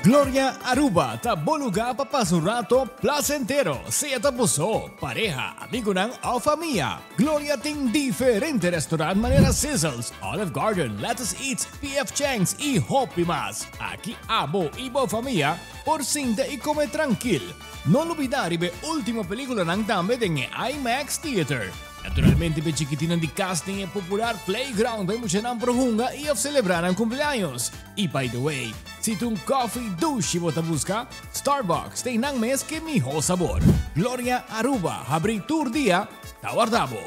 Gloria Aruba ta bo lugar pa pasa un rato placentero, sea ta bo so, pareha, amigonan of famia. Gloria tin diferente restaurant manera Sizzles, Olive Garden, Lettuce Eats, PF Chang's y hopi mas. Aki abo y bo famia por sinta y come trankil. No lubida riba e ultimo peliculanan tambe den e IMAX Theater. Naturalmente p'e chikitinnan di cas tin e popular playground pa e muchanan por hunga y of celebra nan cumpleaños. Y by the way, si ta un coffee dushi bo ta busca, Starbucks ta einan mes ke miho sabor. Gloria Aruba habri tur dia, ta warda bo.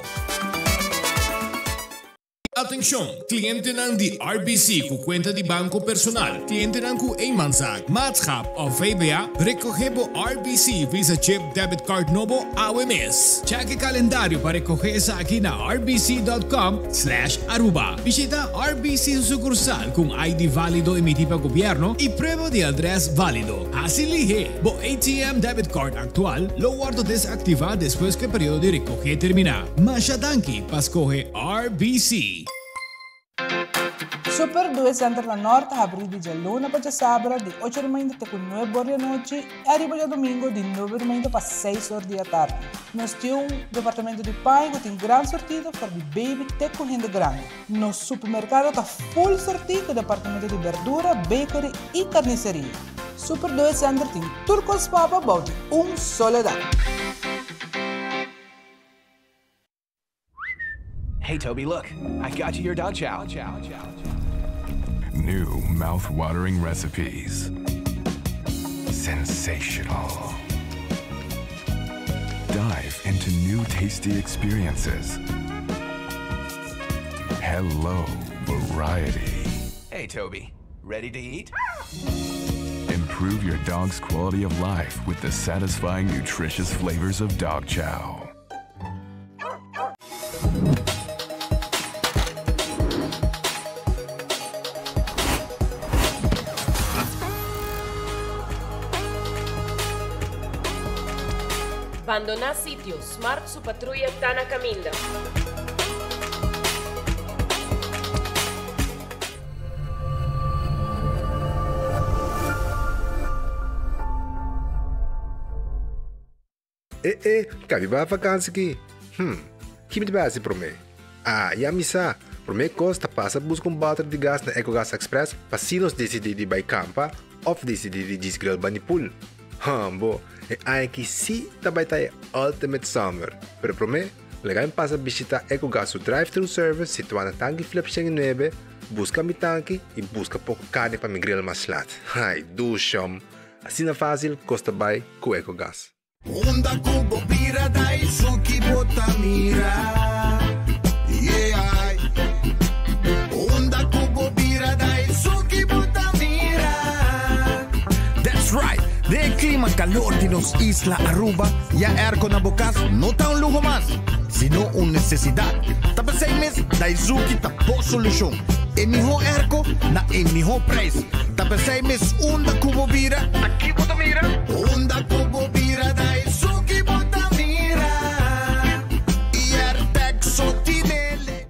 Atencion, clientenan di RBC cu cuenta di banco personal, clientenan cu eenmanszaak, maatschap of VBA, recoge bo RBC Visa Chip Debit Card nobo awe mes. Check e calendario pa recoge esaki na rbc.com slash aruba. Bishita RBC su sucursal cu un ID valido emiti pa gobierno y prueba di adres valido. Haci lihe! Bo ATM debit card actual lo wordo desactiva despues cu e periodo di recoge termina. Masha danki pa scoge RBC. Super Due Center na Nort ta habrí di djaluna pa djasabra di ocho di mainta te ku nuebe or di anochi i ariba djadumingu di nuebe di mainta pa seis or di atardi. Nos tin un departamento di paña ku tin gran sortido for di baby te ku hende grandi. Nos supermerkado ta full sortí ku departamento di berdura, bakery i karniseria. Super Due Center tin tur kos pa bo bou di un solo dak. Hey Toby, look, I got you your dog chow. New mouth-watering recipes. Sensational. Dive into new tasty experiences. Hello, variety. Hey Toby, ready to eat? Improve your dog's quality of life with the satisfying, nutritious flavors of dog chow. Bandoná sitio, Smart su patruya ta na kaminda. E e, ka mi bai vakansi ki? Hm, ki mi ta bai hasi promé? Ah, ya mi sa! Promé kos ta pasa buska un bòter di gas na Ecogas Express pa si nos disidí di bai kampa òf disidí di djis grill bani pool. Hòmbo, e aña aki sí ta bai ta e ultimate summer! Pero promé, laga mi pasa bishitá Ecogas su drive-thru service situá na Tanki Flip 109, buska mi tanki i buska poko karni pa mi grill mas lat. Ai, dushòm! Asina fásil kos ta bai ku Ecogas. Unda ku bo bira ta esun ki bo ta mira, yeah. Unda ku bo bira ta esun ki bo ta mira. That's right! Den e klima kalor di nos isla Aruba, ya airco na bo kas no ta un luho mas, sino un nesesidat. Ta p'esei mes Daizuki ta bo solushon. E mihó airco na e mihó prijs. Ta p'esei mes unda ku bo bira, ta ki bo ta mira? Unda ku bo bira ta esun ki bo ta mira. I airtech so tinele.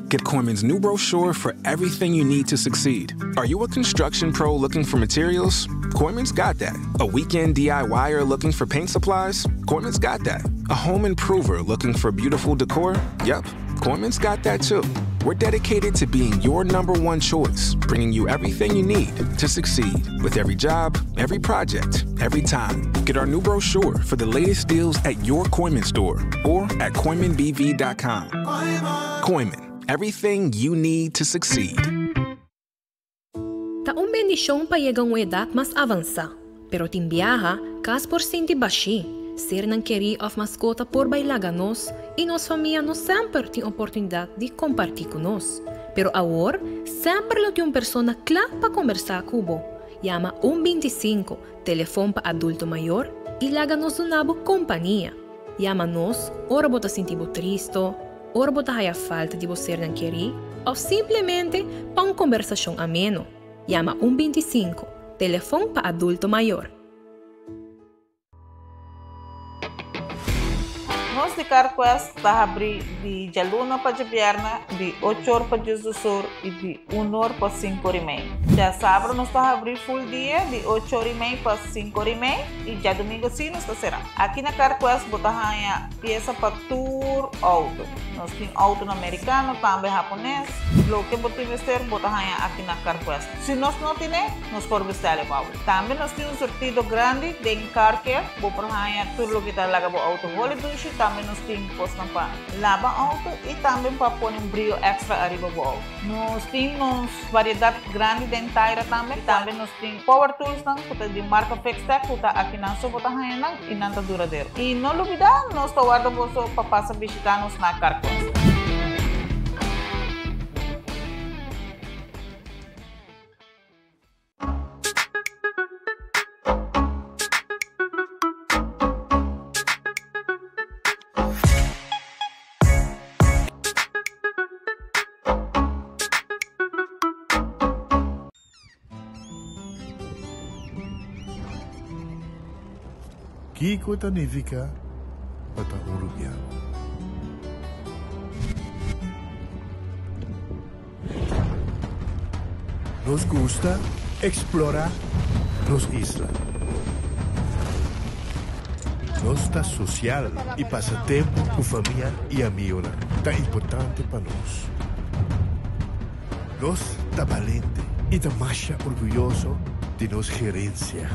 Get Kooyman's new brochure for everything you need to succeed. Are you a construction pro looking for materials? Kooyman's got that. A weekend DIYer looking for paint supplies? Kooyman's got that. A home improver looking for beautiful decor? Yep, Kooyman's got that too. We're dedicated to being your number one choice, bringing you everything you need to succeed with every job, every project, every time. Get our new brochure for the latest deals at your Kooyman store or at KooymanBV.com. Kooyman, everything you need to succeed. Ta un bendishon pa yega un edat mas avansá, pero tin biaha, kas por sinti bashí, sernan kerí òf maskota por bai laga nos i nos famia no semper tin oportunidat di kompartí ku nos. Pero awor, semper lo tin un persona kla pa kombersá ku bo. Yama un 25, telefon pa adulto mayor, i laga nos duna bo kompania. Yama nos ora bo ta sinti bo tristo, ora bo ta haya falta di bo sernan kerí òf simplemente pa un kombersashon ameno. Yama un 25, telefon pa adulto mayor. Nos Nos di CarQuest ta habri di djaluna pa djabièrnè di ocho or pa diesdos or i di un or pa sinku or i mei. Djasabra nos ta habri full dia di ocho or i mei pa sinku or i mei i djadumingu si nos ta será. Aki na CarQuest bo ta haña piesa pa tur outo. Nos tin outonan merikano, tambe hapones. Loke bo tin mester bo ta haña aki na CarQuest. Si nos no tine, nos por bestèl e pa bo. Tambe nos tin un surtido grandi den car care. Bo por haña tur loke ta laga bo outo holi dushi. Tambe nos tin kosnan pa laba outo i tambe pa pone un brio èkstra ariba bo outo. Nos tin nos variedat grandi den taira tambe. Tambe nos tin power toolsnan ku ta di marka Fixtech ku ta akinan so bo ta haña nan i nan ta duradero. I no lubidá, nos ta warda boso pa pasa bishitá nos na Carquest. Kiko ta nifiká pa ta un rubiano? Nos gusta explora nos isla. Nos ta social y pasa tempo cu famia y amigonan ta importante pa nos. Nos ta balente y ta masha orguyoso di nos gerencia.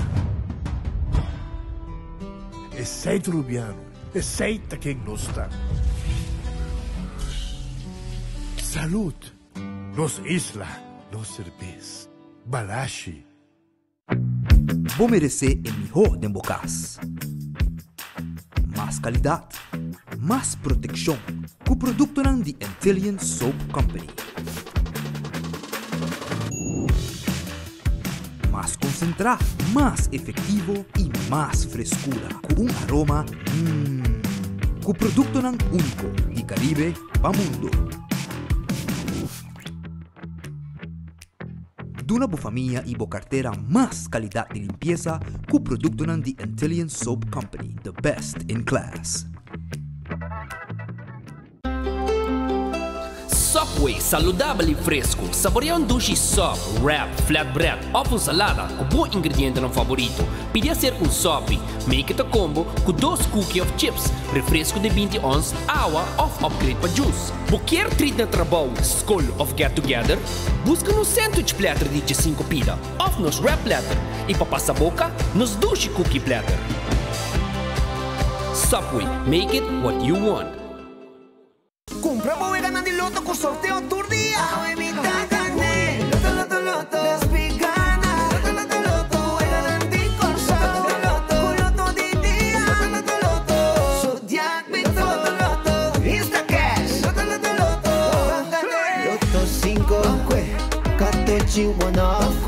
Esey ta Rubiano. Esey ta ken nos ta. Salud! Nos isla, nos serbes. Balashi. Bo meresé e mihó den bo kas. Mas kalidat, mas protekshon ku produktonan di Antillian Soap Company. Mas konsentrá, mas efektivo i mas freskura ku un aroma mmm. Ku produktonan úniko di Karibe pa mundo. Duna bo famia i bo kartera mas kalidat di limpiesa ku produktonan di Antillian Soap Company, the best in class. Subway, saludabel y fresco. Saborea un dushi sub, wrap, flatbread of un salada cu bo ingredientenan favorito. Pidi hacer un sopi. Make it a combo cu dos cookie of chips, refresco di 20 ons, awa of upgrade pa juice. Bo kier treat na trabou, scol of get together? Busca nos sandwich platter di 15 pida of nos wrap platter y pa pasa boca, nos dushi cookie platter. Subway, make it what you want. Cumpra bo weganan di loto cu sorteo tur dia. Awe mi ta gane. Loto, loto, loto. Despi gana. Loto, loto, loto. Weganan di Corsou. Loto, loto, Cu loto di dia. Loto, loto, loto. Zodiac Loto, loto, loto. Instacash. Loto, loto, loto. Ban gane. Loto cinco. Catochi one off.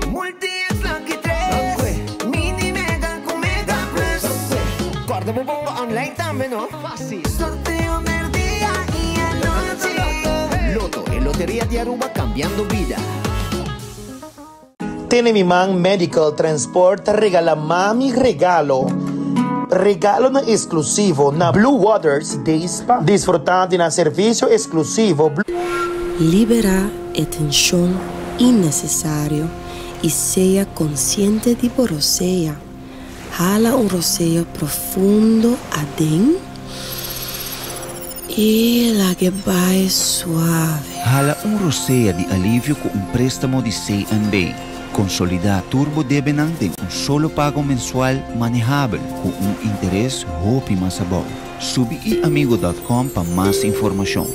Multi X Lucky tres. Mini Mega cu Mega Plus. Corda bo bongo online tambe no. Facil. Sorteo merdia y anochi. Lotto, e loteria di Aruba cambiando bida. Tene Mi Man Medical Transport ta regala mami regalo. Regalonan exclusivo na Blue Waters Day Spa. Disfruta di nan servicio exclusivo. Liberá e tenshon innesesario i sea konsiente di bo rosea. Hala un rosea profundo aden i lag'e bai suave. Hala un rosea di alivio ku un préstamo di CNB. Konsolidá tur bo debenan den un solo pago mensual manehabel ku un interes hopi mas abou. Subi iamigo dòt kòm pa mas informashon.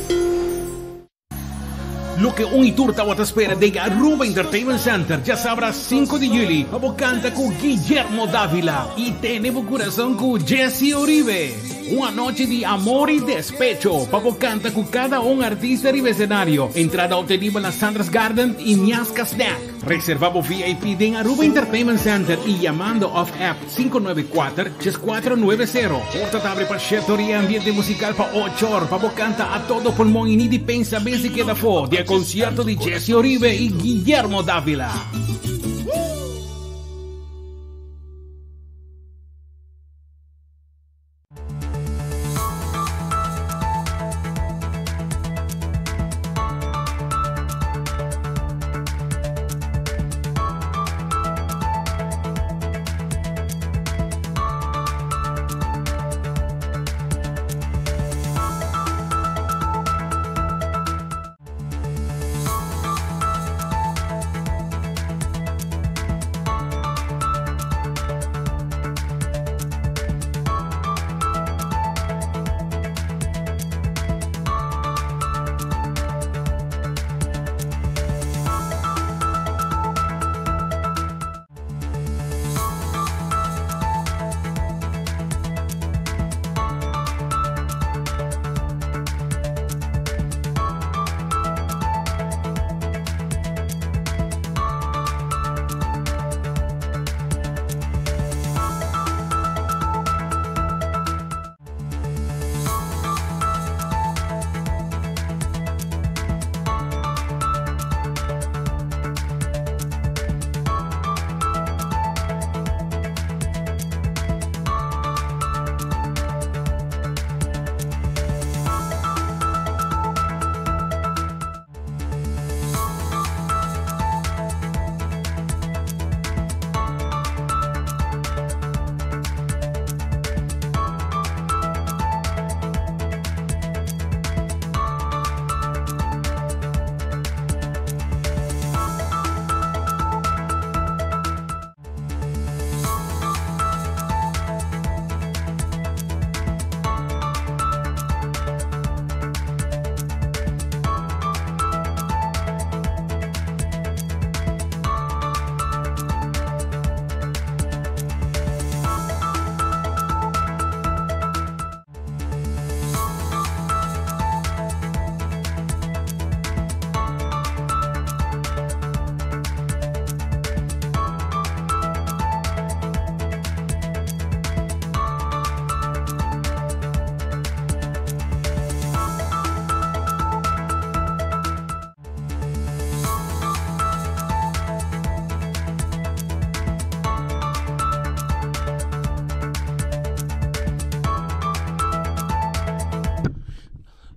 Loke un y tur tawata spera den Aruba Entertainment Center djasabra 5 di juli pa bo canta cu Guillermo Davila y tene bo curason cu Jessy Uribe. Un anochi di amor y despecho pa bo canta cu cada un artista riba escenario. Entrada obtenibel na Sandra's Garden y Miasca Snack. Reserva bo VIP den Aruba Entertainment Center y yamando of app 594 3490. Porta ta abri pa shete or y ambiente musical pa ocho or pa bo canta a todo pulmon y ni di pensa bes di keda afo di e concierto di Jessy Oribe y Guillermo Davila.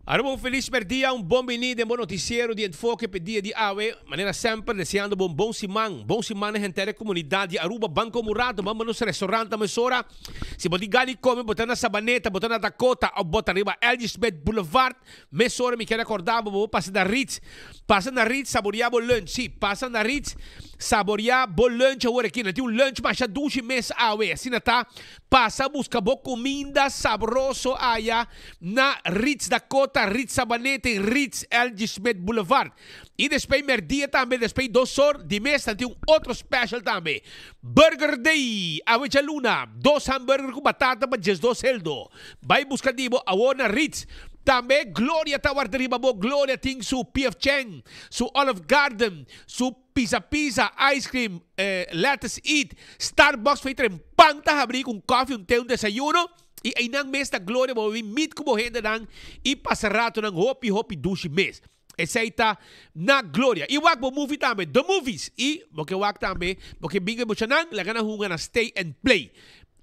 Aruba un felis merdia, un bon bini den bo noticiero di Enfoke p'e dia di awe. Manera semper deseando bo un bon siman. Bon siman na henter e comunidad di Aruba. Ban come un rato, ban ba nos restaurant ta mesora. Si bo tin gana di come, bo ta na Sabaneta, bo ta na Dakota of bo ta riba LG. Smith Boulevard. Mesora mi kier acorda bo, bo por pasa na Ritz. Pasa na Ritz, saborea bo lunch. Si, pasa na Ritz, saborea bo lunch awor aki. Nan tin un lunch masha dushi mes awe. Asina ta. Pasa busca bo cuminda sabroso aya na Ritz Dakota, Ritz Sabaneta y Ritz LG. Smith Boulevard. Y despues merdia tambe, despues dos or di mes nan tin un otro special tambe. Burger Day, awe djaluna, dos hamburger cu batata pa diesdos heldo. Bay busca di bo awor na Ritz. Tambe Gloria ta warda riba bo, Gloria tin su PF Chang, su Olive Garden, su. Pizza Pizza, ice cream, Lettuce Eat, Starbucks for tren pan ta habri cu un koffie, un te, un desayuno y eynan mes ta gloria bo bin meet cu bo hendenan y pasa ratonan hopi hopi dushi mes. Esey ta na gloria. Y wak bo movie tambe, The Movies, y bo ke wak tambe, bo ke bin cu e muchanan, laga nan hunga na Stay and Play.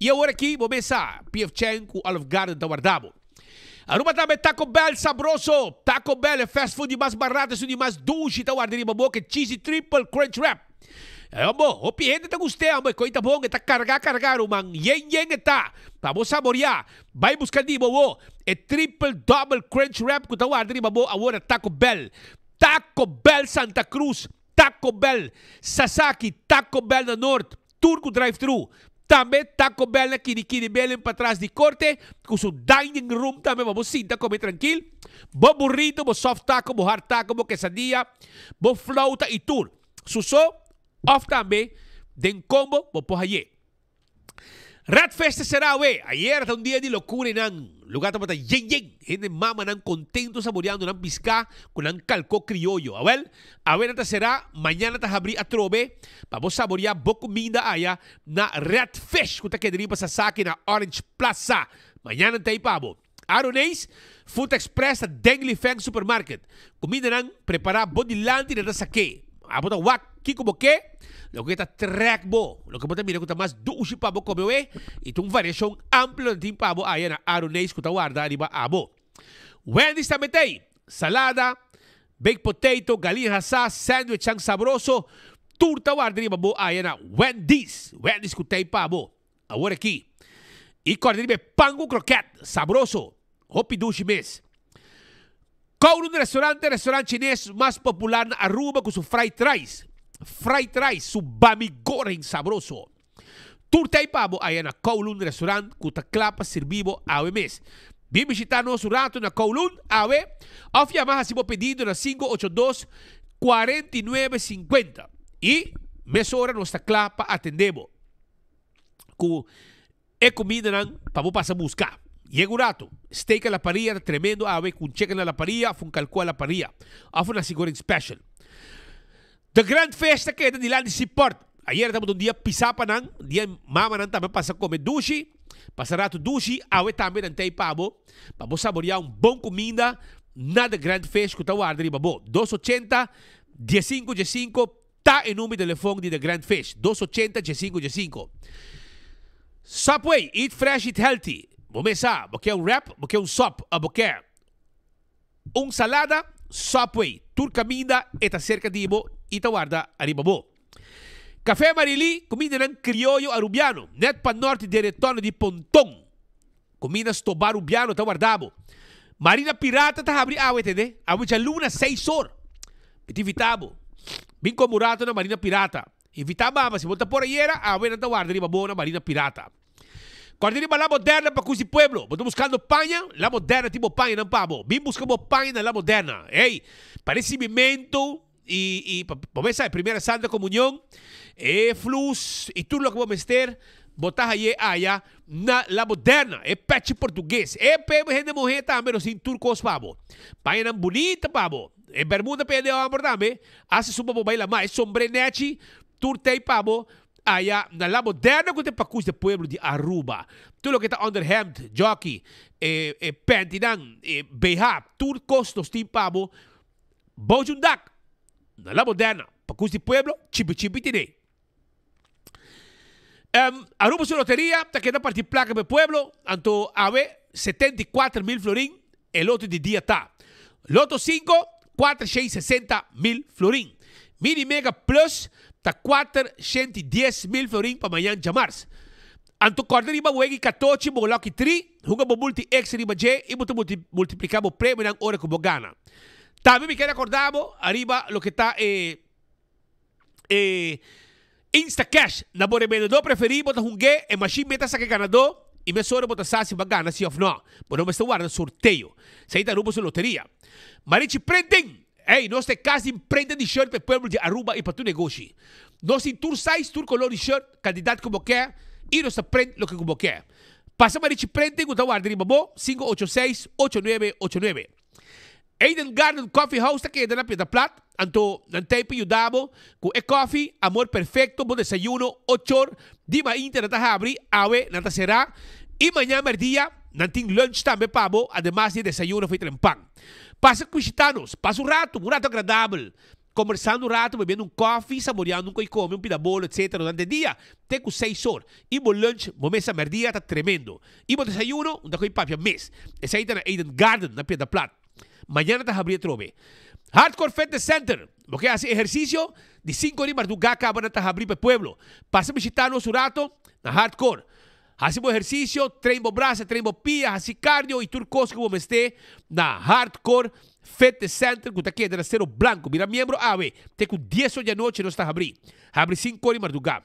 Y awor aki bo mes sa, PF Chang cu Olive Garden ta warda bo. Aruba tambe Taco Bell sabroso! Taco Bell e fast food di mas barato esun di mas dushi ta warda riba bo ke cheesy triple crunch wrap. Hombo, hopi hende ta gust'é hombo e koi ta bon e ta karga karga ruman yen yen e ta pa bo saboria. Bai buska di bo wo e triple double crunch wrap ku ta warda riba bo awor na Taco Bell. Taco Bell Santa Cruz, Taco Bell Sasaki, Taco Bell na Noord. Tur ku drive thru. Tambe Taco Bell na kini kini belen patras di korte ku su dining room tambe pa bo sinta kome trankil. Bo burrito, bo soft taco, bo hard taco, bo quesadilla, bo flauta i tur. Su so of tambe den combo bo por haye. Red Fest ta sera awe. Ayera ta un dia di lokura i nan lugar tabata yen yen. Hende mamanan kontento saboreando nan piská ku nan kalkó krioyo. Awel, Awe nan ta será, mañana ta habrí atrobe pa bo saboreá bo kuminda aya na Red Fish ku ta keda riba Sasaki na Orange Plaza. Mañana ta ei pa bo. Aroneis, Food Express ta den Li Feng Supermarket. Kumindanan prepará bo dilanti nan ta sak'é. Abo ta wak kiko bo ke, loke ta trèk bo, loke bo ta mira ku ta mas dushi pa bo kome awe i ta un variashon amplio nan tin pa bo aya na Aroneis ku ta warda riba abo. Wendy's tambe ta ei. Salada, Baked potato, galiña hasá, sandwichan sabroso, tur ta warda riba bo aya na Wendy's. Wendy's ku tei pa bo awor aki. I kòrda riba e pan ku kroket, sabroso, hopi dushi mes. Kowloon Restaurant ta e restaurant chines mas popular na Aruba ku su fried rice, fried rice, su bami goreng sabroso. Tur tei pa bo aya na Kowloon Restaurant ku ta kla pa sirbi bo awe mes. Bin bishita nos un ratu na Kowloon awe òf yama hasi bo pedido na 582 49 50 i mesora nos ta kla pa atende bo ku e kumindanan pa bo pasa buska. Yega un ratu, steak a la parilla ta tremendo awe ku un chicken a la parilla òf un kalkó a la parilla òf un nasi goreng special. The Grand Festa keda dilanti Seaport. Ayera tabata un dia pisá pa nan, dia mamanan tambe pasa kome dushi, pasa ratu dushi, awe tambe nan ta ei pa bo, pa bo saboriá un bon kuminda na The Grand Fish ku ta warda riba bo. Dos ochenta, diesinku diesinku ta e number di telefon di The Grand Fish, dos ochenta, diesinku diesinku. Subway, eat fresh, eat healthy. Bo mes sa, bo ke un wrap, bo ke un sop, o bo ke. Un salada, Subway, tur kaminda e ta serka di bo i ta warda ariba bo. Café Marilí, kumindanan krioyo arubiano, nèt pa nòrt di retorno di Ponton. Kuminda stobá rubiano ta warda bo. Marina Pirata ta habri awe tende, awe djaluna seis or. Mi ta invitá bo, bin kome un rato na Marina Pirata. Invitá mama, si bo ta por ayera, awe nan ta warda riba bo na Marina Pirata. Kòrda riba La Moderna pa kusi pueblo. Bo ta buskando paña? La Moderna tin bo pañanan pa bo. Bin buska bo paña na La Moderna. Ey, pa risibimentu i i pa bo mester sa e primera Santa Komunion, e flus i tur loke bo mester, bo ta haye aya na La Moderna. E pechi portugues. E pe hende muhé tambe nos tin tur kos pa bo. Pañanan bunita pa bo. E bermuda pa hende hòmber tambe. Asta esun pa bo bai lamá. E sombré nèchi tur t'ei pa bo. Aya na La Moderna cu ta e pacus de pueblo di Aruba. Tur loke ta onderhemd, jockey, e e pantynan, e BH, tur cos nos tin pa bo bou di un dak. Na La Moderna, pacus di pueblo, chipi chipi tine. Um, Aruba su loteria ta keda parti placa pa e pueblo, anto awe 74 mil florin. E loto di dia ta, Loto 5, 460 mil florin. Mini Mega Plus ta 410 mil florin pa mañan djamars. Anto kòrda riba wega katochi bo Lucky 3, hunga bo multi X riba dje i bo ta multipliká bo premionan ora ku bo gana. Tambe mi ke rekordá bo ariba loke ta e e Instacash na bo rebendedó preferí bo ta hung'é e mashin meta saka e ganadó i mesora bo ta sa si bo a gana si òf nò. Bo no mester warda sorteo. Esei ta Aruba su loteria. Marichi Printing! Ey, nos ta e kas di imprenta di shirt pa e pueblo di Aruba i pa tur negoshi. Nos tin tur size, tur kolor di shirt, kantidat ku bo ke i nos ta print loke ku bo ke. Pasa Marichi Printing ku ta warda riba bo, 586 8989. Eden Garden Coffee House ta keda na Piedra Plat, anto nan ta ei pa yuda bo ku e kòfi, amor perfekto, bo desayuno, ochor di mainta nan ta habri, awe nan ta será i mañan mèrdia nan tin lunch tambe pa bo ademas di e desayuno for e trempan. Pasa bishita nos, pasa un ratu, un ratu agradabel, kombersando un ratu, bebiendo un kòfi, saboreando un koi kome, un pida bolo, etcetera durante e dia te ku seis or i bo lunch, bo mesa mèrdia ta tremendo. I bo desayuno, un ta koi papia mes. Esei ta na Eden Garden na Piedra Plat. Mañana ta habri atrobe. Hardcore Fitness Center, bo ke hasi ehersisio? Di sinku di mardugá kaba nan ta habri pa e pueblo. Pasa bishita nos un rato na Hardcore. Hasi bo ehersisio, train bo brasa, train bo pia, hasi cardio i tur kos ku bo mester na Hardcore Fitness Center ku ta keda na Sero Blanco. Bira miembro awe te ku dies or di anochi nos ta habri. Habri sinku or di mardugá.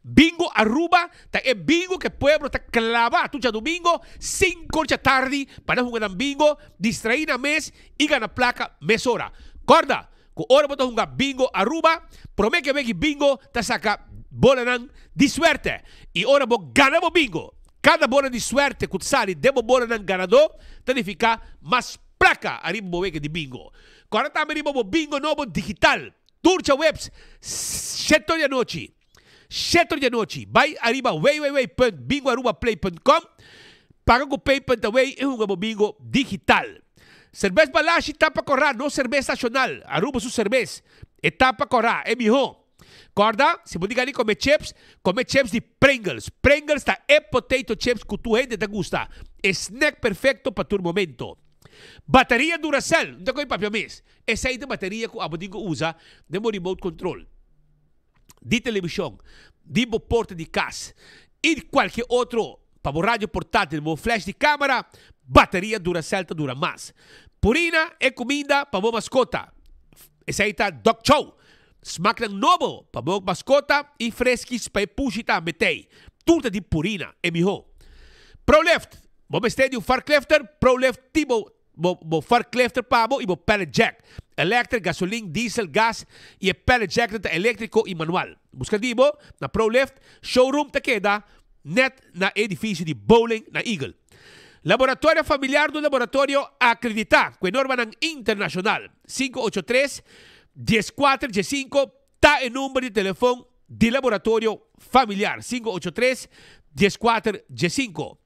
Bingo Aruba ta e bingo ku e pueblo ta klaba tur djadumingo sinku or dja tardi pa nan hunga nan bingo, distraí nan mes i gana plaka mesora. Kòrda ku ora bo ta hunga Bingo Aruba, promé ke weki bingo ta saka bolanan di suerte i ora bo gana bo bingo, kada bola di suerte ku ta sali den bo bolanan ganadó ta nifiká mas plaka ariba bo weki di bingo. Kòrda tambe riba bo bingo nobo digital. Tur djaweps, shete or di anochi, shete or di anochi, bai ariba www.bingoarubaplay.com, paga ku pay.away i hunga bo bingo digital. Serbes Balashi tapa kòrá, nos serbes nashonal, Aruba su serbes, e tapa kòrá, e mihó. Kòrda, si bo diga di kome chips, kome chips di Pringles. Pringles ta e potato chips ku tur hende ta gusta, e snack perfekto pa tur momento. Bateria Duracell, no ta koe papia mes. Esei ta bateria ku abo tin ku usa den bo remote control di televishon, di bo porta di kas i di kualke otro pa bo radio portátil, bo flash di kamera, bateria Duracell ta dura mas. Purina e kuminda pa bo maskota. Esei ta Dog Chow. Smaknan nobo pa bo maskota i freskis pa e pushi tambe t'ei. Tur ta di Purina, e mihó. Prolift, Bo mester di un farklifter? Prolift tin bo bo bo farklifter pa bo i bo pallet jack. Electric, gasolin, diesel, gas i e pallet jacknan ta electrico i manual. Buska di bo na Prolift showroom ta keda net na e edificio di Bowling na Eagle. Laboratorio Familiar ta un laboratorio acredita cu e normanan internacional. 583 14 15 ta e number di telefon di Laboratorio Familiar, 583 14 15.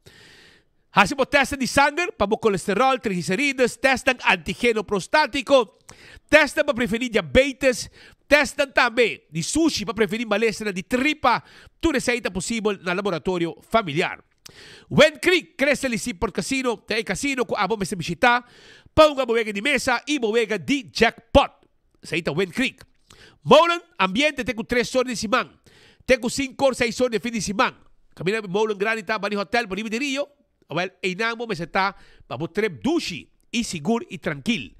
Hasi bo tèstnan di sanger pa bo kolesteròl, triglicerides, tèstnan antigeno prostátiko, tèstnan pa prevení diabetes, tèstnan tambe di sushi pa prevení malesanan di tripa, tur esei ta posibel na Laboratorio Familiar. Wind Creek Crystal y Seaport Casino ta e casino ku abo mester bishitá pa hunga bo wega di mesa i bo wega di jackpot. Esei ta Wind Creek. Molen, ambiente te ku tres or di siman, te ku sinku or, seis or di e fin di siman. Kaminda Molen Grandi ta bani hotel bo riba di rio, awel einan bo mester ta pa bo trip dushi i sigur i trankil.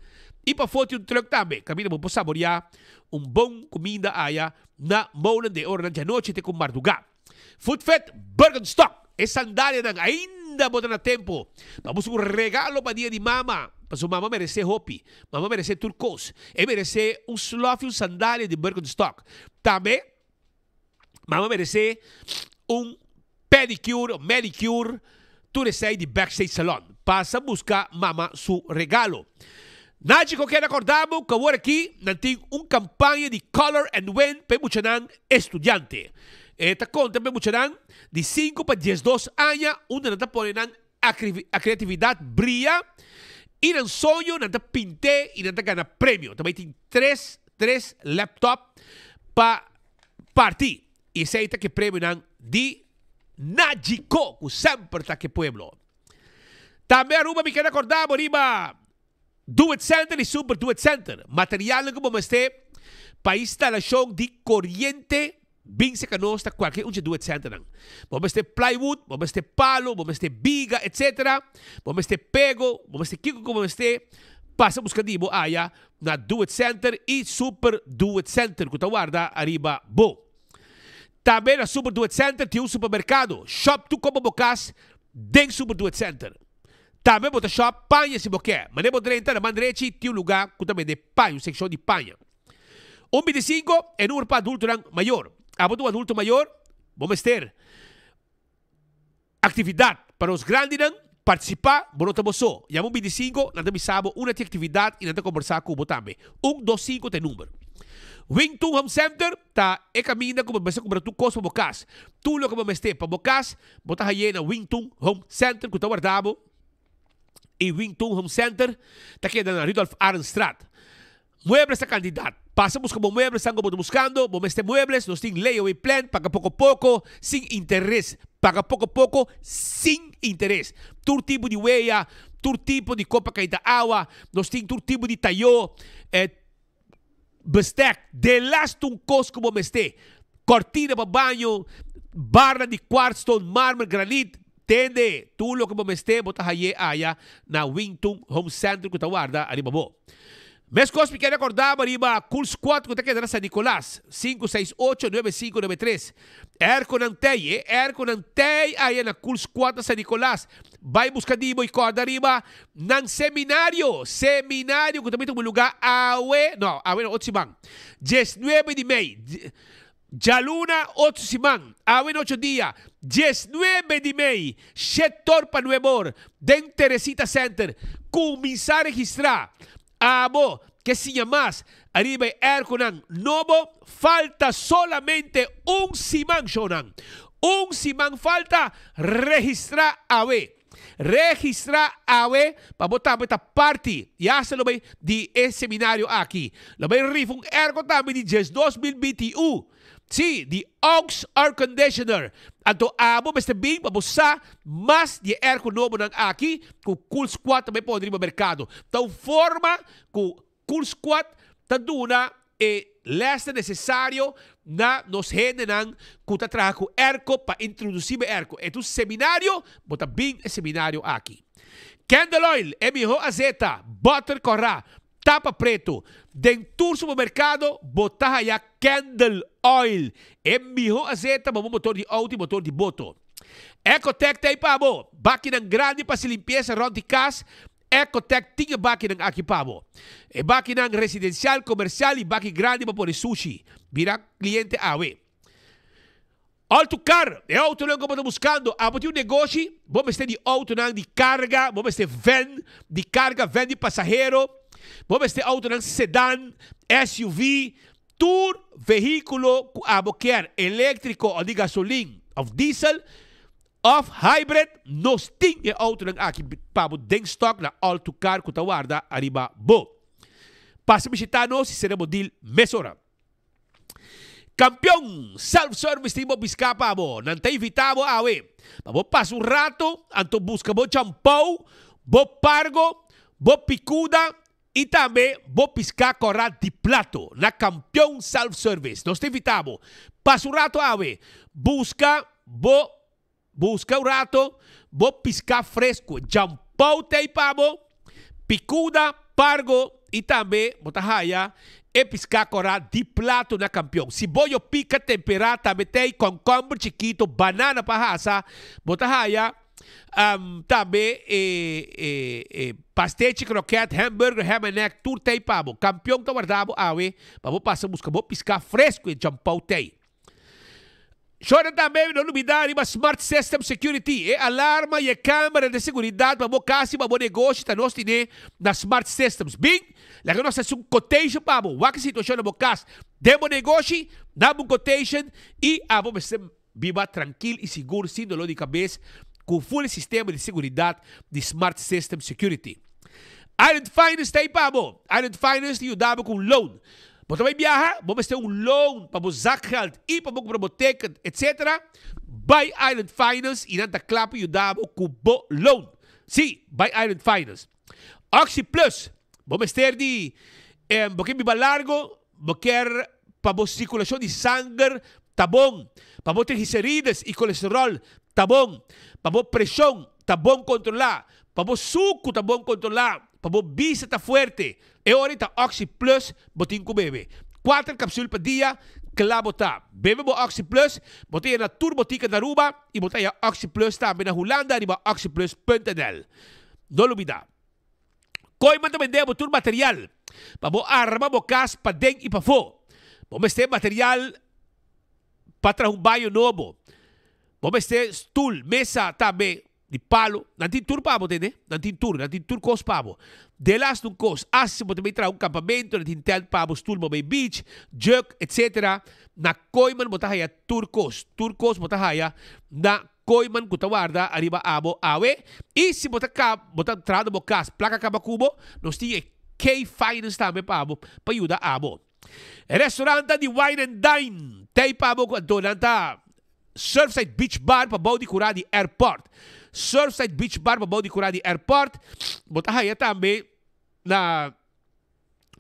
I pafó tin un truck tambe, kaminda bo por saboriá un bon kuminda aya na Molen den e oranan djanochi te ku mardugá. Footfit Birkenstock, e sandalianan ainda bo ta na tempo pa busca un regalo pa dia di mama, pasobra mama merece hopi, mama merece tur cos, e merece un slof y un sandalia di Birkenstock, tambe mama merece un pedicure o manicure, tur esey di Backstage Salon. Pasa busca mama su regalo. Nachi ko keda korda bo ku awor aki nan tin un kampaña di Color and Win pa e muchanan estudiante. E ta konta pa e muchanan di sinku pa diesdos aña unda nan ta pone nan kreatividat bria i nan soño nan ta pint'é i nan ta gana premio. Ta bai tin tres tres laptop pa parti i esei ta ke premionan di Nachi Ko ku semper ta ke pueblo. Tambe Aruba mi keda korda bo riba Do It Center y Super Do It Center. Materialnan ku bo mester pa instalashon di koriente bin serka nos ta kualke un dje Do It Centernan. Bo mester plywood, bo mester palo, bo mester biga etc. Bo mester pego, bo mester kiko ku bo mester pasa buska di bo aya na Do It Center y Super Do It Center ku ta warda ariba bo. Tambe na Super Do It Center tin un supermerkado. Shop tur komo bo kas den Super Do It Center. Tambe bo ta shop paña si bo ke. Manera bo drenta na man drechi tin un lugá ku ta bende paña, un sekshon di paña. Un bintisinko e numero pa adultonan mayor. Abo ta un adulto mayor? Bo mester aktividat pa nos grandinan partisipá, bo no ta bo so. Yama un bintisinko, nan ta bisa bo unda tin aktividat i nan ta kombersá ku bo tambe. Un dos sinku ta e number. Wing Tun Home Center ta e kaminda ku bo mester kumpra tur kos pa bo kas. Tur loke bo mester pa bo kas, bo ta hañ'é na Wing Tun Home Center ku ta warda bo. I Wing Tun Home Center ta keda na Rudolf Arendstraat. Muebles ta kandidat. Pasa buska bo muebles tan ku bo ta buskando. Bo mester muebles, nos tin layaway plan, paga poko poko, sin interes. Paga poko poko, sin interes. Tur tipo di wea, tur tipo di kopa kainta awa, nos tin tur tipo di tayó, bestek, delaste un kos ku bo mester. Kortina pa baño, barnan di kwartstone, marmer, granit, tende, tur loke bo mester bo ta haye aya na Wingtun Home Center ku ta warda ariba bo. Meskos mi kere akorda bo riba Cool Squad ku ta keda na San Nicolas, 568-9593. Airconan tei, e airconan tei aya na Cool Squad na San Nicolas. Bai buska di bo i korda riba nan seminario, seminario ku ta bin tuma luga awe, no, awe no, otro siman, diesnuebe di mei. Djaluna otro siman, awe na ocho dia, diesnuebe di mei, shetor pa nuebor, den Teresita Center. Kuminsá registrá. Abo ke siña mas ariba e airconan nobo, falta solamente un siman, shownan. Un siman falta, registrá awe. Registrá awe pa bo tambe ta parti, ya hasta lo bay di e seminario aki. Lo bay rifa un airco tambe di 12000 BTU. Sí, di Aux Air Conditioner. Anto abo mester bin pa bo sa mas di e airco nobonan aki cu Cool Squad ta bay pone riba mercado. Ta un forma cu Cool Squad ta duna e lèsnan nesesario na nos hendenan ku ta traha ku airco pa introdusí bo airco. E ta un seminario, bo ta bin e seminario aki. Candle oil, e mihó azeta, bòter kòrá, tapa pretu. Den tur supermerkado bo ta haya candle oil, e mihó azeta pa bo motor di outo i motor di boto. Ecotec ta ei pa bo, bakinan grandi pa hasi limpiesa rònt di kas. Ecotec tin e bakinan aki pa bo. E bakinan residencial, comercial y baki grandi pa pone sushi. Bira cliente awe. Auto car, e autonan cu bo ta buscando. Abo tin un negoshi, bo mester di autonan di carga, bo mester van di carga, van di pasahero, bo mester autonan sedan, SUV, tur vehiculo cu abo kier, electrico of di gasolin of diesel, Of hybrid, nos tin e autonan aki pa bo den stock na All to Car cu ta warda ariba bo. Pasa bishita nos y cera bo deal mesora. Campeon Self Service tin bo bisca pa bo. Nan ta invita bo awe pa bo pasa un rato anto busca bo champou, bo pargo, bo picuda y tambe bo pisca cora di plato na Campeon Self Service. Nos ta invita bo pasa un rato awe busca bo busca un rato bo pisca fresco jampou ta ey pa bo, picuda, pargo y tambe bo ta haya e pisca cora di plato na Campeon. Si bo yo pica tempera tambe ta ey, concomber chikito, banana pa hasa bo ta haya. Tambe e pastechi, kroket, hamburger, ham and egg, tur tei pa bo. Kampion ta warda bo awe pa bo pasa buska bo piská fresku e djampou tei. Shornan tambe no lubida riba Smart System Security, e alarma i e kamera de seguridat pa bo kas i pa bo negoshi ta nos tine na Smart Systems. Bin, laga nos hasi un quotation pa bo. Wak e situashon na bo kas, den bo negoshi, na bo un quotation i abo mester Biba trankil i sigur sin doló di kabes ku ful sistema di seguridat di Smart System Security. Island Finance ta ei pa bo! Island Finance ta yuda bo ku un loan. Bo ta bai biaha? Bo mester un loan pa bo zakgeld i pa bo kumpra bo ticket, etc. Bai Island Finance i nan ta kla pa yuda bo ku bo loan. Sí, bai Island Finance. Oxi Plus, bo mester di bo ke biba largo, bo kier pa bo circulacion di sanger ta bon, pa bo triglicerides y colesterol ta bon, pa bo presion ta bon controla, pa bo sucu ta bon controla, pa bo bista ta fuerte, e ora ta Oxi Plus bo tin cu bebe. Cuater capsul pa dia, cla bo ta. Bebe bo Oxi Plus, bo ta yena tur botica na Aruba y bo ta haya Oxi Plus tambe na Hulanda riba oxiplus.nl. No lubida. Kooiman ta bende bo tur material pa bo arma bo cas paden y pafo. Bo mester material pa traha un baño nobo. Bo mester stoel, mesa tambe di palo. Nan tin tur pa bo tende. Nan tin tur, nan tin tur kos pa bo. Delas un kos. Asi si bo ta bay traha un kampamento, nan tin tent pa bo, stoel pa bay beach, jug, etc. Na Kooiman bo ta haya tur kos. Tur kos bo ta haya na Kooiman ku ta warda ariba abo awe. I si bo ta ka bo ta traha na bo kas, plaka kaba ku bo, nos tin e K-Finance tambe pa bo pa yuda abo. Restaurantnan di Wine and Dine t'ei pa bo ku anto nan ta Surfside Beach Bar pa bou di kurá di airport. Surfside Beach Bar pa bou di kurá di airport. Bo ta haya tambe na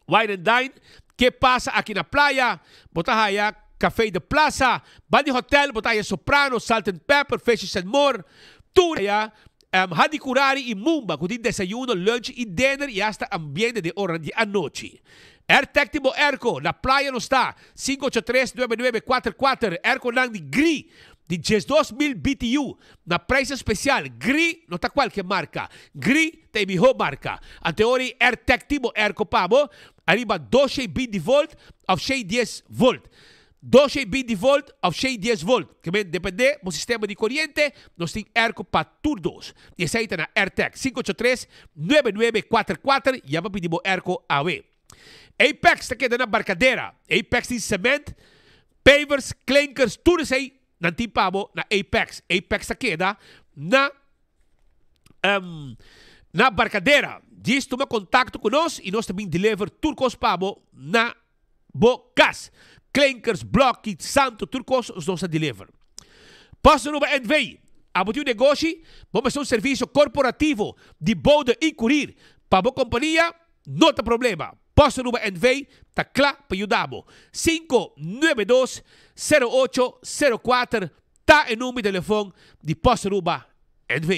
Wine and Dine. Ke pasa aki na playa? Bo ta haya Café de Plaza. Ban di hotel bo ta haya Soprano, Salt and Pepper, Fishes and More. Tur haya Hadi Curari y Mumba cu tin desayuno, lunch y dinner y hasta ambiente den oranan di anochi. Airtec tin bo airco, na playa nos ta, 583 9944, airconan di Gree di 12000 BTU na prijs especial, Gree no ta cualkier marca, Gree ta e miho marca. Anteora y Airtec tin bo airco pa bo ariba 220 volt of 610 volt. 220 volt of 610 volt. Ke men depende bo sistema di koriente, nos tin airco pa tur dos. I esei ta na Airtec, 583 9944, yama pidi bo airco awe. Apex ta keda na Barcadera. Apex tin cement, pavers, klinkers, tur esei nan tin pa bo na Apex. Apex ta keda na na Barcadera. Djis tuma kontakto ku nos i nos ta bin deliver tur kos pa bo na bo kas. Klinkers, blokki, santo, tur kos nos ta deliver. Post Aruba NV, Abo tin un negoshi, bo mester un servisio korporativo di bode i kurir pa bo kompania? No ta problema, Post Aruba NV ta kla pa yuda bo. 592 08 04 ta e number di telefon di Post Aruba NV.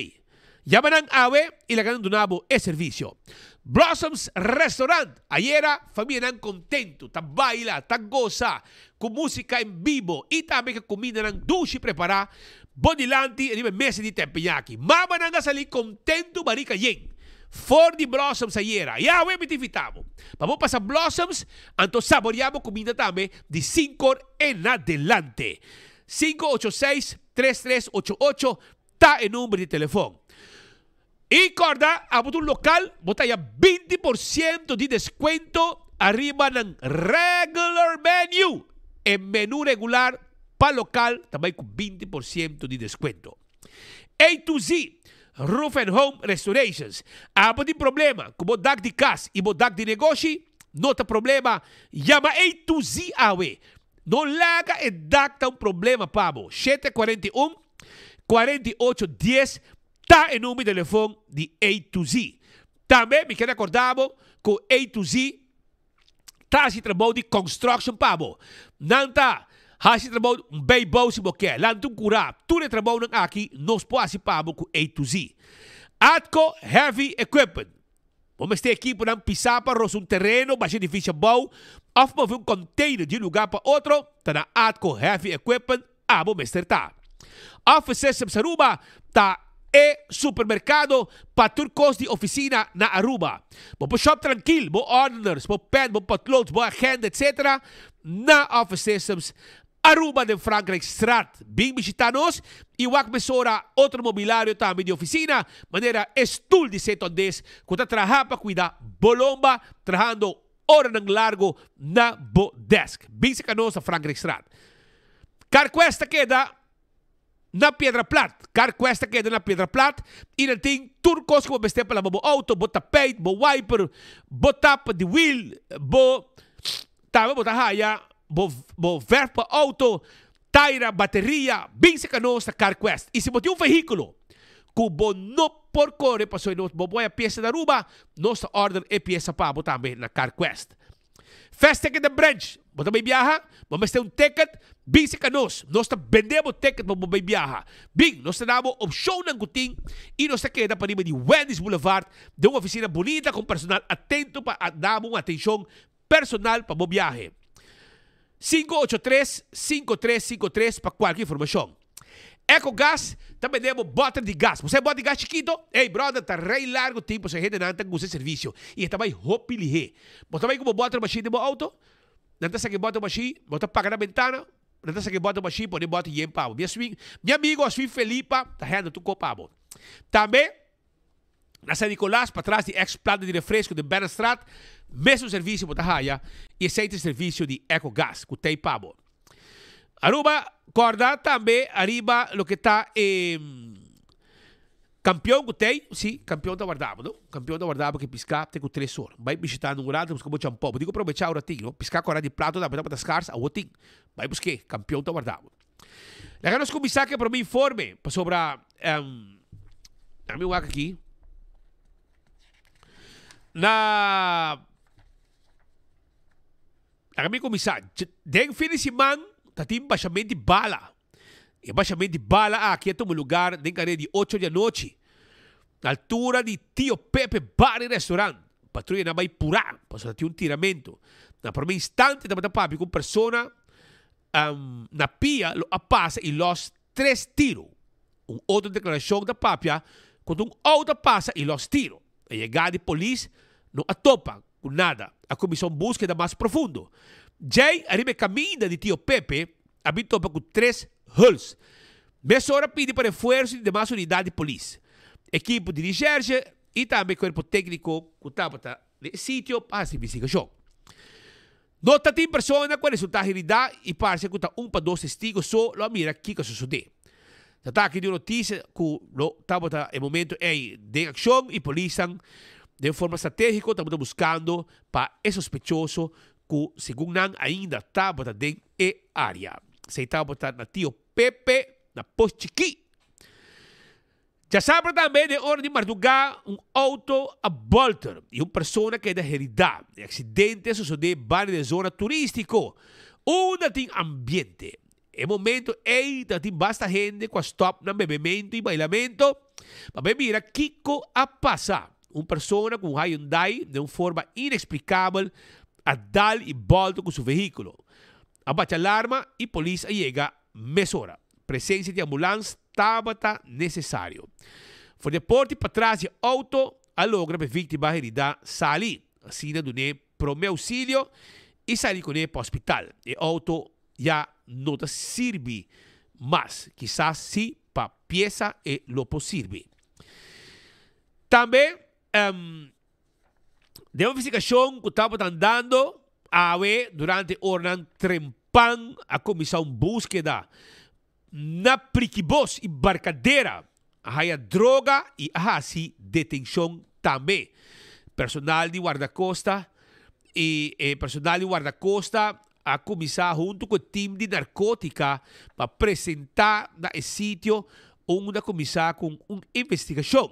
Yama nan awe i laga nan duna bo e servisio. Blossoms Restaurant, Ayera famianan kontentu ta baila, ta gosa ku musika en bibo i tambe ku kumindanan dushi prepará bo dilanti riba e mesa di tempeñaki. Mamanan a sali kontentu barika yen for di Blossoms ayera. I awe mi ta invitá bo pa bo pasa Blossoms anto saboreá bo kuminda tambe di sinkor en adelante. 586 3388 Ta e number di telefon. I corda, abo ta un local, bo ta haya 20% di descuento ariba nan regular menu. E menu regular pa local ta bay cu 20% di descuento. A to Z, Roof and Home Restorations. Abo tin problema cu bo dak di cas y bo dak di negoshi? No ta problema, yama A to Z awe. No laga e dak ta un problema pa bo. 741 48 dies ta e number di telefon di A to Z. Tambe mi ker recorda bo cu A to Z ta haci trabou di construction pa bo. Nan ta haci trabou un bijbouw si bo kier, lanta un cura, tur e trabounan aki nos por haci pa bo cu A to Z. Atco Heavy Equipment. Bo mester ekiponan pisá pa rosa un tereno, basha edifisio abou òf move un kònteiner di un lugá pa otro, ta na Atco Heavy Equipment abo mester ta. Office Systems Aruba ta e supermerkado pa tur kos di ofisina na Aruba. Bo por shòp trankil bo ordeners, bo pèn, bo potlood, bo agenda etc. Na Office Systems Aruba den Frankrijkstraat. Bin bishita nos y wak mesora otro mobilario tambe di oficina, manera e stoel di Setondes cu ta traha pa cuida bo lomba trahando oranan largo na bo desk. Bin seca nos na Frankrijkstraat. Carquest ta keda na Piedra Plat. Carquest ta keda na Piedra Plat y nan tin tur cos cu bo mester pa laba bo auto, bo tapijt, bo wiper, bo tapa di wiel, bo Tambe bo ta haya bo bo verf pa auto, taira, bateria, bin serka nos na Carquest. Y si bo tin un vehiculo. ku bo no por kore pasobra nos bo boya piesa na Aruba, nos ta order e piesa pa bo tambe na CarQuest. Fast Ticket den branch, bo ta bay biaha? Bo mester un ticket? Bin cerca nos, nos ta bende bo ticket pa bo bay biaha. Bin, nos ta da bo opcionnan cu tin y nos ta keda pariba di Wendy's Boulevard den un oficina bunita cu un personal atento pa da bo un atencion personal pa bo biahe. 583 5353 pa cualkier informacion. Ecogas ta bende bo boter di gas. Bo sa e boter di gas chikito? Ey brother, ta rey largo tin pasobra e hendenan ta gusta e servicio y e ta bay hopi lihé. Bo ta bay cu bo boter bashí den bo auto? Nan ta saki e boter bashí, bo ta paga na bentana, nan ta saki e boter bashí pone e boter yen pa bo. Mi a swin, mi amigo a swin Felipa ta handle tur cos pa bo. Tambe na San Nicolas, patras di ex planta di refresco den Bernardstraat, mesun servicio bo ta haya y esey ta e servicio di Ecogas cu t'ey pa bo. Aruba, corda tambe ariba loke ta e campeon cu t'ey, si, campeon ta warda bo, no? Campeon ta warda bo cu e pisca te cu tres or. Bay bishita nan un rato busca bo champó. Bo tin cu aprobecha ora tin, no? Pisca cora di plato tambe tabata scars, awo tin. Bay busque, campeon ta warda bo. Laga nos kuminsá ku e promé informe, pasobra um, mi wak aki. Na Laga mi kuminsá. Den fin di siman ta tin bashament di bala. E bashament di bala aki a tuma lugar den kare di ocho di anochi. Na altura di Tio Pepe Bar y Restaurant. Patruyanan bai purá, pasobra tin un tiramento. Na promé instante tabata papia ku un persona na pia lo a pasa y los tres tiro. Un otro declaracion ta papia cu ta un auto a pasa y los tiro. Na yegada di polis no a topa cu nada. A cuminsa un buskeda mas profundo. Djei ariba e caminda di Tio Pepe a bin topa cu tres huls. Mesora a pidi pa refuerzo di demas unidad di polis, ekipo di recherche y tambe cuerpo tecnico cu tabata na e sitio pa haci investigacion. No ta tin persona ku a resultá heridá i parse ku ta un pa dos testigo so lo a mira kiko a sosodé. Ta taki di un notisia ku lo tabata e momento ei den akshon i polisnan den forma stratégiko tabata buskando pa e sospechoso ku segun nan ainda tabata den e área. Esei tabata na Tio Pepe na Pos Chikí. Djasabra tambe den ora di mardugá un outo a bolter i un persona keda heridá. E aksidente a sosodé banda di e zona turístiko unda tin ambiente. E momento ei tabatin basta hende ku a stòp nan bebementu i bailamentu pa bai mira kiko a pasa. Un persona ku un Hyundai den un forma ineksplikabel a dal i bolter ku su vehíkulo. A bacha alarma i polis a yega mesora. Presensia di ambulans tabata nesesario. For di e porti patras di e outo a logra pa e víktima heridá sali. Asina dun'é promé ousilio i sali kuné pa hospital. E outo ya no ta sirbi mas. Kisas si pa piesa e lo por sirbi. Tambe Den un investigashon ku tabata andando awe durante oranan trempan a kuminsá un búskeda na Prikibos i Barkadera. A haya droga i a hasi detenshon tambe. Personal di Wardakosta i e personal di Wardakosta a kuminsá huntu ku e tim di narkótika pa presentá na e sitio unda kuminsá ku un investigashon.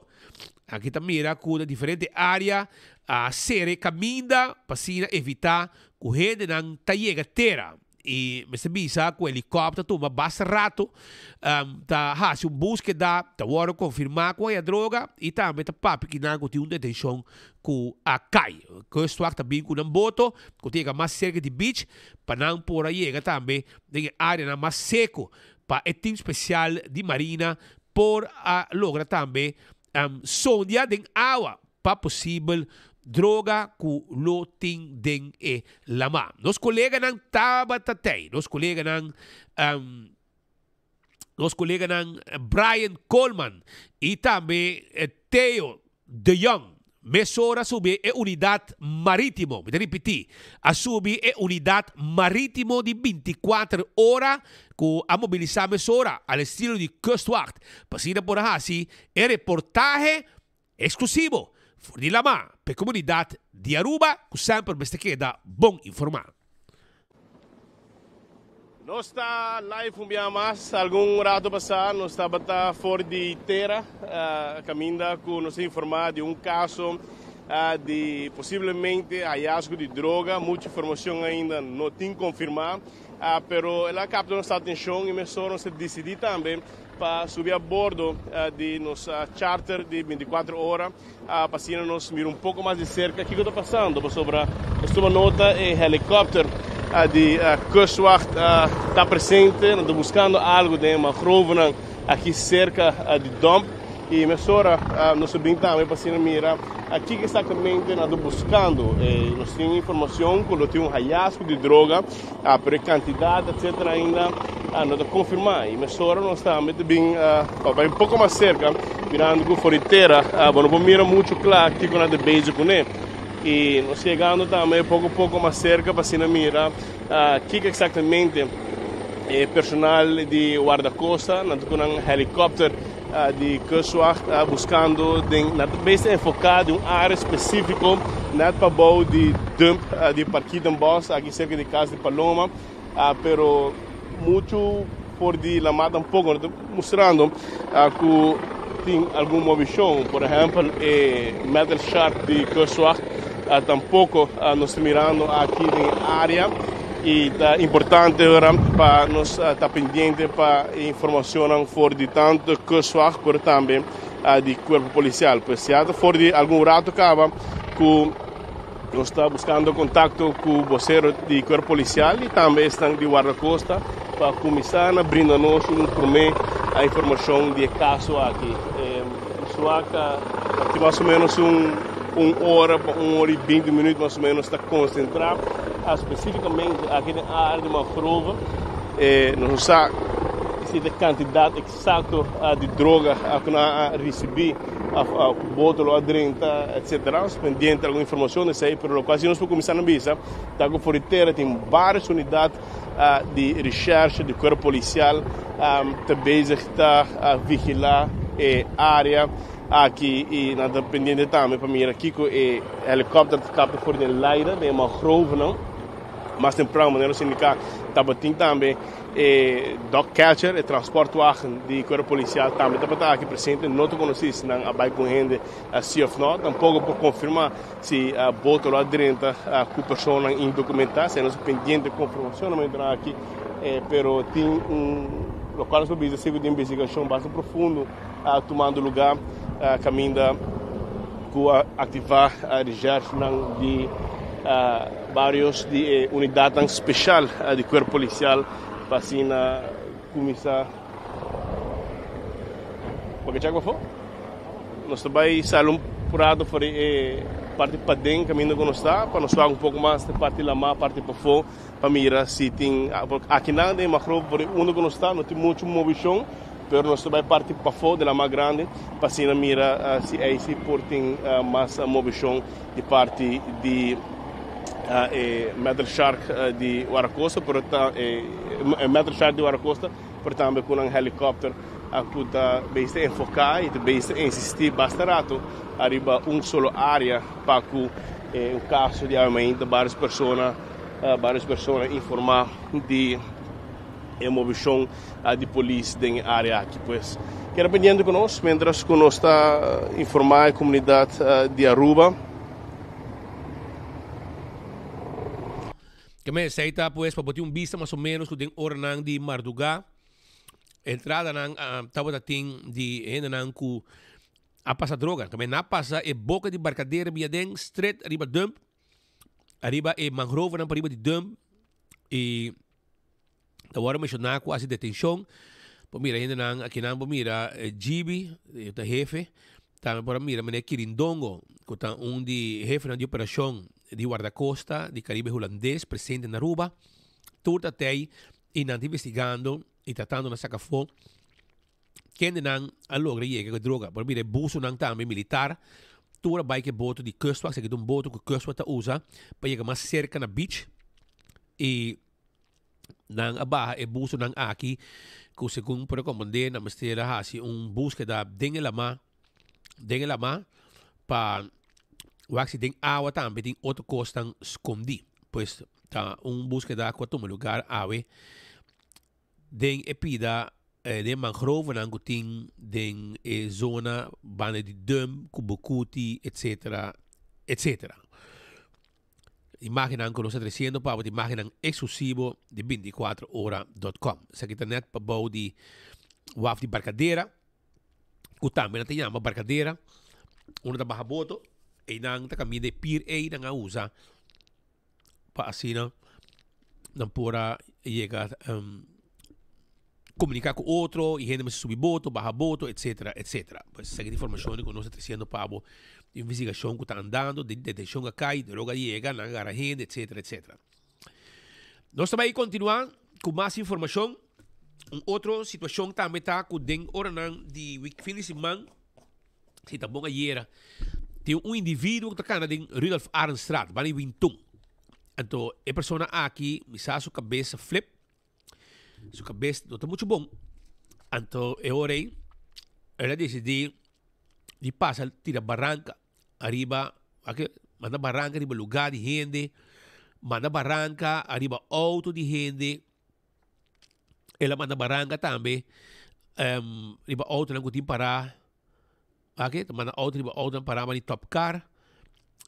Aki ta mira ku na diferente área a sera e kaminda pa asina evitá ku hendenan ta yega tera. I mester bisa ku helikòpter tuma basta rato ta hasi un búskeda, ta wòrdu konfirmá ku haya droga i tambe ta papia kinan ku tin un detenshon ku a kai. Kustwacht ta bin ku nan boto ku ta yega mas serka di beach pa nan por a yega tambe den e áreanan mas seku pa e tim spesial di marina por a logra tambe sondia den awa pa posibel droga ku lo tin den e lama. Nos koleganan tabata tei, nos koleganan nos koleganan Brian Coleman i tambe Theo de Jong mesora a subi e unidat maritimo, mi ta ripití, a subi e unidat maritimo di binti kuater ora ku a mobilisá mesora al estilo di Kustwacht pa asina por a hasi e reportahe Exclusivo for di Lama p'e comunidad di Aruba cu semper mester keda bon informa. Nos ta live un bia mas. Algun rato pasá nos tabata for di tera kaminda ku nos a informá di un kaso di posiblemente hayasgo di droga. Muchu informashon ainda no tin konfirmá, pero el a kapta nos atenshon i mesora nos a disidí tambe pa subi a bordo di nos charter di bintikuater ora pa asina nos mira un poko mas di serka kiko ta pasando pasobra nos tuma nota e helikòpter di Kustwacht ta presente, nan ta buskando algu den e mangrovenan aki serka di dump i mesora nos a bin tambe pa asina mira kiko eksaktamente nan ta buskando. Nos tin informashon ku lo tin un hayasgo di droga pero e kantidat etcetera ainda no ta konfirmá i mesora nos tambe ta bin pa bai un poko mas serka mirando ku for di tera bo no por mira muchu kla kiko nan ta bezig kuné i nos yegando tambe poko poko mas serka pa asina mira kiko eksaktamente e personal di wardakosta nan ta ku nan helikòpter di Kustwacht buskando den nan ta bes enfoká den un área spesífiko nèt pabou di dump di Parkietenbos aki serka di Kas di Paloma pero muchu for di lamá tampoko no ta mustrando ku tin algun movishon por ehèmpel e metal shark di Kustwacht tampoko nos ta mirando aki den e área. I ta importante ora pa nos ta pendiente pa e informacionnan for di tanto Kustwacht pero tambe di Cuerpo Policial. Pues ya ta for di algun rato caba cu nos ta buscando contacto cu vocero di Cuerpo Policial y tambe esnan di Guardacosta pa cuminsa na brinda nos un prome informacion di e caso aki. Kustwacht ta mas o menos un un ora pa un ora y binti minuut mas o menos ta concentra specificamente aki den area di mangrove. Nos no sa si ta cantidad exacto di droga cu nan a ricibi of cu boto lo a drenta etcetera. Nos pendiente algun informacion di esey pero locual si nos por cuminsa na bisa ta cu for di tera tin varios unidad di recherche di cuerpo policial ta bezig ta vigila e area. Aki y nan ta pendiente tambe pa mira kico e helicopter ta capta for den laira den e mangrovenan. Mas tempran manera nos indica tabatin tambe e dog catcher, e transportwagen di cuerpo policial tambe tabata aki presente. No ta conoci si nan a bay cu hende si of no. Tampoco por confirma si boto lo a drenta cu personanan indocumenta. Esei nos ta pendiente confirmacion na momentonan aki pero tin un locual nos por bisa si cu tin investigacion bastante profundo. tumando lugar caminda cu a activa recherchenan di varios di e unidadnan special di cuerpo policial pa asina cuminsa Bo ke check bafo? Nos ta bay sali un rato for di e parti paden caminda cu nos ta pa nos wak un poco mas di parti lama parti pafo pa mira si tin akinan den Magrove por unda cu nos ta no tin mucho movicion. Pero nos ta bai parti pafó di la mas grandi pa asina mira si ei si por tin mas movishon di parti di e Metal Shark di Waracosta, pero ta e Metal Shark di Waracosta, pero tambe ku nan helikòpter ku ta bezig ta enfoká i ta bezig ta insistí basta rato ariba un solo área pa ku e un kaso di awe mainta vários persona vários persona informá di e movishon di polis den e área aki. Pues keda pendiente ku nos mientras ku nos ta informá e komunidat di Aruba. Ke men esei ta pues pa bo tin un bista mas o menos ku den oranan di mardugá entradanan tabata tin di hendenan ku a pasa droga. Ke men a pasa e boka di Barcadera bia den stret riba dump ariba e mangrovenan pariba di dump i Ta wòrdu menshoná ku hasi detenshon. Por mira hendenan akinan por mira Gibi, e ta hefe. Tambe por a mira meneer Kirindongo, ku ta un di hefenan di operashon di Wardakosta di Karibe Hulandes presente na Aruba. Tur ta tei i nan ta investigando i tratando na saka afó kendenan a logra yega ku e droga. Por mira e busonan tambe militar tur a bai ku e boto di Kustwacht, esaki ta un boto ku Kustwacht ta usa pa yega mas serka na beach i Nan a baha e busonan aki ku segun por a komprendé nan mester a hasi un búskeda den e lamá, den e lamá pa wak si den awa tambe tin otro kosnan skondí. Pues ta un búskeda ku a tuma lugar awe. den e pida den mangrovenan ku tin den e zona banda di Dum ku Bukuti etcetera etcetera. Imagennan ku nos ta tresiendo pa bo ta imagennan eksklusivo di bintikuater ora dot com. Esaki ta nèt pabou di waf di Barkadera ku tambe nan ta yama Barkadera. Unda ta baha boto einan ta kaminda e pir ei nan a usa pa asina nan por a yega komuniká ku otro i hende mester subi boto, baha boto, etsetera, etsetera. Pues esaki ta informashon ku nos ta tresiendo pa bo di investigashon ku ta andando, di detenshon a kai, droga a yega, nan a gara hende, etsetera, etsetera. Nos ta bai kontinuá ku mas informashon. Un otro situashon tambe ta ku den oranan di wik fin di siman, si ta bon ayera, tin un individuo ku ta kana den Rudolf Arendstraat, banda di Wintun. Anto e persona aki, mi sa su kabes a flip. Su cabes no ta mucho bon. Anto e ora ei, el a decidí di pasa tira baranca ariba, wak manda baranca riba lugar di hende, manda baranca ariba auto di hende. El a manda baranca tambe riba autonan cu tin para. Wak ta manda auto riba autonan para di top car.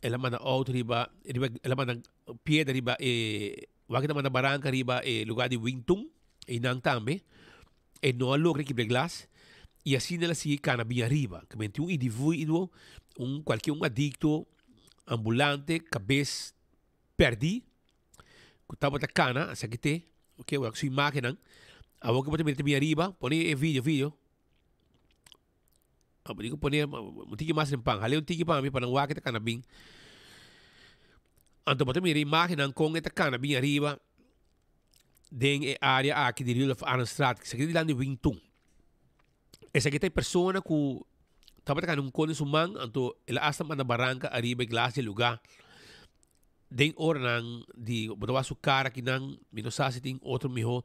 El a manda auto riba, riba, el a manda piedra riba e. Wak ta manda baranka riba e lugar di Wingtung, einan tambe. E no a logra kibra e glas y asina el a sigui cana bin ariba. Ke men tin un individuo, un cualkier un adicto ambulante, cabes perdi, cu tabata cana, esaki te, ok, wak su imagennan. Awor ke bo ta mira ta bin ariba, pone e video, video. Bo tin ku pone un tiki mas den pan. Hale un tiki pa mi pa nan wak e ta kana bin. Anto bo ta mira imagennan kon e ta kana bin ariba den e area aki di Rudolf Arendstraat. Esaki ta dilanti di Wingtun. Esaki ta e persona ku tabata kana un kon den su man anto el a asta manda baranka ariba e glas di e luga. Den oranan di bo ta wak su kara kinan mi no sa si tin otro miho.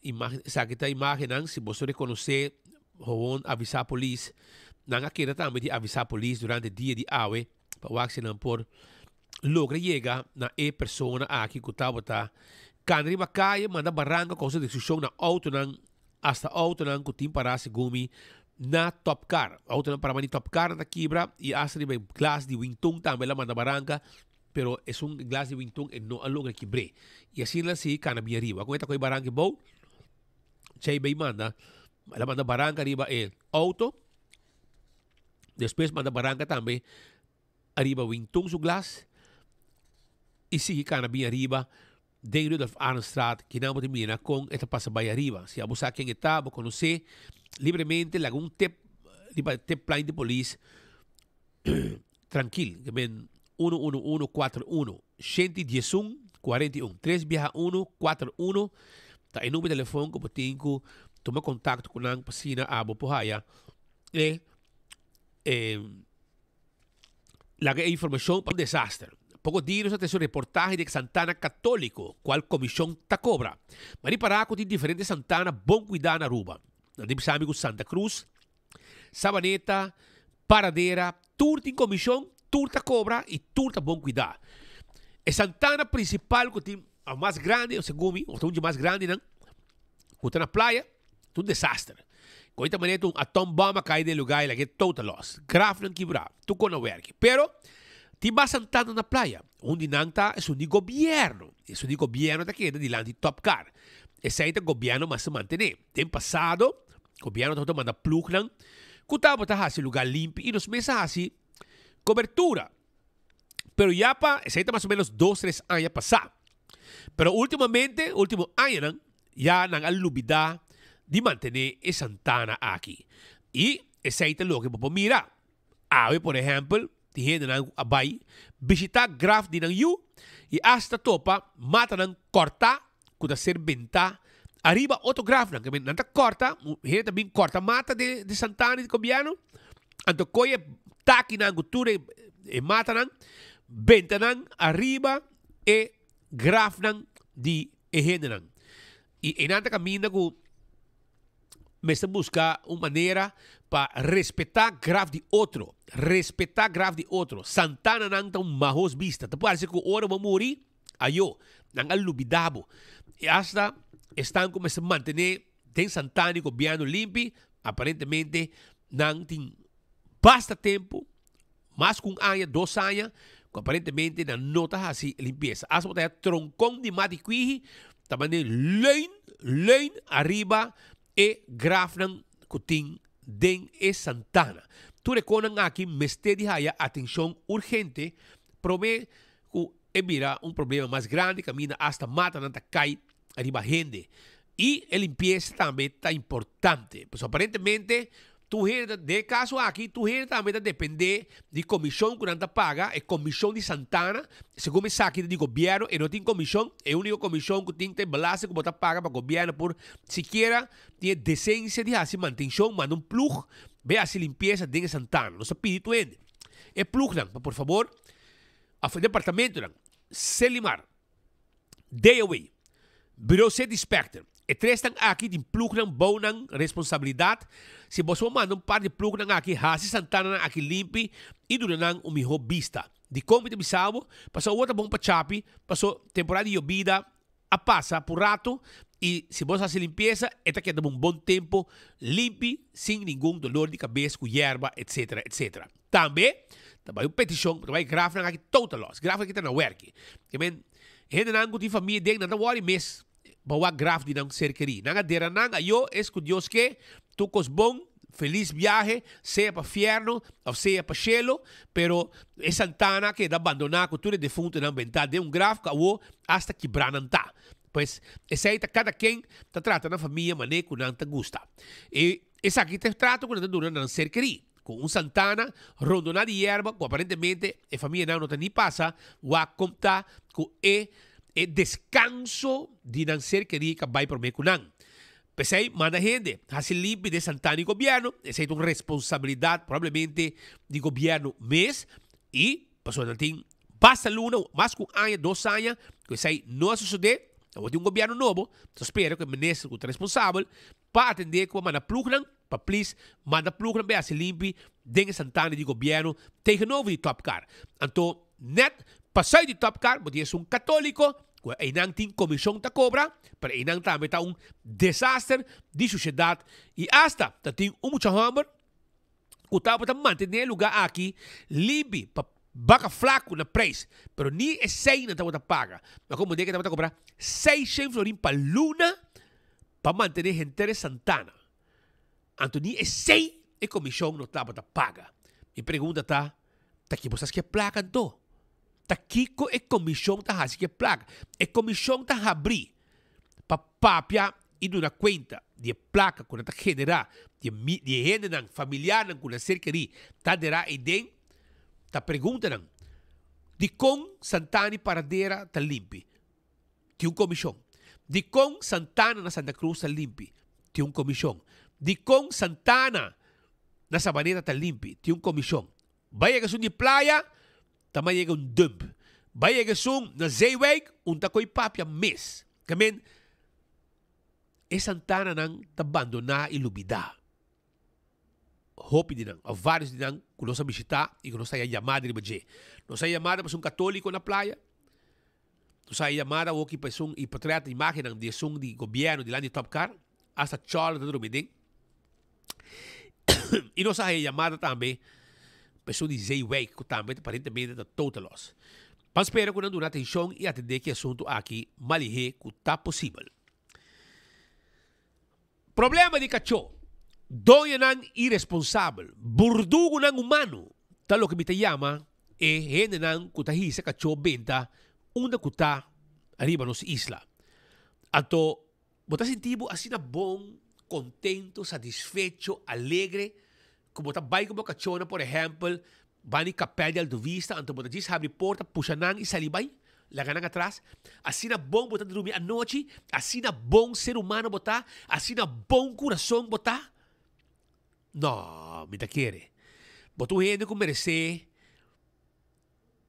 Imagen, esaki ta imagennan, si boso rekonosé, gewoon avisá polis. Nan a keda tambe di avisá polis durante dia di awe pa wak si nan por logra yega na e persona aki ku tabata kana riba kaye, manda baranka kousa destrukshon na outonan, hasta outonan ku tin pará segun mi na Top Car. Outonan pará di Top Car nan ta kibra i hasta riba e glas di Wington tambe el a manda baranka. Pero esun glas di wintun e no a logra kibr'é. I asina el a sigui kana bin ariba. Kon e ta kohe baranka bou, Chay bay manda, el a manda baranka riba e auto, despues manda baranka tambe ariba wintun su glas i sigui kana bin ariba den Rudolf Arendstraat. Kinan bo ta mira kon e ta pasa bay ariba. Si abo sa ken e ta, bo konos'é, libremente laga un tip riba tipline di polis. Trankil, ke men uno uno uno kuater uno, shenti diesun kuarenta i un, tres biaha uno kuater uno ta e numero di telefon ku bo tin ku tuma kontakto ku nan pa asina abo por haya e e laga e informashon pa un desaster. Poko dia nos a trese un reportahe di e Santana Katoliko kual komishon ta kobra. Ma ripará ku tin diferente santana bon kuidá na Aruba. Nan tin bisa mi ku Santa Cruz, Sabaneta, Paradera, tur tin komishon, tur ta kobra i tur ta bon kuidá. E santana prinsipal ku tin a mas grandi, segun mi, òf ta un dje mas grandinan, ku ta na playa, ta un desaster. Ku e ta manera un atom bòm a kai den e lugá i laga e total loss. Grafnan kibrá, tur kon a wèrki. Pero, tin mas santana na playa. Un di nan ta esun di gobièrnu. Esun di gobièrnu ta keda dilanti Top Car. Esei ta gobièrnu mester mantené. Den pasado, Gobierno tabata manda plugnan cu tabata haci lugar limpi y nos mes a haci cobertura. Pero ya pa, esey ta mas o menos dos, tres aña pasa. Pero ultimamente, ultimo añanan, ya nan a lubida di mantene e santana aki. Y esey ta loke bo por mira. Awe, por ehempel, tin hendenan cu a bay bishita graf di nan yu y hasta topa matanan corta cu ta ser benta ariba otro grafnan. Ke men nan ta corta, hende ta bin corta mata de de santana di gobierno, anto coy e takinan cu tur e e matanan, benta nan ariba e grafnan di e hendenan. Y eynan ta caminda cu mester busca un manera pa respeta graf di otro, respeta graf di otro. Santananan ta un mahos bista. Ta parse cu ora bo muri, ayo, nan a lubida bo. Y hasta Esnan ku mester mantené den Santana i gobièrnu limpi, aparentemente nan tin basta tempu, mas ku un aña, dos aña, ku aparentemente nan no ta hasi limpiesa. Asta bo ta haya tronkon di mati kwihi ta mane leun, leun ariba e grafnan ku tin den e Santana. Tur e konan aki mester di haya atenshon urgente promé ku e bira un problema mas grandi kaminda asta matanan ta kai riba hende. I e limpiesa tambe ta importante. Pasobra aparentemente tur hende ta, den e kaso aki, tur hende tambe ta depende di komishon ku nan ta paga, e komishon di Santana. Segun mi sa aki ta di gobièrnu, e no tin komishon. E úniko komishon ku tin ta e belasting ku bo ta paga pa gobièrnu por sikiera tin e desensia di hasi mantenshon, manda un plug bai hasi limpiesa den e Santana. Nos ta pidi tur hende, e plugnan, pa por fabor, òf e departamentonan, Selimar, DOW, Bureau City Inspector. E tresnan aki tin plugnan bou nan responsabilidad. Si boso por manda un par di plugnan aki haci santananan aki limpi y duna nan un miho bista. Dicon mi ta bisa bo? Pasobra awor ta bon pa chapi, paso temporada di yobida a pasa por rato y si boso haci limpieza e ta keda bo un bon tempo limpi sin ningun dolor di cabes cu yerba etc. Etc. Tambe ta bai un peticion, ta bai grafnan aki total loss. Grafnan aki ta na werki. Ke men, hendenan ku tin famia den, nan ta wòri mes pa wak graf di nan ser kerí. Nan a dera nan, ayo, es ku Dios ke, tur kos bon, felis biahe, sea pa fierno òf sea pa shelo, pero e santana a keda bandoná ku tur e defuntonan bentá den un graf ku awo asta kibrá nan ta. Pues, esei ta kada ken ta trata nan famia manera ku nan ta gusta. E esaki ta e trato ku nan ta duna na nan ser kerí. Ku un santana rondoná di yerba ku aparentemente e famianan no ta ni pasa wak kon ta ku e e deskanso di nan ser kerí ka bai promé ku nan. P'esei manda hende hasi limpi den santana di gobièrnu, esei ta un responsabilidat probablemente di gobièrnu mes i pasobra nan tin basta luna, mas ku un aña, dos aña ku esei no a sosodé. Awor tin un gobièrnu nobo, ta spera ku e minister ku ta responsabel pa atendé ku a manda plugnan pa plis manda plugnan bai hasi limpi den e santana di gobièrnu tegenover di Topcar. Anto nèt pasai di Topcar bo tin esun katóliko ku einan tin komishon ta kobra pero einan tambe ta un desaster di shushedat i asta ta tin un mucha hòmber ku tabata mantené e lugá aki limpi pa baka flaku na preis pero ni esei nan tabata paga. Ma komo deke tabata kobra seishen florin pa luna pa mantené henter e santana. Anto ni esei e komishon no tabata paga. Mi pregunta ta, ta ki bo sa ske plaka anto? Ta kiko e komishon ta hasi ku e plaka? E komishon ta habrí pa papia i duna kuenta di e plaka ku nan ta generá di e di e hendenan, familiarnan ku nan ser kerí ta derá eiden? Ta preguntanan, dikon Santana i Paradera ta limpi? Tin un komishon. Dikon Santana na Santa Cruz ta limpi? Tin un komishon. Dikon Santana na Sabaneta ta limpi? Tin un komishon. Bai yega esun di playa, ta mas yega un dump. Bai yega esun na Zeewijk, un ta koi papia mes. Ke men, e Santananan ta bandoná i lubidá. Hopi di nan, òf vários di nan ku nos a bishitá i ku nos ta haña yamada riba dje. Nos a haña yamada pa esun katóliko na playa. Nos a haña yamada awoki pa esun i portret, imágennan di esun di gobièrnu dilanti di Topcar, asta Charles ta drumi den. I nos a haña yamada tambe pa esun di Zeewijk ku tambe aparentemente ta total loss. Ban spera ku nan duna atenshon i atendé ki asuntu aki malihé ku ta posibel. Problema di kachó, doñonan iresponsabel, burdugunan humano ta loke mi ta yama e hendenan ku ta hisa kachó benta unda ku ta riba nos isla. Anto bo ta sinti bo asina bon, kontento, satisfecho, alegre ku bo ta bai ku bo kachónan por ehèmpel Ban di kapèl di Alto Vista, anto bo ta djis habri porta, pusha nan i sali bai, laga nan atras. Asina bon bo ta drumi anochi, asina bon ser humano bo ta, asina bon kurason bo ta. No, mi ta kere. Bo ta un hende ku meresé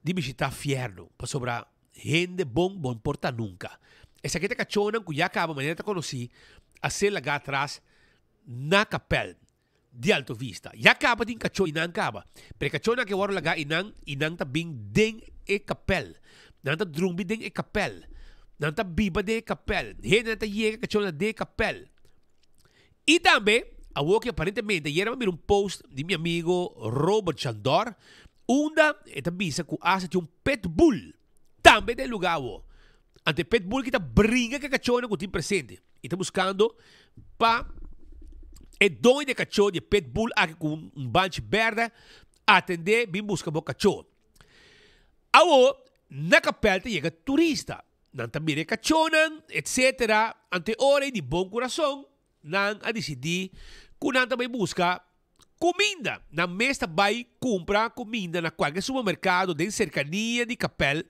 di bishitá fièrnu, pasobra hende bon bo no por ta nunka. Esaki ta kachónan ku ya kaba manera ta konosí a ser lagá atras na kapèl. Di Alto Vista. Ya kaba tin kachó i nan kaba. Pero e kachónan ke wòrdu lagá i nan i nan ta bin den e kapèl. Nan ta drumbi den e kapèl. Nan ta biba den e kapèl. Hendenan ta yega kachónan den e kapèl. I tambe, awor ki aparentemente ayera mi a mira un post di mi amigo Robert Chandor, unda e ta bisa ku asta tin un pitbull tambe den e lugá awor. Anto e pitbull ki ta bringa ku e kachónan ku tin presente i ta buskando pa e doño di e kachó di e pitbull aki ku un banchi bèrdè atendé bin buska bo kachó. Awor, na kapèl ta yega turista. Nan ta mira e kachónan, etcetera. Anto e ora ei di bon kurason, nan a disidí ku nan ta bai buska kuminda. Nan mes ta bai kumpra kuminda na kualke supermerkado den serkania di kapèl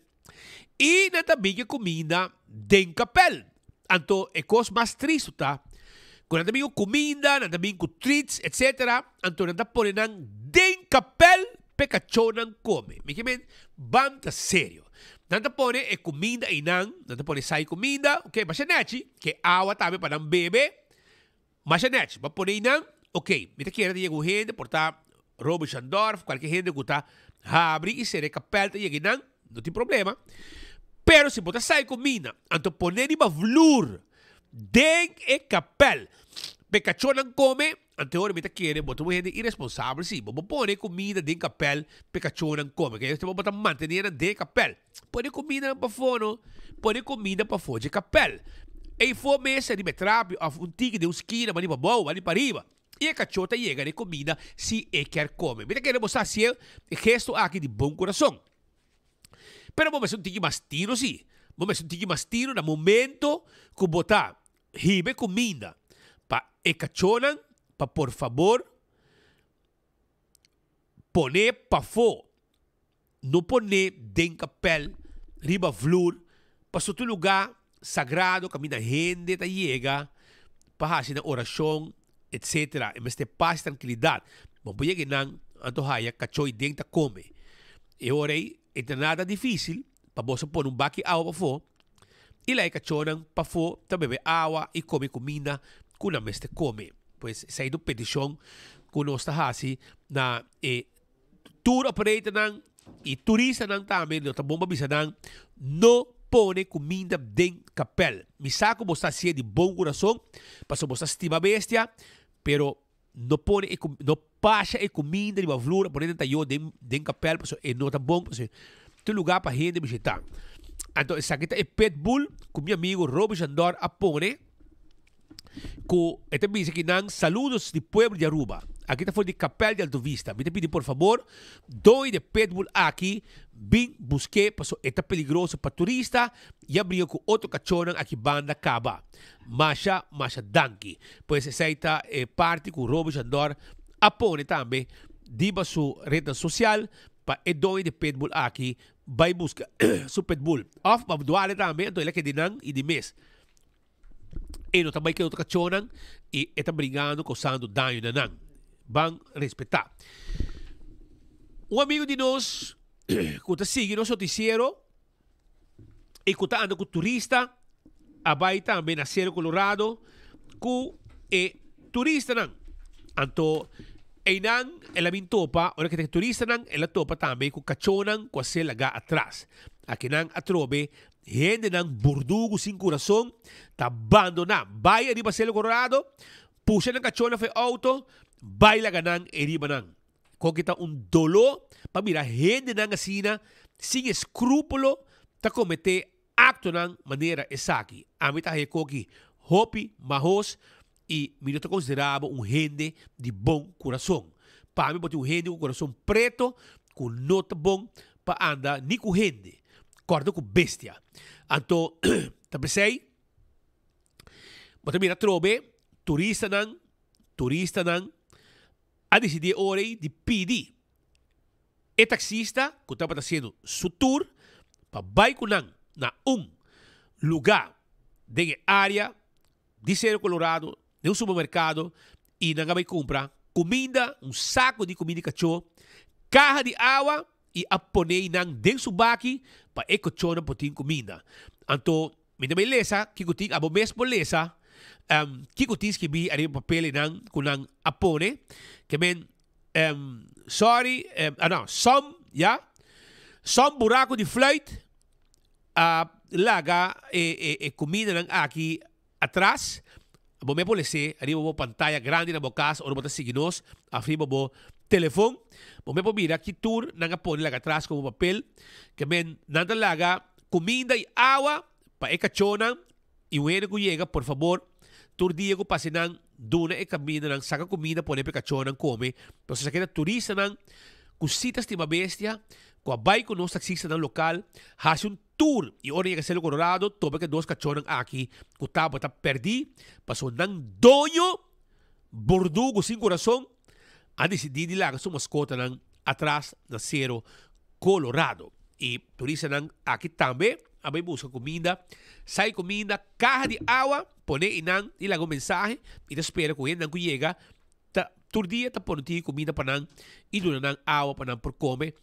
i nan ta bin ku e kuminda den kapèl. Anto e kos mas tristu ta ku nan ta bin ku kuminda, nan ta bin ku treats, etcetera, anto nan ta pone nan den kapèl p'e kachónan kome. Mi ke men, ban ta serio. Nan ta pone e kuminda einan, nan ta pone sai kuminda, ok, masha nèchi, ke awa tambe pa nan bebe, masha nèchi. Bo a pone einan, ok, mi ta kere ta yega un hende, por ta Robert Shandorf, kualke hende ku ta habri i sera e kapèl ta yega einan, no tin problema. Pero si bo ta sai kuminda, anto pone riba vlur den e kapèl p'e kachónan kome, Ante ora mi ta kere bo ta un hende iresponsabel si bo bo pone kumida den kapel p'e kachónan kome. Ke bo ta mantené nan den e kapel. Pone kumidanan pafó no. Pone kumida pafó dje kapel. Eifó mesa riba e trapi òf un tiki den un skina bani pabou, bani pariba. I e kachó ta yega na e kumida si e kier kome. Mi ta kere bo sa hasié e gesto aki di bon kurason. Pero bo mester un tiki mas tino si. Bo mester un tiki mas tino na momento ku bo ta Hiba e kuminda pa e kachónan pa por fabor pon'é pafó, no pon'é den kapèl, riba vlur, pasobra tur lugá sagrado kaminda hende ta yega pa hasi nan orashon etsetera. E mester pas i trankilidat. Bo por yega einan anto haya kachó ei den ta kome. E ora ei e ta nada difísil pa boso pone un baki awa pafó. I laga e kachónan pafó ta bebe awa i kome kuminda ku nan mester kome. Pues esei ta un petishon ku nos ta hasi na e tour operatornan i turistanan tambe. Lo ta bon pa bisa nan, no pone kuminda den kapèl. Mi sa ku bo ta hasié di bon kurason, pasobra bo ta stima bestia, pero no pone e no pasha e kuminda riba vloer, pone den tayó den den kapèl pasobra e no ta bon pasobra tur lugá pa hende bishitá. Anto esaki ta e pitbull ku mi amigu Roby Jandor a pone ku e ta bisa ki nan saludos di pueblo di Aruba. Aki ta for di kapèl di Alto Vista. Mi ta pidi por fabor doi di e pitbull aki bin busk'é pasobra e ta peligroso pa turista i a bringa ku otro kachónan aki banda kaba. Masha, masha danki. Pues esei ta e parti ku Roby Jandor a pone tambe diba su retnan sosial pa e doño di pitbull aki bai buska su pitbull. Of pa duale tambe, anto el a keda di nan i di mes. E no ta bai keda otro kachónan i e ta bringando kousando daño na nan. Ban respetá. Un amigu di nos ku ta sigui nos notisiero y cu ta anda cu turista a bay tambe na Cerro Colorado cu e turistanan. Anto eynan el a bin topa, ora cu ta turistanan el a topa tambe cu cachonan cu a ser laga atras. Akinan atrobe hendenan burdugu sin curason ta bandona bay ariba Cerro Colorado, pusha nan cachonan for e auto, bay laga nan eriba nan. Koke ta un doló pa mira hendenan asina sin eskrúpulo ta kometé aktonan manera esaki. Ami ta haña koki hopi mahos i mi no ta konsiderá bo un hende di bon kurason. Pa mi bo tin un hende ku kurason preto ku no ta bon pa anda ni ku hende, kòrda ku bestia. Anto ta p'esei bo ta mira atrobe turistanan, turistanan a disidí e ora ei di pidi e taksista ku tabata hasiendo su tur pa bai ku nan na un lugá den e área di Cerro Colorado, den un supermerkado, i nan a bai kumpra kuminda, un saku di kuminda di kachó, kaha di awa i a pone nan den su baki pa e kachónan por tin kuminda. Anto Mi ta bay lesa kiko tin, abo mes por lesa kiko tin skibí ariba papelnan ku nan a pone. Ke men, sorry, ah no, some, ya, some buraku di fluit a. laga e e e kumindanan aki atras, bo me por lese riba bo pantaya grandi na bo kas ora bo ta sigui nos òf riba bo telefon. Bo me por mira ki tur nan a pone laga atras komo papel. Ke men nan ta laga kuminda i awa pa e kachónan i un hende ku yega por fabor tur dia ku pasa nan duna e kamindanan saka kuminda pone pa e kachónan kome. Pasobra esaki ta turistanan ku si ta stima bestia ku a bai ku nos taksistanan lokal hasi un Tur i ora yega Selo Colorado topa ke dos kachónan aki ku tabata pèrdí pasobra nan doño burdugu sin kurason a disidí di laga su maskotanan atras na Sero Colorado. I turistanan aki tambe a bai buska kuminda, sai kuminda, kaha di awa, pone einan i laga un mensahe i ta spera ku hendenan ku yega ta tur dia ta pone tin kuminda pa nan i duna nan awa pa nan por kome.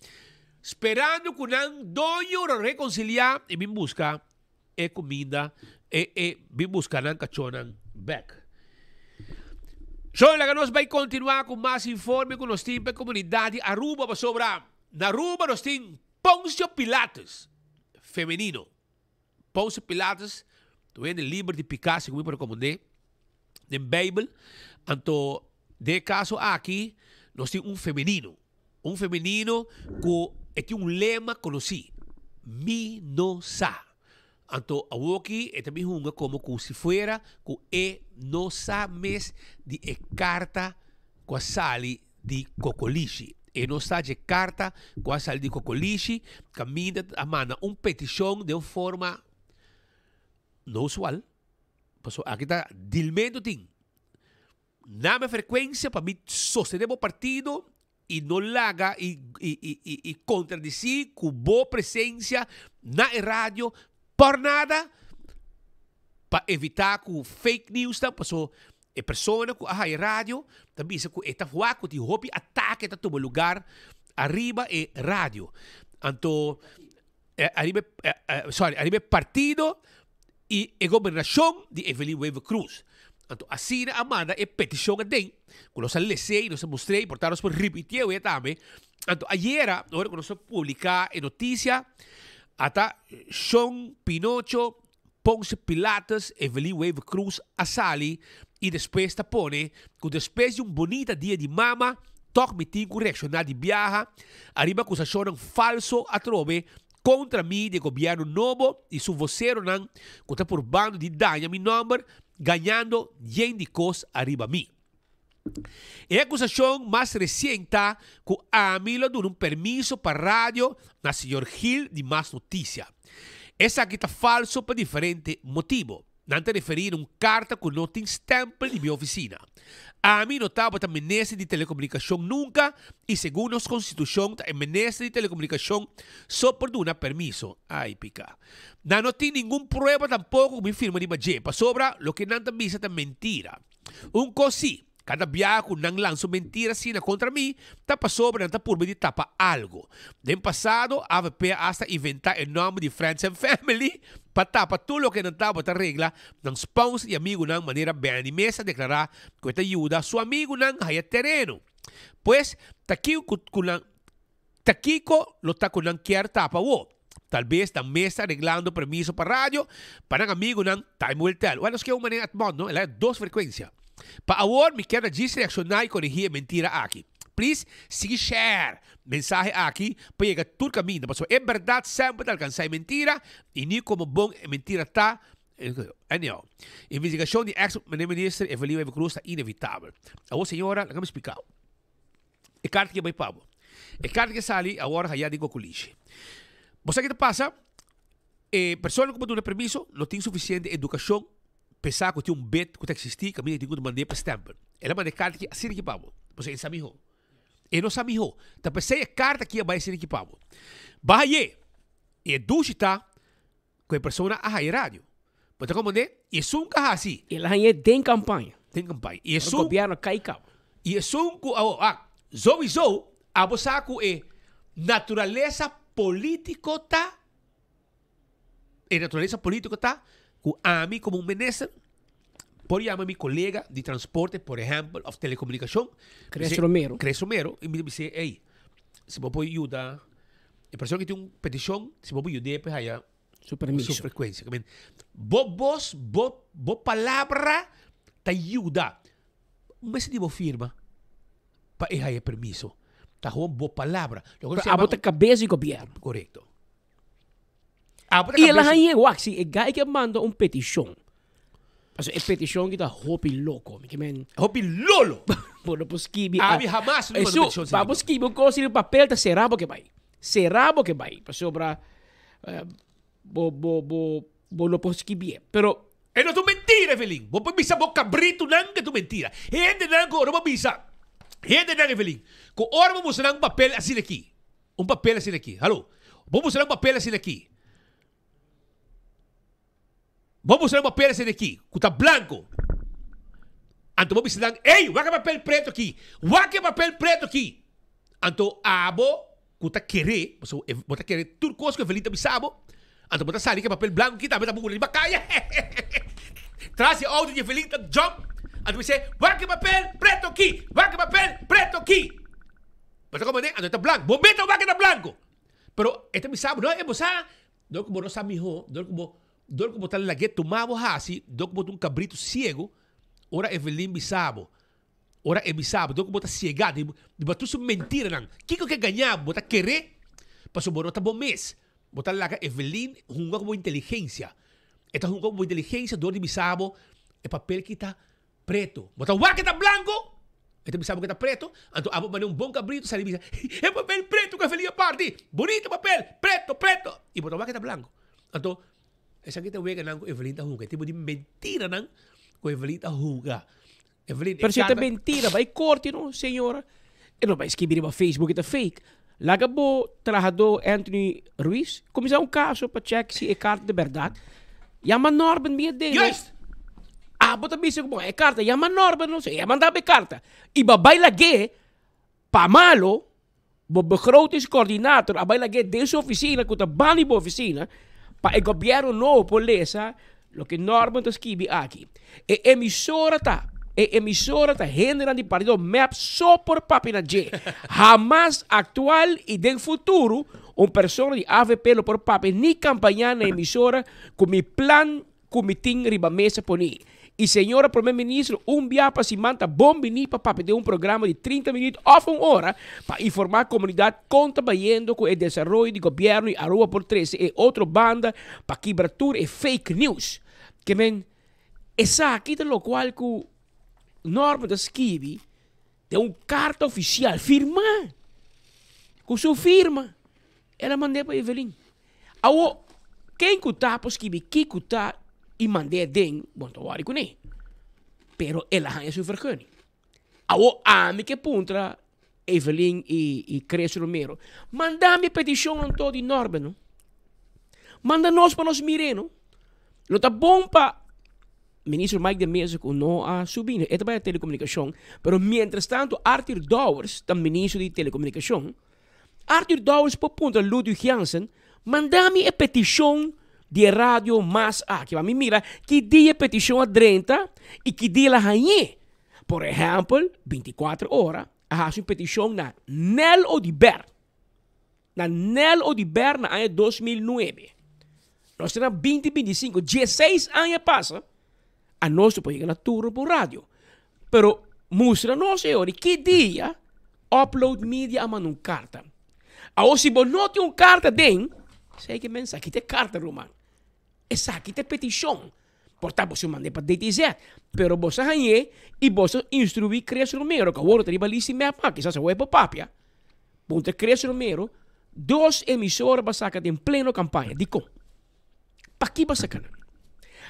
Sperando ku nan doño lo rekonsiliá i bin buska e kuminda, e e bin buska nan kachónan bèk. Shon, laga nos bai kontinuá ku mas informe ku nos tin pa e komunidat di Aruba pasobra na Aruba nos tin Poncio Pilatus femenino. Poncio Pilatus ta un hende liber di piká segun mi por rekomend'é den Beibel. Anto den e kaso aki nos tin un femenino. Un femenino ku e tin un lema konosí, Mi no sa. Anto awoki e ta bin hunga komo ku si fuera ku e no sa mes di e karta ku a sali di Kokolishi. E no sa dje karta ku a sali di Kokolishi kaminda a manda un petishon den un forma no usual, pasobra aki ta dilmentu tin. Name frecuencia pa mi sostene bo partido y no laga y y contradeci cu bo presencia na e radio por nada pa evita cu fake news ta paso e persona cu a haya radio ta bisa cu e ta wak cu tin hopi atake ta tuma lugar ariba e radio anto ariba sorry ariba e partido y e gobernacion di Evelyn Wever Croes. Anto asina a manda e peticion aden, cu nos a les'é y nos a mustr'é y por ta nos por ripitié awe tambe. Anto ayera, ora cu nos a publica e noticia, ata Shon Pinocho, Ponce Pilatus, Evelyn Wever Croes a sali y despues ta pone cu despues di un bonita dia di mama, tog mi tin cu reacciona di biaha ariba acusacionnan falso atrobe Kontra mi di e gobièrnu nobo i su voseronan ku ta purbando di daña mi nòmber, gañando yen di kos ariba mi. E akusashon mas resien ta ku ami lo duna un permiso pa radio na señor Gil di Mas Noticia. Esaki ta falso pa diferente motibo. Nan ta referí na un karta ku no tin stèmpel di mi ofisina. Ami no tabata minister di telekomunikashon nunka i segun nos konstitushon ta e minister di telekomunikashon so por duna permiso. Ai pika. Nan no tin ningun prueba tampoko ku mi firma riba dje pasobra loke nan ta bisa ta mentira. Un kos sí, kada biaha ku nan lansa un mentira asina kontra mi, ta pasobra nan ta purba di tapa algu. Den pasado, avp a asta inventá e nòmber di Friends and Family pa tapa tur loke nan tabata regla nan sponsor i amigunan manera Benny mes a deklará ku e ta yuda su amigunan haya tereno. Pues, ta kiko ku nan Ta kiko lo ta ku nan kier tapa awo? Tal bes nan mes ta areglando permiso pa radio pa nan amigunan, time will tell. Wèl, nos ke un manera at mond, no? El a dos frekuensia. Pa awor mi kier na djis reakshoná i korigí e mentira aki. Please, sigui share mensahe aki pa yega tur kaminda, pasobra e bèrdat semper ta alkansá e mentira i ni komo bon e mentira ta, anyhow. Investigashon di ex minister Evelyn Wever Croes ta inevitabel. Awor señora, laga mi splika bo. E karta ke bai pa bo. E karta ke sali awor haya den kokulishi. Bo sa ke ta pasa? E persona ku bo duna permiso no tin sufisiente edukashon pa e sa ku tin un bed ku ta eksistí kaminda e tin ku mand'é pa stèmpel. El a manda e karta aki asina ki pa bo. Pasobra e sa mihó. E no sa mihó. Ta p'esei e karta aki a bai asina ki pa bo. Ba hay'é. I e dushi ta ku e persona a haya radio. Bo ta komprendé? I esun ku a hasi. El a hañ'é den kampaña. Den kampaña. I esun. Gobièrnu kai kaba. I esun ku a wak. Souiso abo sa ku e naturalesa polítiko ta, e naturalesa polítiko ta ku ami komo un minister por yama mi kolega di transporte por ehèmpel òf telekomunikashon. Chris Romero. Chris Romero i mi ta bis'é, ey, si bo por yuda e persona ki tin un petishon, si bo por yud'é pa e haya. Su permiso. Su frecuencia. Ke men, bo bos, bo, bo palabra ta yuda. Un mester di bo firma pa e haya permiso. Ta gewoon bo palabra. Lo Pero abo ta cabeza di gobierno. Correcto. Abo ta Y el a cabeza. hañ'é, wak, si e guy ke manda un peticion. Paso e peticion ki ta hopi loco. Mi ke men. Hopi lolo. Bo no por skibi. Abi hamas lo manda Eso, peticion pa bo skibi un cos riba papel ta cera bo ke bay. Cera bo ke bay. Pasobra bo bo bo bo no por skibié. Pero. E no ta un mentira, Evelyn. Bo por bisa bo cabritonan ke ta un mentira. Hendenan ku ora bo bisa, hendenan, Evelyn, ku ora bo mustra nan un papel asina aki, un papel asina aki, halo, bo mustra nan un papel asina aki, bo mustra nan un papel asina aki, ku ta blanco, anto bo bisa nan, ey, wak e papel preto aki, wak e papel preto aki. Anto abo ku ta kere, pasobra e bo ta kere tur kos ku Evelyn ta bisa bo, anto bo ta sali ku e papel blanku aki tambe ta bula riba kaya tras di e outo di Evelyn ta jump, anto bo bis'é, wak e papel preto aki, wak e papel preto aki. Bo ta komprendé? Anto e ta blanku, bo meta wak e ta blanku, pero e ta bisa bo, no e bo sa, dor ku bo no sa mihó, dor ku bo dor ku bo ta lag'é tuma bo hasi, dor ku bo ta un kabritu siegu, ora Evelyn bisa bo. Ora e bisa bo, dor ku bo ta siegá di bo tur su mentiranan, kiko ke gañá bo? Bo ta keré pasobra bo no ta bo mes. Bo ta laga Evelyn hunga ku bo inteligensia. E ta hunga ku bo inteligensia dor di bisa bo e papel ki ta preto. Bo ta wak e ta blanko, e ta bisa bo ke ta preto, anto abo manda un bon kabritu sali bisa, e papel preto ku Evelyn a parti, bunito papel, preto, preto, i bo ta wak e ta blanko. Anto esaki ta weganan ku Evelyn ta hunga, e tipo di mentiranan ku Evelyn ta hunga. Evelyn, Pero si e ta carta... mentira, bai corte no, señora. E no bai skibi riba Facebook e ta fake. Laga bo trahador Anthony Ruiz cuminsa un caso pa check si e carta ta berdad. Yama Norben mia den. Juist! Abo ta bisa cu bon e carta, yama Norben no, e a manda bo e carta. Y bo a bai lag'é pa malo, bo begrotingscoördinator a bai lag'é den su oficina cu ta banda di bo oficina pa e gobierno nobo por lesa loke Norman ta skibi aki. E emisora ta e emisora ta hendenan di partido mep so por papia na dje. Hamas actual y den futuro un persona di avp lo por papia ni campaña na emisora cu mi plan cu mi tin riba mesa poni. Y señora Prome Ministro un bia pa siman ta bon bini pa papia den un programa di 30 minuut of un ora pa informa comunidad con ta bayendo cu e desaroyo di gobierno y Aruba por trece e otro banda pa kibra tur e fake news. Ke men esaki ta locual cu Norman ta skibi den un carta oficial firma cu su firma el a mande pa Evelyn. Awo, ken ku ta por skibi kiko ta i mand'é aden, bo no ta wòri kuné. Pero el a haña su vergunning. Awo, ami ke puntra Evelyn i Chris Romero, manda mi e petishon anto di Norben no. Manda nos pa nos mir'é no. Lo ta bon pa Ministro Mike de Meza ku no a subi, e ta bai a telekomunikashon, pero mientrastanto Arthur Dowers ta Ministro di Telekomunikashon. Arthur Dowers por puntra Ludwig Jansen, Manda mi e peticion di e radio mas aki pa mi mira ki dia e peticion a drenta y ki dia el a hañ'é. Por ehempel, 24 ora a haci un peticion na Nel Oduber, na Nel Oduber na aña 2009. Nos ta na 2025, dieseis aña pasa, anos no por yega na turno pa un radio. Pero mustra nos e ora ki dia Upload Media a manda un karta. Awor si bo no tin un karta den, esei ke men esaki ta e karta ruman. Esaki ta e petishon. Por ta boso mand'é pa DTZ, pero boso a hañ'é i boso a instruí Chris Romero, ku awor ta riba lista di mep, kisas awor e por papia. Puntra Chris Romero, dos emisora bo a saka den pleno kampaña, dikon? Paki bo a saka nan?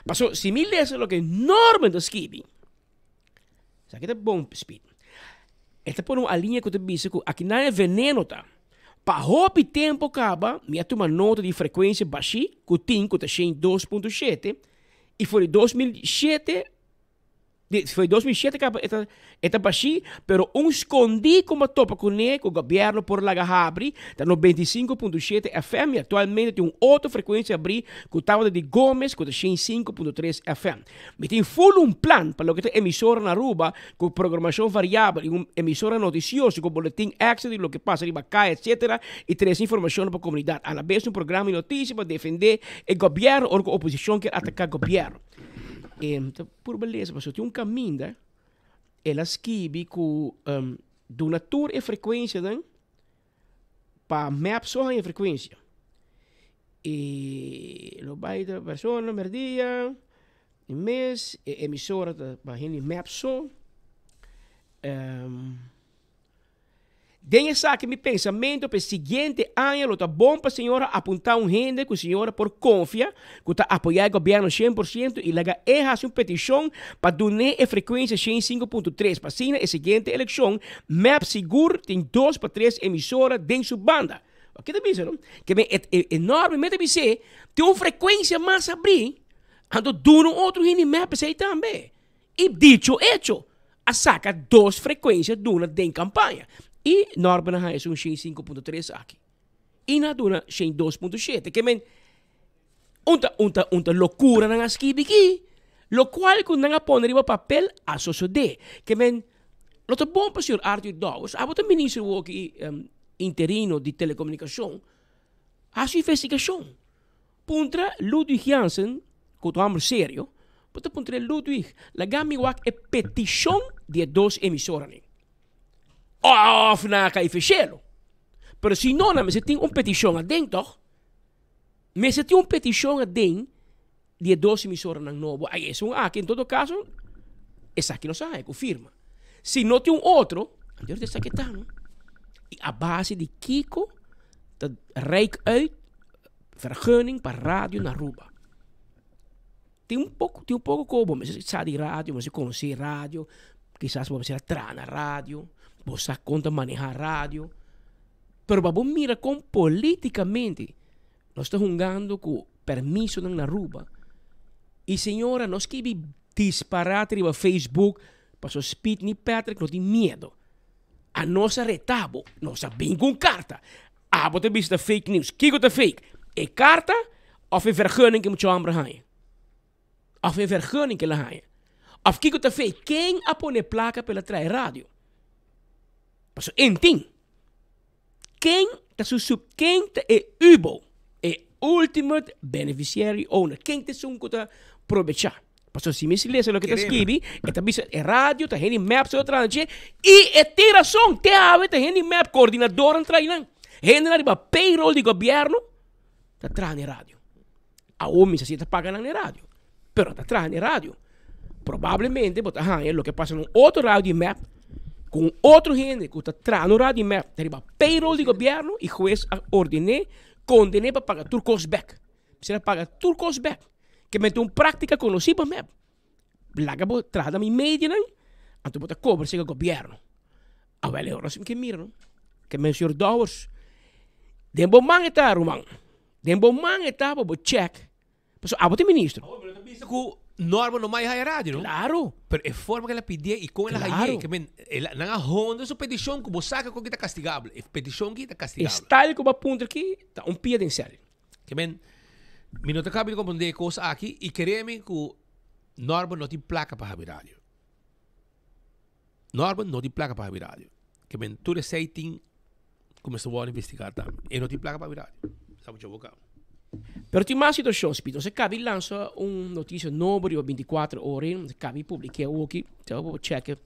Paso si mi lesa loke Norman ta skibi, esaki ta bon speed, e ta pone un alinea ku ta bisa ku akinan e veneno ta. Pa hopi tempo kaba mi a tuma nota di frekuensia bashí ku tin ku ta 102.7 i for di 2007. Di foi 2007 kaba e ta e ta bashí, pero un skondí ku bo topa kuné ku gobièrnu por laga habri ta 95.7 FM i aktualmente tin un otro frekuensia abrí ku tabata di Gomez ku ta 105.3 FM. Mi tin ful un plan pa loke ta emisora na Aruba ku programashon variabel i un emisora notisioso ku boletin èkstra di loke pasa riba kaya etsetera i trese informashonnan pa komunidat. Alabes un programa di notisia pa defendé e gobièrnu ora ku oposishon kier ataká gobièrnu. E ta purba lesa pasobra tin un kaminda el a skibi ku duna tur e frekuensianan pa mep so haña frekuensia. I lo bai ta persona merdia i mes e emisora ta pa hende mep so. Den esaki mi pensamentu pa e siguiente aña lo ta bon pa señora apuntá un hende ku señora por konfia ku ta apoyá e gobièrnu 100% i laga e hasi un petishon pa dun'é e frekuensia 105.3 pa asina e siguiente elekshon mep sigur tin dos pa tres emisora den su banda. Ke ta bisa no? Ke men e enorme meta bis'é tin un frekuensia mas abrí anto duna un otro hende mep esei tambe. I dicho hecho, a saka dos frekuensia duna den kampaña. I Norman a haña esun 105.3 aki. I nan a duna 102.7. Ke men, un ta, un ta, un ta lokura nan a skibi aki. Lokual ku nan a pone riba papel a sosodé. Ke men, lo ta bon pa señor Arthur Dowers, abo ta minister woki interino di telekomunikashon, hasi investigashon. Puntra Ludwig Jansen, ku ta un hòmber serio, bo ta puntr'é, Ludwig, laga mi wak e petishon di e dos emisoranan. Òf nan a kai feshelo. Pero si no, nan mester tin un petishon aden tòg? Mester tin un petishon aden di e dos emisoranan nobo. Ai, esun aki, en todo kaso, esaki nos a haña ku firma. Si no tin un otro, anto esaki ta, no? I a base di kiko ta reik uit Vergunning pa radio na Aruba. Tin un poco, tin un poco cu bo mester sa di radio, bo mester conoce radio, kisas bo mester a traha na radio, bo sa con ta maneha radio, pero pa bo mira con politicamente nos ta hungando cu permisonan na Aruba y señora no skibi disparate riba Facebook pasobra Speed ni Patrick no tin miedo. A nos a reta bo, nos a bin cu un carta. Abo ta bisa ta fake news. Kiko ta fake? E karta of e vergunning ku e mucha homber a haña? Of e vergunning ku el a haña? Of kiko ta fake? Ken a pone plaka pa el a trae radio? Pasobra en tin. Ken ta su sub, ken ta e ubo, e ultimate beneficiary owner? Ken ta esun ku ta probecha? Pasobra si mi si lesa loke ta skibi, e ta bisa e radio ta hende mep so traha dje i e tin rason, te awe ta hende mep, koordinadornan traha einan. Hendenan riba payroll di gobièrnu ta traha na e radio. Awor mi sa si e ta paga nan na e radio, pero ta traha na e radio. Probablemente bo ta haña loke pasa na un otro radio di mep ku un otro hende ku ta traha na un radio di mep ta riba payroll di gobièrnu i hues a ordené, kondené pa paga tur kos bèk. Mester a paga tur kos bèk. Ke mete un práktika konosí pa mep. Laga bo traha na mi medianan, anto bo ta kobra sega gobièrnu. Awel e ora si mi ke mira no. Ke men señor Dowers, den bo man e ta ruman. Den bo man e ta pa bo chèk. Pasobra abo ta ministro. Awor mi no ta bisa ku Norman no mai haya radio no. Klaro. Pero e forma ku el a pidié i kon el a hayé, ke men el a nan a honda su petishon ku bo sa ke kon ki ta kastigabel. E petishon ki ta E kastigabel. style ku bo a puntra aki ta un pia den sèl. Ke men, mi no ta kabi di komprondé e kos aki i kere mi ku Norman no tin plaka pa habi radio. Norman no tin plaka pa habi radio. Ke men, tur esei tin ku mester wòrdu investigá tambe. E no tin plaka pa habi radio. Sa mucha boka. Pero tin mas situashon, Speed. Nos a kabi lansa un notisia nobo riba 24 ora ei. Nos a kabi publik'é awoki. Te bo chèk'e.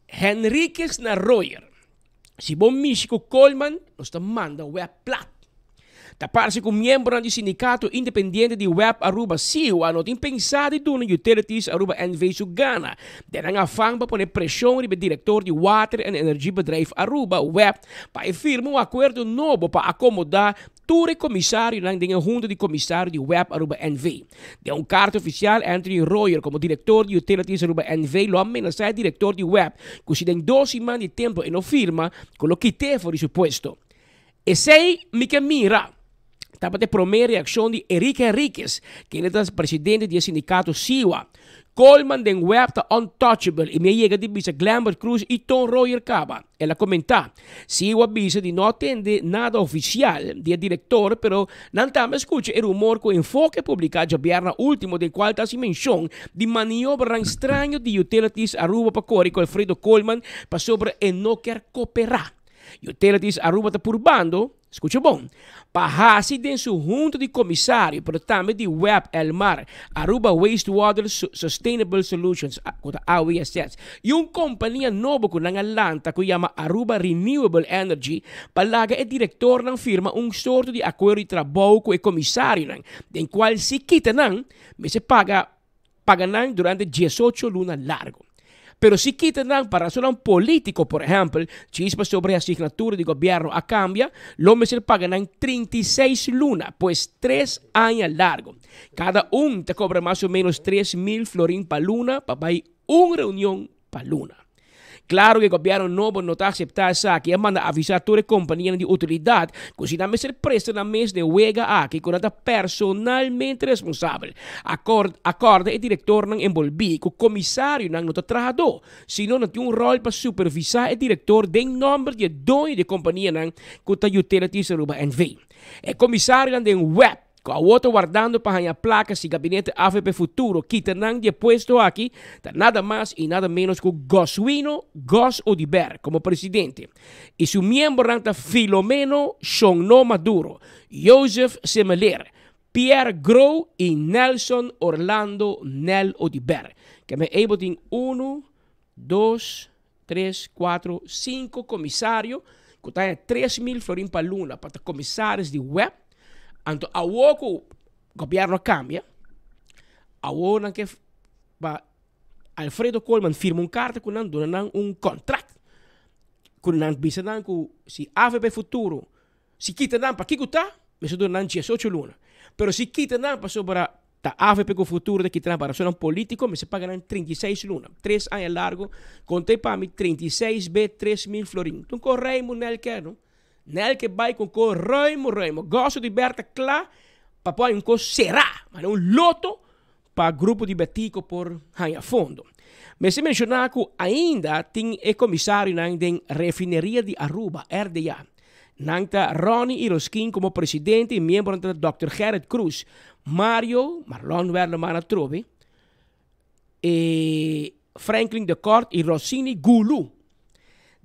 Henriquez na Royer. Si bo mishi ku Koolman, nos ta manda web plat. Ta parse ku miembronan di Sindikato Independiente di Web Aruba, SIWA, no tin pensá di duna Utilities Aruba NV su gana. Den nan afan pa pone preshon riba e direktor di Water en Energiebedrijf Aruba, web, pa e firma un akuerdo nobo pa akomodá Tur e komisarionan den e Hunta di Komisario di Web Aruba NV. Den un karta ofisial, Anthony Royer komo direktor di Utilities Aruba NV lo a menasá e direktor di Web ku si den dos siman di tempu e no firma, ku lo kit'é for di su puesto. Esei mi ke mira! Tabata e promé reakshon di Eric Henriquez, kende ta presidente di e sindikato SIWA. Koolman den web ta untouchable y mi a yega di bisa Glenbert Croes y Ton Royer caba, el a comenta. Siu a bisa di no a tende nada oficial di e director pero nan tambe a scucha e rumor cu Enfoke a publica djabièrnè ultimo den cual ta haci mencion di maniobranan straño di Utilities Aruba pa core cu Alfredo Koolman pasobra e no kier coopera. Utilities Aruba ta purbando Skucha bon, pa hasi den su hunta di komisario, pero tambe di web Elmar, Aruba Wastewater Sustainable Solutions, ku ta AWSS, i un kompania nobo ku nan a lanta ku yama Aruba Renewable Energy, pa laga e direktornan firma un sorto di akuerdo di trabou ku e komisarionan, den kual si kita nan, mester paga paga nan durante diesocho luna largo. Pero si kita nan pa rasonnan politico, por ehempel, djis pasobra e asignatura di gobierno a cambia, lo mester paga nan 36 luna, pues tres aña largo. Cada un ta cobra mas o menos 3000 florin pa luna pa bay un reunion pa luna. Claro cu e gobierno nobo no ta acepta esaki y a manda avisa tur e companianan di utilidad cu si nan mester presta nan mes den wega aki cu nan ta personalmente responsabel. Acorda e directornan enbolbi cu comisarionan no ta trahador, sino nan tin un rol pa supervisa e director den nomber di e doño di e companianan cu ta Utilities Aruba NV. E comisarionan den web. Ku awor ta wardando pa haña plaka si gabinete avp Futuro kita nan di e puesto aki, ta nada mas i nada menos ku Goswino Gos Oduber komo presidente i su miembronan ta Filomeno Shonno Maduro, Jozef Semeleer, Pierre Grow i Nelson Orlando Nel Oduber. Keme ei bo tin unu, dos, tres, kuatro, sinku komisario ku ta haña 3000 florin pa luna pa ta komisaris di web. Anto awor ku gobièrnu a kambia, awor nan ke pa Alfredo Koolman firma un karta ku nan, duna nan un kontrakt ku nan bisa nan ku si avp Futuro Si kita nan pa kiko ta, mester dura nan diesocho luna. Pero si kita nan pasobra ta avp ku futuro ta kita nan pa rasonnan politiko, mester paga nan 36 luna, tres aña largo, konta pa mi 36 be 3000 florin. Tun ko ruimo Nel ke no? Nel ke bai kon ko ruimo ruimo. Goso di ber ta kla pa por hay un kos sera, manera un loto pa grupo di Betico por haña fondo. Mester menshoná ku ainda tin e komisarionan den Refineria di Aruba, RDA. Nan ta Ronnie Iroskin komo presidente i miembronan ta dòkter Gerrit Croes, Mario Marlon Werleman atrobe, e Franklin de Kort i Rossini Gulu.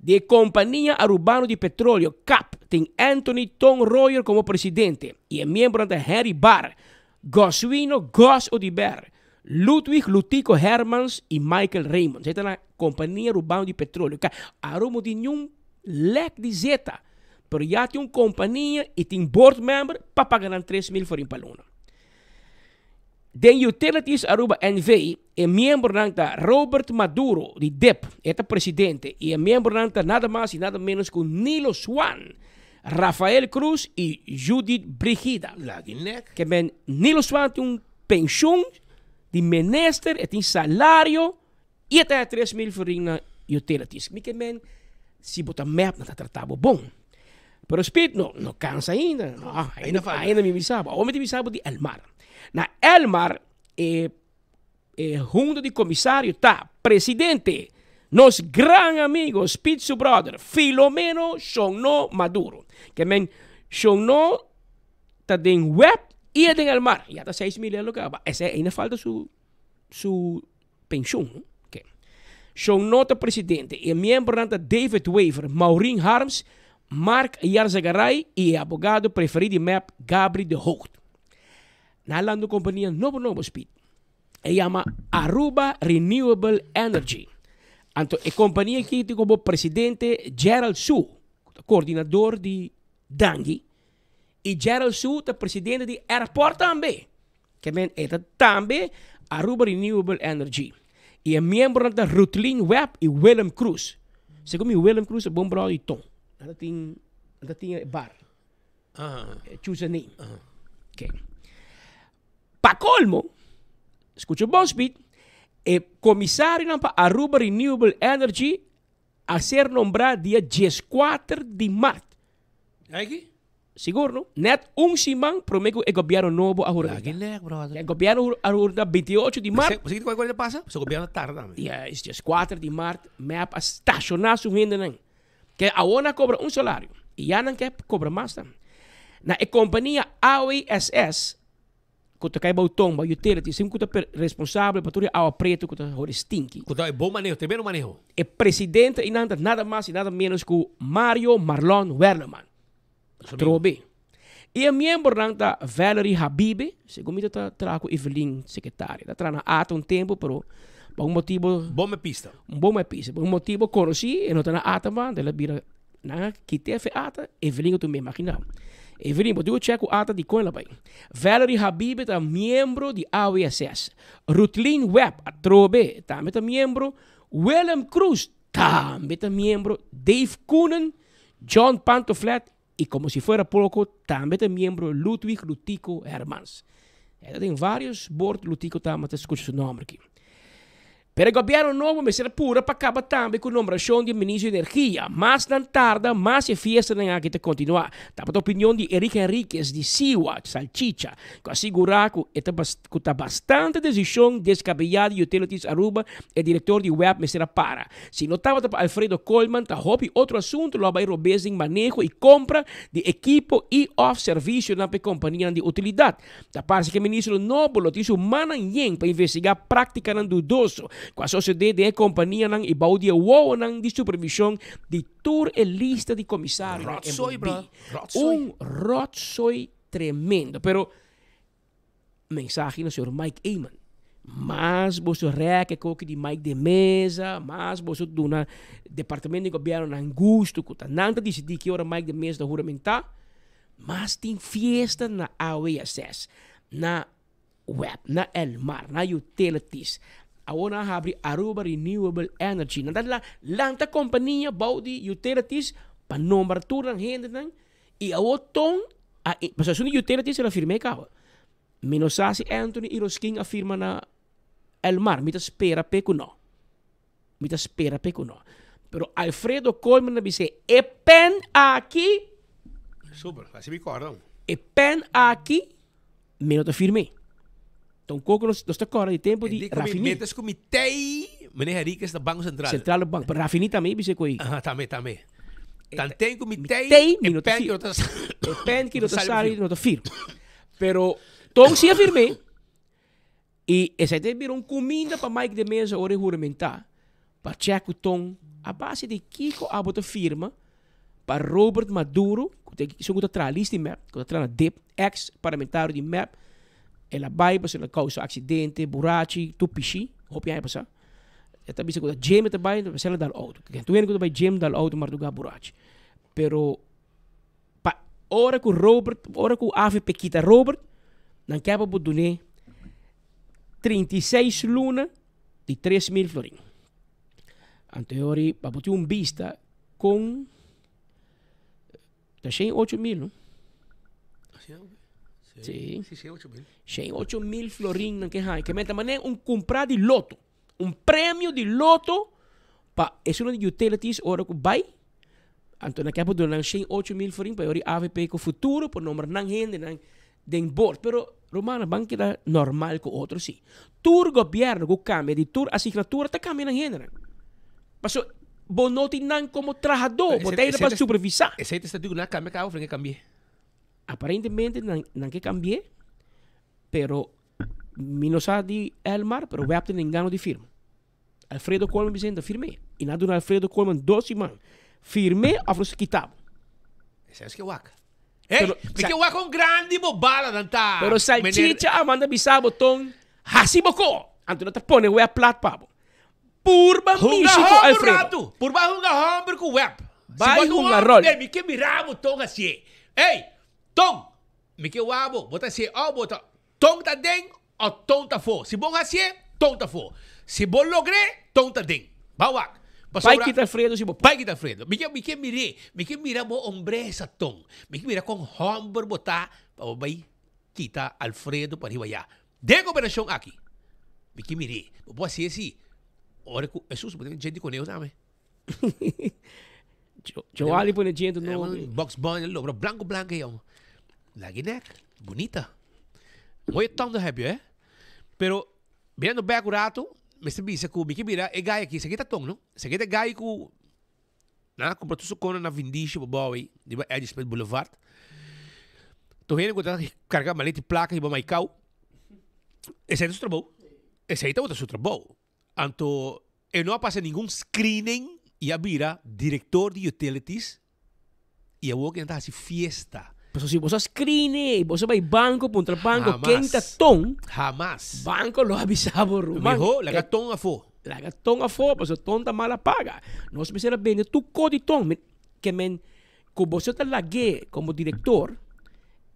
Di e Kompania Arubano di Petroleo, cap, tin Anthony Ton Royer komo presidente i e miembronan ta Henry Barr, Goswino Gos Oduber, Ludwig Lutico Hermans i Michael Raymond. Esei ta na Kompania Arubano di Petroleo. Ka Aruba no tin niun lek di zeta, pero ya tin un kompania i tin board member pa paga nan 3000 florin pa luna. Den Utilities Aruba NV. e miembronan ta Robert Maduro di dip, e ta presidente, i e miembronan ta nada mas i nada menos ku Nilo Swan, Rafael Cruz i Judith Brigida. Ke men Nilo Swan tin un penshun di minister, e tin salario i e ta haña 3000 florin na Utilities. Mi ke men si bo ta mep nan ta trata bo bon. Pero Speed no, no cansa ainda. No, ainda, ainda mi bisa bo. Awor mi ta bisa bo di Elmar. Na Elmar e e hunta di comisario ta presidente, nos gran amigo Speed su brother Filomeno Shonno Maduro. Ke men Shonno ta den web y e den Elmar. Ya ta 6000 euro caba. Esey ainda falta su su pensioen. No? Okay. Shonno ta presidente y e miembronan ta David Wever, Maureen Harms, Mark Yarzagaray y e abogado preferi di mep Gabri de Hoogt. Nan a lanta un kompania nobo nobo Speed. E yama Aruba Renewable Energy. Anto e kompania aki tin komo presidente Gerald Su, ku ta koordinador di Dangui. I Gerald Su ta presidente di Airport tambe. Ke men e ta tambe Aruba Renewable Energy. I e miembronan ta Rutlin Webb i Willem Cruz. Segun mi Willem Cruz ta bon bròder di Ton. Nan ta tin nan ta tin e bar. Choose a name. Okay. Pa colmo, escucha bon Speed, e comisarionan pa Aruba Renewable Energy a ser nombrá dia 14 di mart. Aki? Sigur no? Net un siman prome ku e gobièrnu nobo a hurmenta. Lagin lek, brother. E gobièrnu a hurmenta 28 di mart. Bo sa kiko a pasa? Pasobra gobièrnu a tarda tambe. Ja, is just 4 di mart, mep a stashoná su hendenan. Ke awor nan a kobra un salario i ya nan ke kobra mas tambe. Na e kompania AWSS ku ta kai bou tomba, utilities, esun ku ta responsabel pa tur e awa pretu ku ta hori stinki. Ku ta e bon maneho, tremendo maneho. E presidente einan ta nada mas i nada menos ku Mario Marlon Werleman. Atrobe. I e miembronan ta Valerie Habibe, segun mi ta ta traha ku Evelyn sekretaria. Ta traha na ata un tempu pero pa un motibo. Bon me pista. Un bon me pista. Pa un motibo konosí e no ta na ata mas, el a bira nan a kit'é fe ata, Evelyn a tum'é, imagina. Evelyn, bo tin ku chèk ku ata dikon el a bai. Valerie Habibe ta miembro di AWSS. Rutlin Webb, atrobe, tambe ta miembro. Willem Cruz tambe ta miembro. Dave Koenen John Pantoflet y como si fuera poco tambe ta miembro Ludwig Lutico Hermans. E ta den varios board Lutico ta ta scucha su nomber aki. Pero e gobierno nobo mester a pura pa caba tambe cu nombracion di e ministro di energia. Mas nan tarda, mas e fiestanan aki ta continua. Tabata opinion di Eric Henriquez di Siwa, Salchicha, cu a sigura cu e ta cu ta bastante decision descabella di Utilities Aruba e director di web mester a para. Si no tabata pa Alfredo Koolman ta hopi otro asuntu lo a bai robes den maneho i kompra di ekipo i òf servisionan pa e kompanianan di utilidat. Ta parse ku e ministro nobo lo tin su mannan yen pa investigá práktikanan dudoso ku a sosodé den e kompanianan i bou di e wowonan di supervishon di tur e lista di komisarionan enbolbí. Un ròtsoi tremendo. Pero Mensahe na señor Mike Eman. Mas boso rek e koki di Mike de Meza, mas boso duna departamento di gobierno nan gusto ku ta nan ta disidí ki ora Mike de Meza ta huramentá, mas tin fiesta na AWSS, na web, na Elmar, na Utilities. Awor nan a habri Aruba Renewable Energy. Nan ta lanta kompania bou di Utilities pa nombra tur nan hendenan I awor ton a pasobra esun di utilities el a firma e caba. Mi no sa si Anthony i Roskin a firma na Elmar. Mi ta spera p'e cu no. Mi ta spera p'e cu no. Pero Alfredo Koolman a bis'é, e pen aki. Super, asi mi corda. E pen aki mi no ta firm'é. Tampoco nos nos ta corda di tempo di Rafini. Mientras cu mi tey, meneer Henriquez na Banco Central. Central Bank. Pero Rafini tambe a bisa cu ei. Aha, tambe, tambe. Tanten cu mi tey, tey, mi no ta firma. E pen ki no ta sali, no ta firma. Pero Tong si a firm'é. I esei ta bira un cuminda pa Mike de Meza ora e huramentá pa check cu Tong a base di kico abo ta firma pa Robert Maduro, cu ta esun cu ta traha list di mep, cu ta traha na dip, ex parlamentario di mep, el a bay pasobra el a causa accidente, burachi, tur pishi, hopi aña pasa. E ta bisa cu ta gym e ta bay, esei el a dal auto. Tur hende cu ta bay gym dal auto marduga burachi. Pero pa ora cu Robert, ora cu avp kita Robert, nan kier pa bo dun'é 36 luna di 3000 florin. Anto e ora pa bo tin un bista con ta shen ocho mil no? Si. Shen ocho mil florin nan ke haña. Ke men ta manera un kumpra di loto. Un premio di loto pa esun di utilities ora ku bai. Anto nan ke por duna nan shen ocho mil florin pa e ora di avp ku futuro por nombra nan hendenan den board. Pero rumannan ban keda normal ku otro si. Tur gobierno ku kambia di tur asignatura ta kambia nan hendenan. Paso bo no tin nan komo trahadó, bo ta pa supervisá. Esei ta statuto ku nan a kambia kaba of nan ke kambi'é? Aparentemente nan nan ke kambi'é, pero mi no sa di Elmar, pero web tin engano di firma. Alfredo Koolman bisa hende firm'é. I nan a duna Alfredo Koolman dos siman. Firm'é of nos kita bo. Esei es ke wak. Hey, mi ke wak kon grandi bo balanan ta. Pero Salchicha a manda bisa bo ton, hasi bo ko! Anto nan ta pone web plat pa bo. Purba mishi ku Alfredo. Hunga homber ratu. Purba hunga homber ku web. Bai hunga rol. Mi ke mira bo ton hasié. Hey, ton! Mi ke wak bo. Bo ta hasié of bo ta. Ton ta den o ton ta afó. Si bon hasié, ton ta afó. Si bo logr'é, ton ta den. Ba wak. Bai kita Alfredo si bo por. Bai kita Alfredo. Mi ke, mi ke mir'é. Mi ke mira bo hombresa, ton. Mi ke mira kon hòmber bo ta pa bo bai kita Alfredo pa riba ya. Den e gobernashon aki, mi ke mir'é. Bo por hasié si. Ora ku Hesus, bo tin djenti koneu tambe. Joali pone djente nobo. Bugs Bunny lobra blanco blanco jong. Lagi nek, bunita. Mooie tanden heb je, hè? Pero, mirando bek un rato, mester bisa ku mi ke mira e guy aki, esaki ta tong, no? Esaki ta e guy ku nan a kumpra tur su kona na Vindishi pa bou ei, riba Eddie Smith Boulevard. Tur hende ku ta karga maleta i plaka riba Maicao. Esei ta su trabou. Esei tabata su trabou. Anto e no a pasa ningun screening y a bira director di utilities y awor ke nan ta haci fiesta. Pasobra si boso a screen e, boso a bay banco puntra banco ken ta ton. Hamas. Banco lo a bisa bo ruman. Miho laga ton afo. Laga ton afo pasobra ton ta mala paga. Nos mester a bende tur ko di ton. Ke men ku boso ta lag'é komo direktor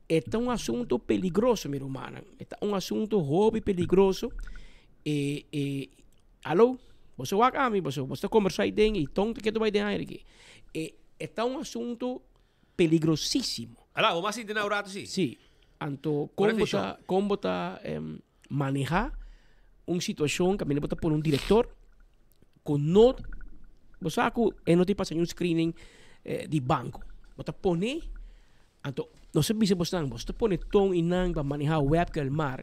e ta un asunto peligroso mi rumannan. E ta un asunto hopi peligroso. E e alo boso wak ami boso boso ta kombersá ei den i ton ta ketu bai den aire aki. E e ta un asunto peligrosísimo. Ala bo mas sinti na un rato si. Si. Anto kon bo ta kon bo ta manehá un situashon kaminda bo ta pone un direktor ku no bo sa ku e no tin pasa niun screening di banko. Bo ta pone anto nos a bisa bosnan boso ta pone ton i nan pa manehá web ku elmar.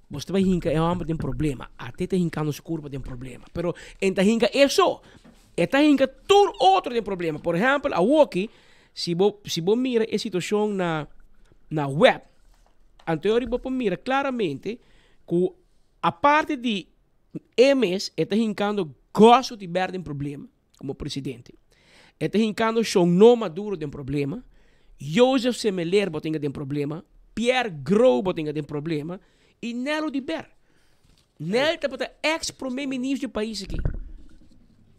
Bo ta bai hinka e hòmber den problema. Ate ta hinkando su kurpa den problema. Pero e ta hinka e so. E ta hinka tur otro den problema. Por ehèmpel, awoki, si bo, si bo mira e situashon na, na web, anto yori bo por mira klaramente ku aparte di e mes, e ta hinkando Goso Tibert den problema komo presidente. E ta hinkando Shonó Maduro den problema, Jozef Semeler bo ta hinka den problema, Pierre Grou bo ta hinka den problema i Nel Oduber. Nel tabata ex prome ministro di e pais aki.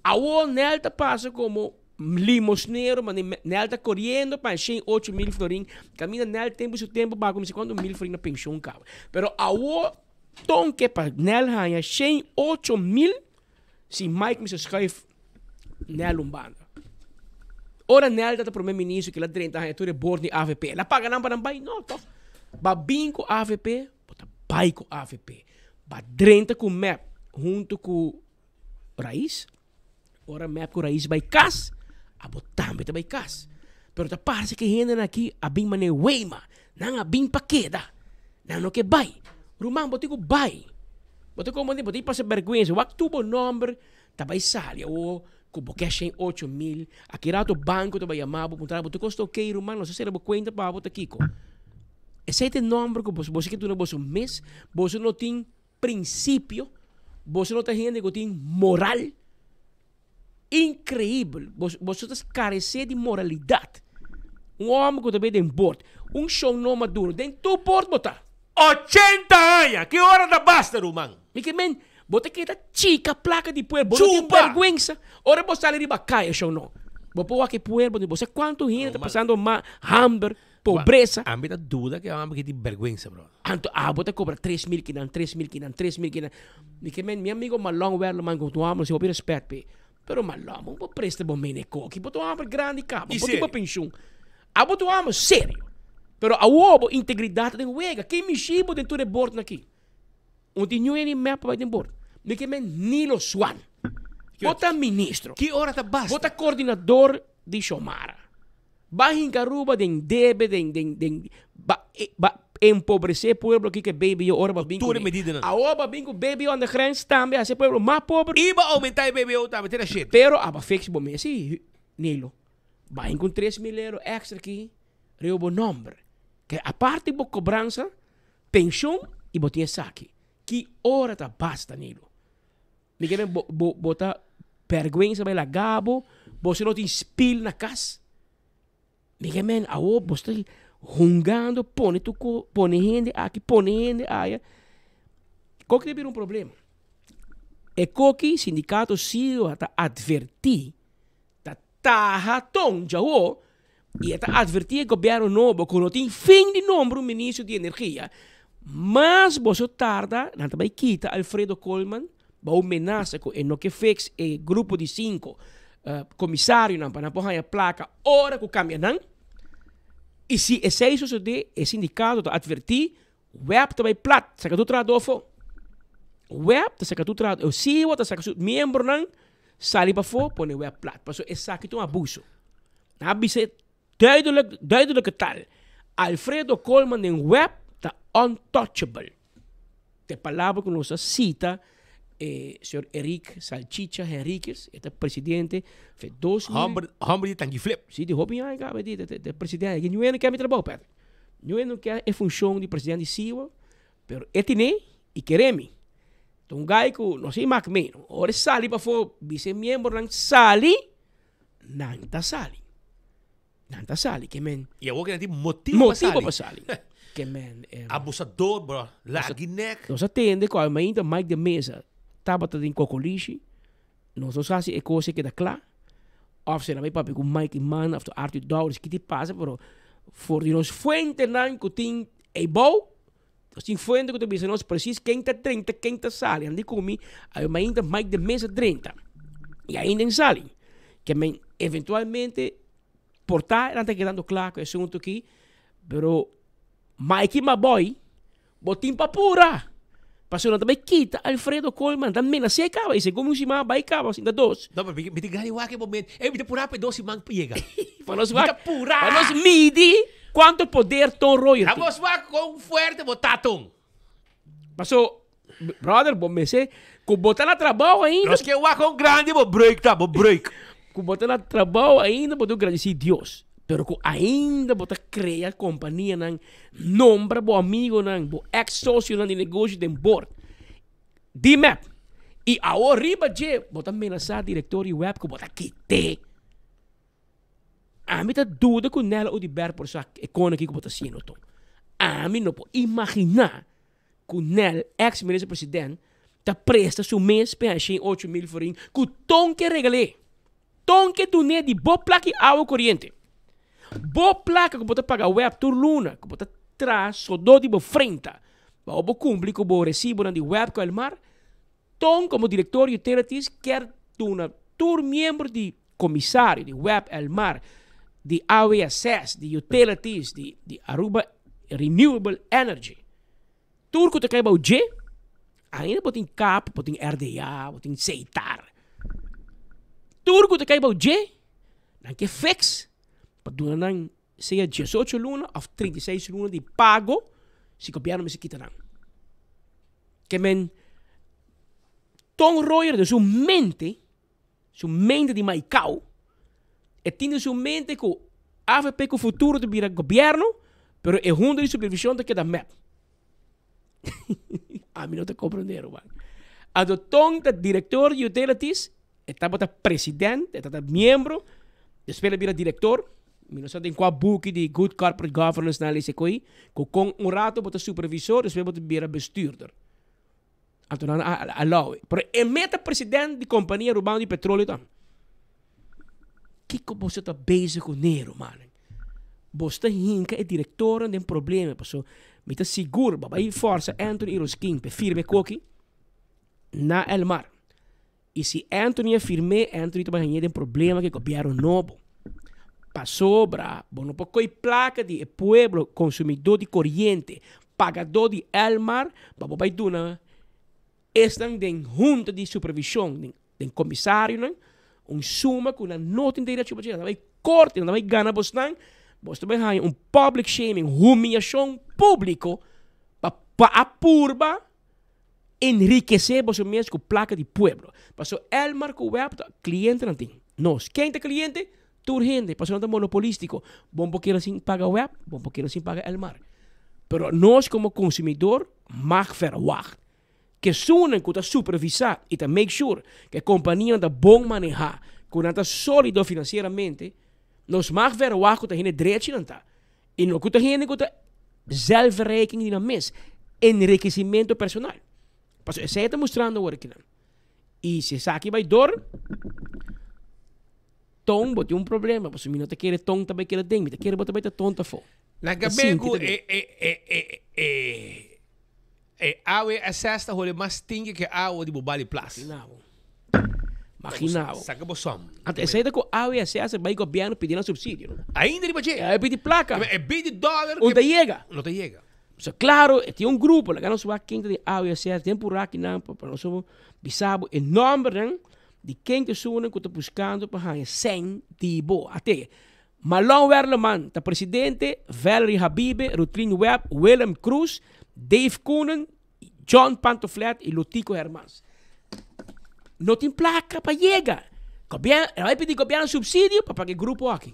Awor Nel ta pasa komo limosnero, mane Nel ta koriendo pa shen 8000 florin, kaminda Nel tempu su tempu baha ku kuantu mil florin na penshon kaba. Pero awor ton ke pa Nel haña shen 8000 Si Mike mester schuif Nel un banda. Ora Nel ta prome ministro kila drenta haña tur e bord di avp. El a paga nan pa nan bai? No toch. Ba bin ku avp, bo ta bai ku avp. Ba drenta ku mep hunto ku Raiz. Ora mep ku Raiz bai kas, abo tambe ta bai kas. Pero ta parse ku e hendenan aki a bin manera weima. Nan a bin pa keda. Nan no ke bai. Ruman, bo tin ku bai. Bo ta komo bo tin pasa bèrgwensa. Wak tur bo nòmber ta bai sali awor ku bo ke shen 8000. Aki rato banko ta bai yama bo puntra bo ta kosta okey ruman nos a sera bo kuenta pa bo ta kiko. Esei ta e nòmber ku boso boso ke duna boso mes. Boso no tin prinsipio. Boso no ta hende ku tin moral. Increibel. Boso, boso ta carecé di moralidad. Un homber cu ta bay den boord. Un shon no maduro. Den tur boord bo ta. 80 aña! Ki ora ta basta, ruman? Mi ke men, bo ta keda chica placa di pueblo. Bo no tin berguensa. Ora bo sali riba caya, shon no. Bo por wak e pueblo, bo sa cuanto hende ta pasando ma hamber, pobresa. Ami ta duda cu e homber ki tin berguensa, bro. Anto abo ta cobra 3000 kinan, 3000 kinan, 3000 kinan. Mi ke men, mi amigo Malon Werleman ku tu amo si hopi respet p'e. Pero Malon, bo por presta bo mene koki, bo ta un homber grandi kaba, bo tin bo penshun. Abo ta un homber serio. Pero awor bo integridad ta den wega. Ken mishi bo den tur e bordnan aki? Un tin niun hende mep pa bai den bord. Mi ke men Nilo Swan. Bo ta ministro. Ki ora ta basta? Bo ta coordinador di Shomara. Ba hinka Aruba den debe, den, den, den, ba, ba empobrecé pueblo aki ke BBO ora ba bin Tur e kuné. medidanan. Awor ba bin ku BBO aan de grens tambe hasi e pueblo mas pober. I ba oumentá e BBO tambe te na shit. Pero aba fix bo mes si, Nilo. Ba hin ku 3000 euro extra aki riba bo nomber. Ke aparte bo kobransa, penshon i bo tin esaki. Ki ora ta basta, Nilo? Mi ke men bo, bo, bo ta bergwensa bai laga bo, boso no tin spil na kas. Mi ke men awo boso ta hungando pone tur ko, pone hende aki, pone hende aya. Koki ta bira un problema. E koki sindikato siwa ta atvertí, ta taha ton djawo i e ta atvertí e gobièrnu nobo ku no tin fin di nombra un ministro di energia, mas boso tarda nan ta bai kita Alfredo Koolman bou menasa ku e no ke fix e grupo di sinku komisarionan pa nan por haña plaka ora ku kambia nan. I si esei sosodé e sindikato ta atvertí Web ta bai plat, saka tur trahadó afó. Web ta saka tur trahadó, siwa ta saka su miembronan. Sali pafó, pone web plat. Pasobra esaki ta un abuso. Nan a bisa duidelijk, duidelijke taal. Alfredo Koolman den web ta untouchable. Ta e palabra ku nos a sita e señor Eric Salchicha Henriquez, e ta presidente fe 2000. Homber, homber di tanki flip. Si, di hopi aña kaba di ta presidente. Niun hende ke mi trabou, Patrick. Niun hende no ke e funshon di presidente di SIWA, pero e tine i kere mi. Ta un guy ku no si mak mi. Ora e sali pafó bisa e miembronan sali, nan ta sali. Nan ta sali ke men. I awor ke nan tin motibu pa sali. Motibu pa sali. Ke men. Abusador bro. Lagi nek. Nos a tende ku ainda Mike de Meza tabata den kokolishi. Nos no sa si e kos a keda kla. Of si nan bai papia ku Mike Eman of Arthur Dowers ki ti pasa pero for di nos fuentenan ku tin eibou nos tin fuente ku ta bisa nos presis ken ta drenta ken ta sali. Nan di ku mi ainda Mike de Meza drenta i ainda en sali. Ke men eventualmente Por ta nan ta kedando kla ku e asuntu aki, pero Mikey Maboy bo tin pa pura, pasobra nan ta bai kita Alfredo Koolman, ta menas'é kaba i segun mi un siman a bai kaba sinta dos. No, pero mi tin gana di wak e momento. Ey, mi ta pura pa e dos siman pa yega. Pa nos Mi ta wak, pura! pa nos midi kuantu poder Ton Royer tin. Amos wak kon fuerte bo ta, Ton. Paso, brother, bo mester ku bo ta na trabou ainda. Nos ke wak kon grandi bo breuk ta, bo breuk. Ku bo ta na trabou ainda bo ta gradisí Dios. Pero ku ainda bo ta krea kompanianan, nombra bo amigonan, bo ex sosionan di negoshi den bord. Di mep. I awor riba dje bo ta menasá direktor di web ku bo ta kit'é. Ami ta duda ku Nel Oduber por sa e kona ki ku bo ta hasiendo to. Ami no por imaginá ku Nel, ex minister president, ta presta su mes pa e hashi 8000 florin ku ton ke regal'é. Ton ke dun'é di bo plaka i awa koriente. Bo plaka ku bo ta paga web tur luna, ku bo ta traha sodó di bo frenta pa bo kumpli ku bo resibonan di web ku Elmar, Ton komo direktor di Utilities kier duna tur miembro di komisario di web Elmar, di AWSS, di Utilities, di di Aruba Renewable Energy. Tur ku ta kai bou dje, ainda bo tin cap, bo tin RDA, bo tin Seitar. Tur ku ta kai bou dje, nan ke fix pa duna nan sea diesocho luna òf 36 luna di pago si gobièrnu mester kita nan. Ke men Ton Royer den su mente, su mente di maikau, e tin den su mente ku avp ku futuro ta bira gobièrnu, pero e hunta di supervishon ta keda mep. Ami no ta komprendé ruman. Anto Ton ta direktor di utilities, e tabata president, e tabata miembro, despues el a bira direktor. Mi no sa den kua buki di Good Corporate Governance nan a lesa koe, ku kon un rato bo ta supervisor, despues bo ta bira bestuurder. Anto nan a allow e. Pero e mes ta president di kompania Arubano di Petroleo tambe. Kiko boso ta bezig kuné, rumannan? Boso ta hinka e direktornan den problema, pasobra mi ta sigur bo a bai forsa Anthony Iroskin pa e firma e koki na Elmar. I si Anthony a firm'é, Anthony ta bai hañ'é den problema ku e gobièrnu nobo. Pasobra bo no por kohe plaka di e pueblo konsumidó di koriente, pagadó di Elmar, pa bo bai duna esnan den hunta di supervishon, den komisarionan, un suma ku nan no tin derecho pa dje. Nan ta bai korte, nan ta bai gana bosnan, bos ta bai haña un public shaming, humiashon públiko pa a purba Enrikesé boso mes ku plaka di pueblo. Paso Elmar ku web ta klientenan tin. Nos. Ken ta kliente? Tur hende. Paso nan ta monopolistiko. Bon por keda sin paga web, bon por keda sin paga Elmar. Pero nos komo konsumidor mag verwagt ke esunnan ku ta supervisá i ta make sure ku e kompanianan ta bon manehá, ku nan ta sólido finansieramente, nos mag verwagt ku ta hende drechi nan ta. I no ku ta hende ku ta zelfverrijking di nan mes, enrikesimentu personal. Pasobra esei e ta mustrando awor akinan. I si esaki bai dor, ton bo tin un problema, pasobra mi no ta kere ton ta bai keda den, mi ta kere bo ta bai ta ton ta afó. Nan Ta ka ben sinti ku ta den. e e e e e e awe SS ta hole mas stinky ke awa di bo bali plas. Imagina bo. Imagina bo. Saka bo som. Anto esei ta ku awe SS a bai gobièrnu pidi nan supsidio no. Ainda riba dje. E pidi plaka. E pidi dòler. Un ta yega. No ta yega. So klaro e tin un grupo laga nos wak ken ta den awe SS den purá kinan pa nos bisa bo e nòmbernan. Di ken ta esunnan ku ta buskando pa haña sèn di bo? Ate, Marlon Werleman ta presidente, Valerie Habibe, Rutlin Webb, Willem Cruz, Dave Koenen, John Pantoflet i Lotico Hermans. No tin plaka pa yega. Gobièrnu, e bai pidi gobièrnu supsidio pa paga e grupo aki.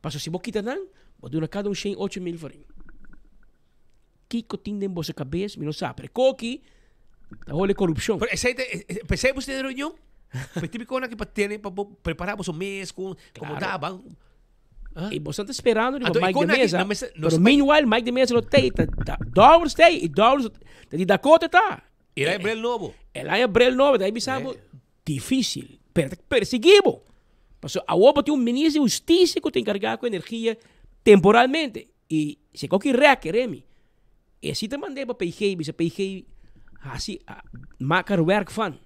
Pasobra si bo kita nan, bo duna kada un shen 8000 florin. Kiko tin den boso kabes mi no sa, pero e koki ta hole korupshon. Pero esei ta, p'esei bo tene reunion? P'e tipikonan aki pa tene, pa bo prepara boso mes ku komo Claro. ta ban. I boso ta sperando riba Anto e Mike de konan aki, Meza, no mester, no pero mester- meanwhile Mike de Meza lo tei, ta, ta Dowers tei, i Dowers ta di Dakota ta. El a brel nobo. El a brel nobo, ta bisa bo difícil, pero ta persigui bo. Pasobra awor bo tin un minister di hustisia ku ta enkargá ku energia temporalmente. I si koki rek Remy, e si ta mand'é pa PG, bisa PG hasi mak er werk van.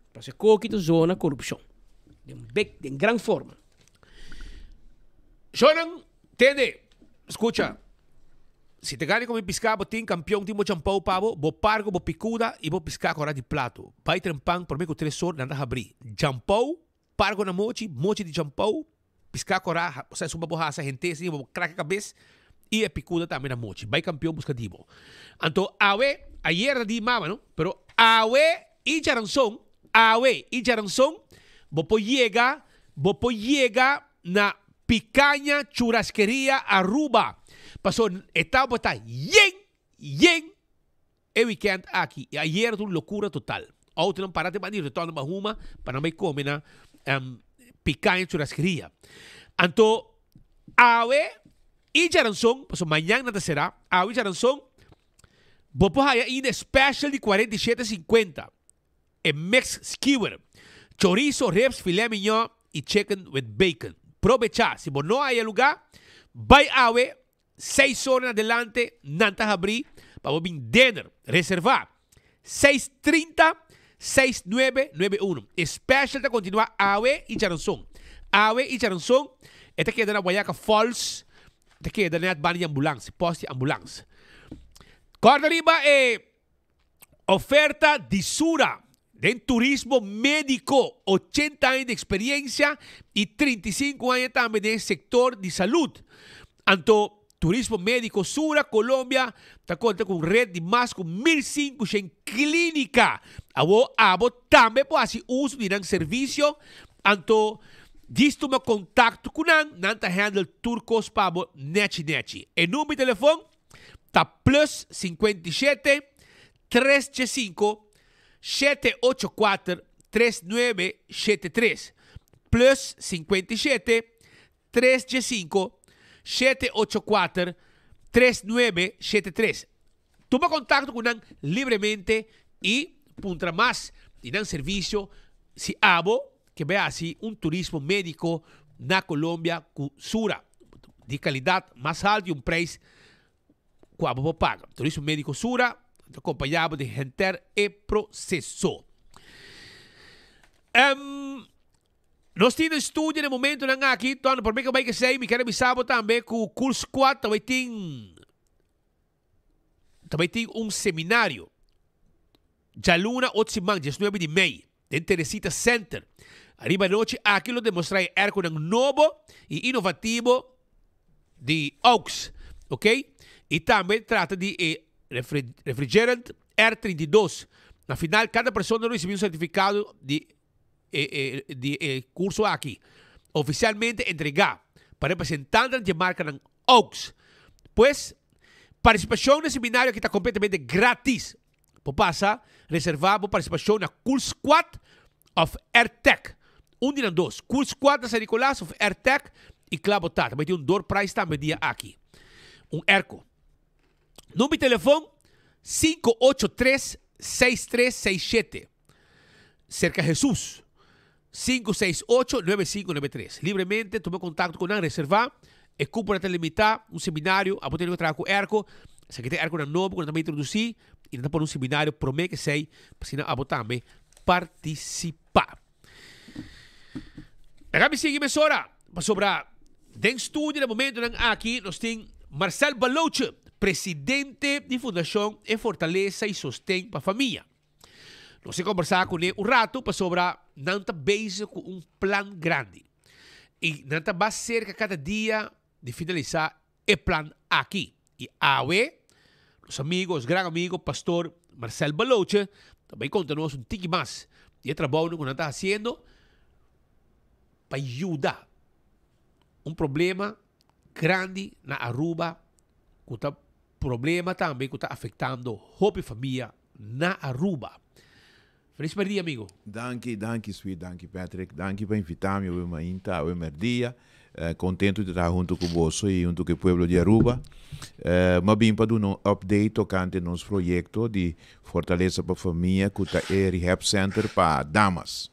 Pasobra koki ta zona korupshon den big, den gran forma. Shownan, tende, skucha. Si ta gana komi piská bo tin kampion tin bo champou pa bo, bo pargo, bo pikuda i bo piská kora di plato. Bai trempan promé ku tres or nan ta habrí. Champou, pargo na mochi, mochi di champou, Piská korá, osea suma bo hasa henter sin bo kraka kabes i e pikuda tambe na mochi. Bai kampion buska di bo. Anto awe, ayer ta di mama no, pero awe i djaranson, awe i djaranson bo por yega, bo por yega na Picaña Churrasqueria Aruba. Paso e tabata yen, yen E weekend aki y ayer ta un locura total. Autonan para te banda di rotonda Bahuma pa nan bay come na Picaña Churrasqueria. Anto awe y djaranson, pasobra mañan nan ta cera, awe y djaranson bo por haya ainda e special di 47.50, e mix skewer, chorizo, ribs, filet mignon y chicken with bacon. Probecha, si bo no haya lugar, bay awe. Seis ora na delante nan ta habrí pa bo bin dinner. Reservá, 6 30 6991. E special ta kontinuá awe i djaranson. Awe i djaranson e ta keda na Wayaca Falls, ta keda nèt banda di ambulans, pòst di ambulans. Kòrda riba e oferta di Sura den turismo médiko, 80 aña di eksperiencia i 35 aña tambe den sektor di salud. Anto Turismo Médiko Sura Colombia ta konta ku un ret di mas ku 1500 klínika. Awor abo tambe por hasi uso di nan servisio, anto djis tuma kontakto ku nan, nan ta handle tur kos pa bo nechi nechi. E number di telefon ta plus 57 305 784 3973. Plus 57 305 784 3973. Tuma contacto cu nan libremente y puntra mas di nan servicio si abo ke bay haci un turismo medico na Colombia cu Sura di calidad mas halto y un prijs cu abo por paga. Turismo Medico Sura ta acompaña bo den henter e proceso. Um, nos tin den studio na momentonan aki, Tony, prome cu bay kesey, mi kier avisa bo tambe cu Cool Squad ta bay tin ta bay tin un seminario djaluna otro siman, 19 di mei, den Teresita Center. Ariba anochi aki lo demostra e airconan nobo y inovativo di Aux, ok? Y tambe trata di e refrigerant R 32. Na final cada persona lo ricibi un certificado di e di e curso aki, oficialmente entrega pa representantenan di e marcanan Aux. Pues, participacion na e seminario aki ta completamente gratis. Bo pasa reserva bo participacion na Cool Squad of Airtech. Un di nan dos. Cool Squad na San Nicolas of Airtech y cla bo ta. Ta bay tin un door prize tambe dia aki. Un airco. Number di telefon 583 6367. Cerca Jesus. 568 9593. Libremente tuma contacto cu nan, reserva. E cuponan ta limita. Un seminario, abo tene cu traha cu airco. Esaki ta e airconan nobo cu nan ta bay introduci y nan ta pone un seminario prome cu esey pa asina abo tambe participa. Laga mi sigui mesora pasobra den studio na momentonan aki nos tin Marcel Baloche, presidente di Fundacion E Fortalesa y Sosten pa Famia. Nos a kombersá kuné un ratu pasobra nan ta bezig ku un plan grandi. I nan ta bas serka kada dia di finalisá e plan aki. I awe, nos amigo, nos gran amigo Pastor Marcel Baloche ta bai konta nos un tiki mas di e trabounan ku nan ta hasiendo pa yuda un problema grandi na Aruba ku ta problema tambe ku ta afektando hopi famia na Aruba. Feliz merdia amigo. Danki, danki Sweet, danki Patrick, danki pa invita mi awe mainta, awe merdia. Contento di ta hunto cu boso y hunto cu e pueblo di Aruba. M'a bin pa duna un update tocante nos proyecto di Fortaleza pa Famia cu ta e Rehab Center pa damas.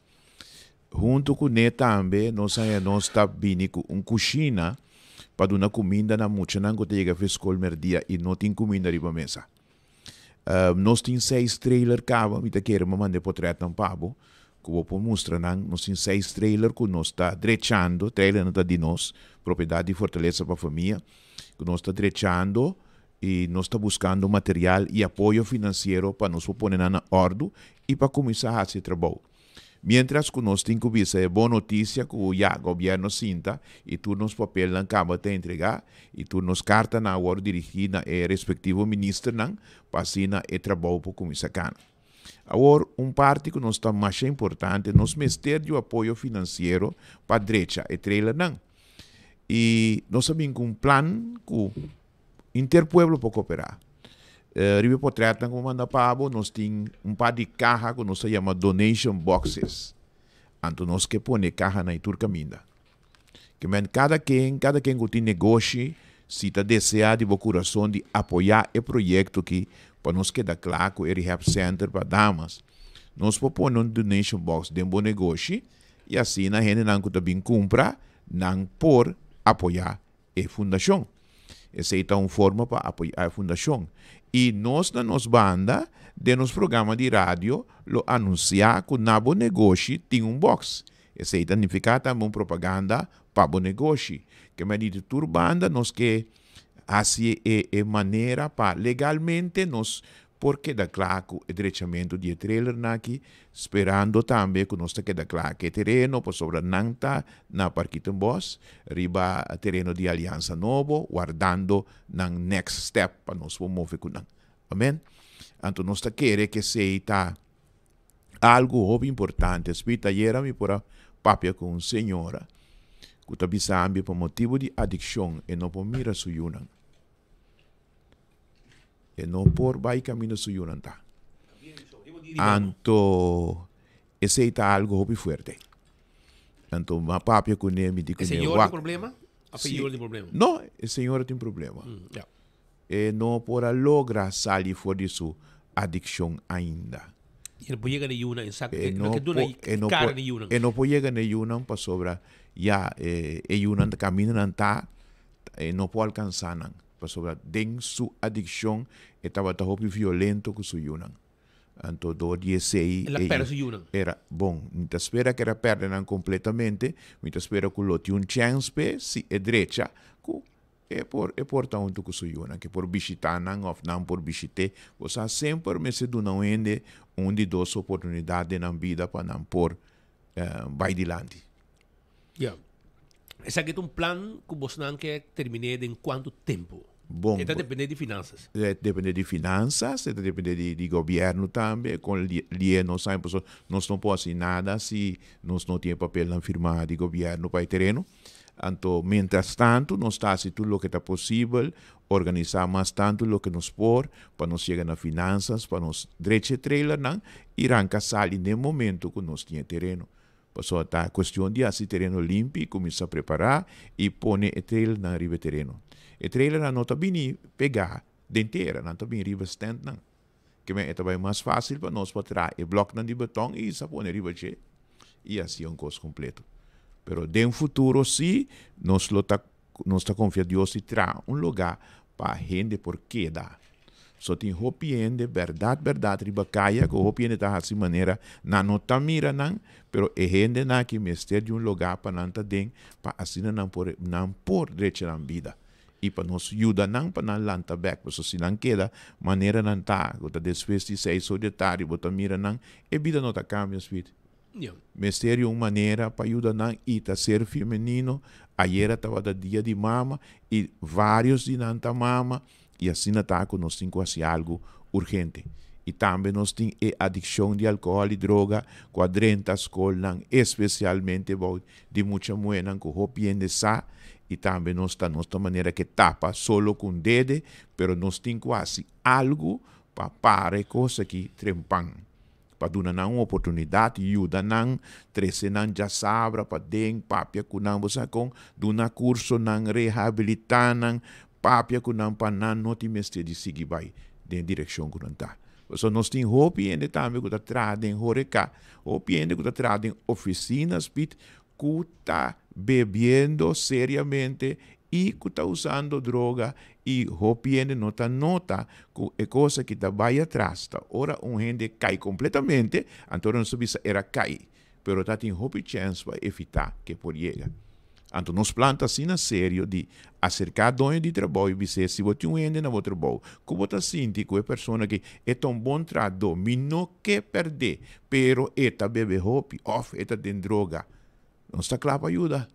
Hunto cu ne tambe nos haña nos ta bini cu un cushina pa duna cuminda na muchanan cu ta yega fi scol merdia y no tin cuminda riba mesa. Nos tin seis trailer caba, mi ta kere mi manda e potretnan pa bo, cu bo por mustra nan. Nos tin seis trailer cu nos ta drechando, trailernan ta di nos, propiedad di Fortaleza pa Famia, cu nos ta drechando y nos ta buscando material y apoyo financiero pa nos por pone nan na ordo y pa cuminsa haci e trabou. Mientras cu nos tin cu bisa e bon noticia cu ya gobierno sinta y tur nos papelnan caba ta entrega y tur nos cartanan a wordo dirigi na e respectivo ministernan pa asina e trabou por cuminsa cana. Awor un parti cu nos ta masha importante nos mester di un apoyo financiero pa drecha e trailernan y nos a bin cu un plan cu Inter pueblo por cooperá. Riba e potretnan ku manda pa bo, nos tin un par di kaha ku nos ta yama donation boxes. Anto nos ke pone e kahanan ei tur kaminda. Ke men kada ken, kada ken ku tin negoshi, si ta deseá di bo kurason di apoyá e proyekto aki pa nos keda kla ku e rehab center pa damas, nos por pone un donation box den bo negoshi i asina hendenan ku ta bin kumpra nan por apoyá e fundashon. Esei ta un forma pa apoyá e fundashon. I nos na nos banda, den nos programa di radio, lo anunsiá ku na bo negoshi tin un bòks. Esei ta nifiká tambe un propaganda pa bo negoshi. Ke mei di tur banda nos ke hasi e e manera pa legalmente nos por keda kla ku e drechamentu di e trailernan aki, sperando tambe ku nos ta keda kla ku e tereno pasobra nan ta na Parkietenbos riba tereno di Aliansa Nobo wardando nan next step pa nos por move ku nan. Amen. Anto nos ta kere ku esei ta algu hopi importante. Spit ayera mi por a papia ku un señora ku ta bisa mi pa motibu di adikshon e no por mira su yunan. E no por bai kaminda su yunan ta. Anto esei ta algu hopi fuerte. Anto mi a papia kuné, mi di kuné, E señora wak. tin problema? Of e Si. yuna tin problema? No, e señora tin problema. Ya. E no por a logra sali for di su adikshon ainda. E no por yega na e yunan, e sa, E e no no ke duna por, e no kara por, na e yunan. e no por yega na e yunan pasobra ya e yunan ta kaminda nan ta, e no por alkansá nan. Pasobra den su adikshon e tabata hopi violento ku su yunan. Anto dor di esei El a pèrdè su yunan. Era, bon, mi ta spera ku el a pèrdè nan kompletamente, mi ta spera ku lo tin un chèns p'e si e drecha ku e por e por ta huntu ku su yunan, ku e por bishitá nan òf nan por bishit'é. Bo sa semper mester duna un hende un di dos oportunidat den nan bida pa nan por bai dilanti. Ya. Esaki ta un plan ku bosnan ke terminé den kuantu tempu? Bon, E ta dependé di finansas. E ta dependé di finansas, e ta dependé di di gobièrnu tambe, kon lié nos haña, pasobra nos no por hasi nada si nos no tin e papelnan firmá di gobièrnu pa e tereno. Anto, mientras tantu nos ta hasi tur loke ta posibel, organisá mas tantu loke nos por pa nos yega na finansas, pa nos drecha e trailernan i ranka sali n'e momentu ku nos tin e tereno. Pasobra ta cuestion di haci tereno limpi, cuminsa prepara y pone e trailernan riba e tereno. E trailernan no ta bini pega den tera, nan ta bini riba standnan. Kimen e ta bay mas facil pa nos pa traha e bloknan di beton y sa pone riba dje y haci un cos completo. Pero den futuro si nos lo ta Nos ta konfia Dios di traha un lugá pa hende por keda. So tin hopi hende bèrdat bèrdat riba kaya ku hopi hende ta hasi manera nan no ta mira nan, pero e hendenan aki mester di un lugá pa nan ta den pa asina nan por nan por drecha nan bida. I pa nos yuda nan pa nan lanta bek, pasobra si nan keda manera nan ta, ku ta despues di seis or di tardi bo ta mira nan, e bida no ta kambia Speed. Mester di un manera pa yuda nan i ta ser femenino, ayera tabata dia di mama i varios di nan ta mama i asina ta ku nos tin ku hasi algu urgente. I tambe nos tin e adikshon di alkohòl i droga ku a drenta skolnan espesialmente bou di mucha muhénan ku hopi hende sa i tambe nos ta nos ta manera ke tapa solo ku un dede pero nos tin ku hasi algu pa para e kos aki trempan pa duna nan un oportunidat yuda nan trese nan djasabra paden papia ku nan bo sa kon duna kursonan rehabilitá nan papia ku nan pa nan no tin mester di sigui bai den e direkshon ku nan ta. Pasobra nos tin hopi hende tambe ku ta traha den horeca, hopi hende ku ta traha den ofisina spit ku ta bebiendo seriamente i ku ta usando droga i hopi hende no ta nota ku e kos aki ta bai atras. Ta ora un hende kai kompletamente, anto nos ta bisa era kai. pero ta tin hopi chèns pa evitá ke por yega. Anto nos plan ta asina serio di aserká doño di trabou i bis'é, si bo tin un hende na bo trabou ku bo ta sinti ku e persona aki e ta un bon trahadó, mi no ke pèrd'é, pero e ta bebe hopi òf e ta den droga, nos ta kla pa yuda.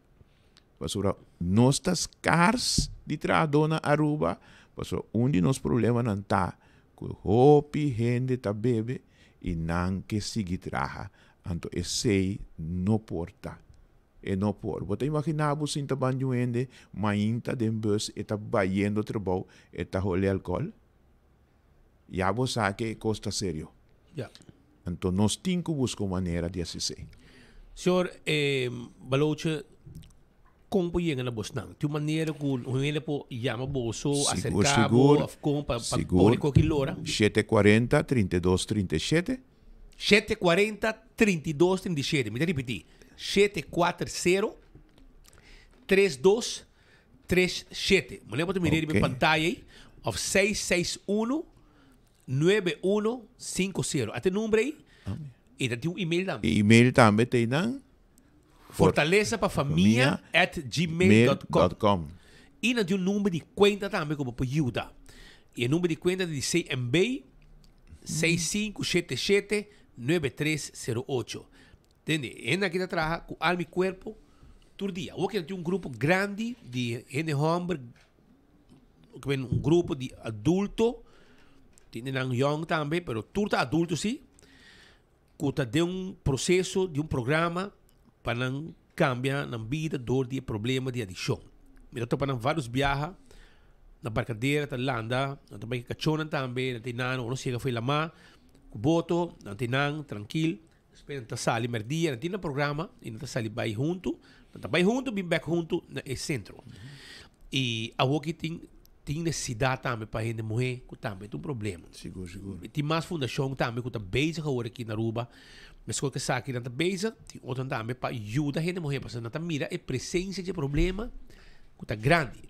Pasobra nos ta skars di trahadó na Aruba, pasobra un di nos problemanan ta ku hopi hende ta bebe i nan ke sigui traha, anto esei no por ta. E no por. Bo ta imaginá bo sinta ban di un hende mainta den bus e ta bayendo trabou e ta hole alkohòl? Ya bo sa ke e kos ta serio. Ya. Anto nos tin ku buska un manera di hasi esei. Señor Baloche, kon por yega na bosnan? Tin un manera ku un hende por yama boso, aserká bo òf kon pa pone koki lora? 740 32 37. 740 32 37. Mi ta ripití, 740 32 37. Manera bo ta mira riba e pantaya ei, òf 661 9150. Ate number ei y ta tin un email tambe. E email tambe ta einan. Fortaleza pa famia at gmail dot com. Y nan tin un number di cuenta tambe cu bo por yuda. Y e number di cuenta ta di CMB 6577 9308. Tende, hende aki ta traha cu alma y cuerpo tur dia. Awor ki nan tin un grupo grandi di hende homber un grupo di adulto, tin nan yong tambe, pero tur ta adulto si, ku ta den un proseso di un programa pa nan kambia nan bida dor di e problema di adikshon. Mi ta topa nan varios biaha na Barcadera ta landa, nan ta bai ku kachónan tambe, nan ta nan ora nos yega for e lamá ku boto, nan ta nan trankil, despues nan ta sali mèrdia, nan tin nan programa i nan ta sali bai huntu, nan ta bai huntu bin bèk huntu na e sentro. I awoki tin tin nesesidat tambe pa hende muhé ku tambe ta un problema. Sigur, sigur. Tin mas fundashon tambe ku ta bezig awor aki na Aruba. Meskos ku esaki nan ta bezig, tin otronan tambe pa yuda hende muhé pasobra nan ta mira e presensia dje problema ku ta grandi.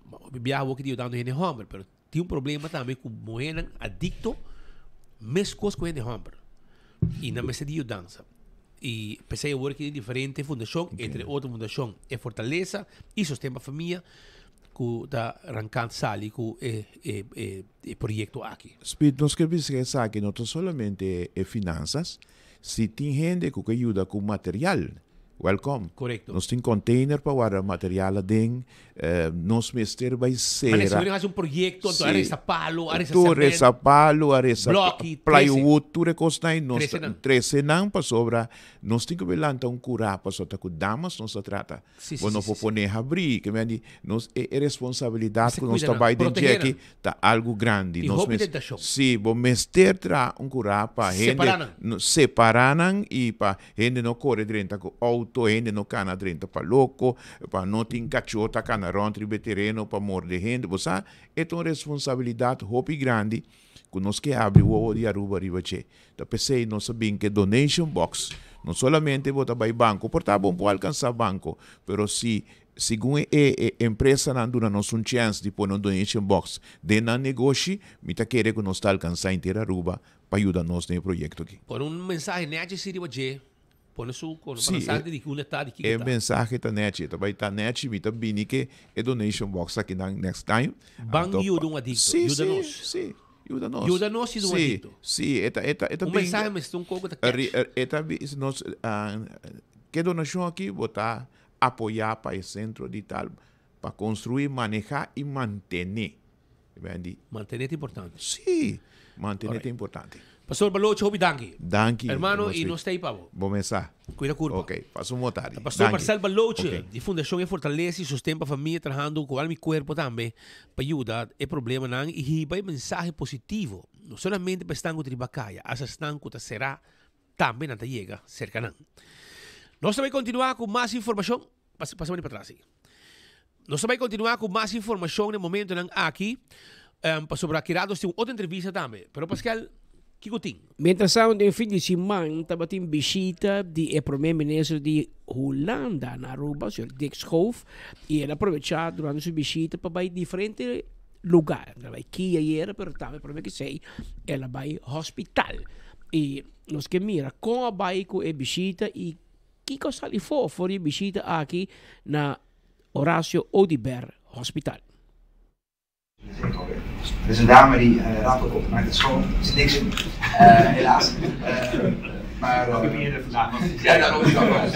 Hopi biaha awoki ta yudando hende hòmber, pero Tin un problema tambe ku muhénan adikto meskos ku hende hòmber i nan mester di yudansa. I p'esei awor ki tin diferente fundashon, entre otro fundashon E Fortalesa i Sosten pa Famia ku ta rankant sali ku e e proyekto aki. Speed, nos ke bisa esaki no ta solamente e finansas, Si tin hende ku ke yuda ku material, welkom. Korekto. Nos tin container pa warda material aden. Nos mester bai sera. Mane si bo hasi un proyekto, anto a resa palo, a resa Tur cement, resa palo, a resa bloki, trese. plywood, tur e kosnan ei nos Trese nan. trese nan pasobra nos tin ku bai lanta un kurá pasobra ta ku damas nos ta trata. Sí, sí, Bo no sí, por sí, pone habrí, ke men di nos e e responsabilidat Mester ku nos kuida ta nan, bai den protegé djeki nan. ta algu grandi. I Nos hopi mes tentashon. sí, bo mester traha un kurá pa hende Separá nan. no separá nan i pa hende no kore drenta ku outo, hende no kana drenta pa loko, pa no tin kachó ta kana rònt riba e tereno pa morde hende. Bo sa, e ta un responsabilidat hopi grandi ku nos ke habri wowo di Aruba riba dje. Ta p'esei nos a bin ku e donation box. No solamente bo ta bai banko, por ta bo por alkansá banko, pero si segun e e empresanan duna nos un chèns di pone un donation box den nan negoshi, mi ta kere ku nos ta alkansá henter Aruba pa yuda nos den e proyekto aki. Pone un mensahe nèchi si riba dje. Pone su kono Sí, pa nan sa e- di ki unda ta, di kiko E ta. mensahe ta nechi, ta bai ta nechi, mi ta bini ke e donation box aki nan next time. Ban Anto yuda pa- un adicto, Sí, yuda sí, nos. sí, yuda nos. Yuda nos yuda un Sí, adicto. Sí, e ta, e ta, e ta Un bin- mensahe mester un koko ta Ri- catch. E ta bi- nos, ah, ke donashon aki bo ta apoyá pa e sentro di tal pa konstruí, manehá i mantené. Bendi. Mantené ta importante. Sí, mantené Alright. ta importante. Pastor Balochi, hopi danki. Danki. Hermano, Moswi. y nos ta ahí pa bo. Bo mesa. Cuida curpa. Ok, pasa un motari. Pastor Danki. Marcel Balochi, Ok. di Fundacion E Fortaleza y Sosten pa Famia, trahando cu alma y cuerpo tambe pa yuda e problemanan y hiba e mensahe positivo, no solamente pa esnan cu ta riba caya, hasta esnan cu ta cera tambe nan ta yega cerca nan. Nos ta bay continua cu mas informacion. Pasa, pasa mani patras ahí. Nos ta bay continua cu mas informacion den momentonan aki, um, pasobra aki rato nos tin un otro entrevista tambe. Pero Pascal, kico tin? Mientras tanto, den fin di siman tabatin bishita di e prome minister di Hulanda na Aruba, señor Dick Schoof, y el a aprovecha durante su bishita pa bay diferente lugar. El a bay kia ayera, pero tambe prome ki esey el a bay hospital. Y nos ke mira con a bay cu e bishita y Kiko a sali for for di e bishita aki na Horacio Oduber Hospital? Er is een dame die ratelt op, maakt het schoon. Er zit niks in, helaas. Maar, Ook hier vandaag nog. Ja, daarom is het ook wel eens.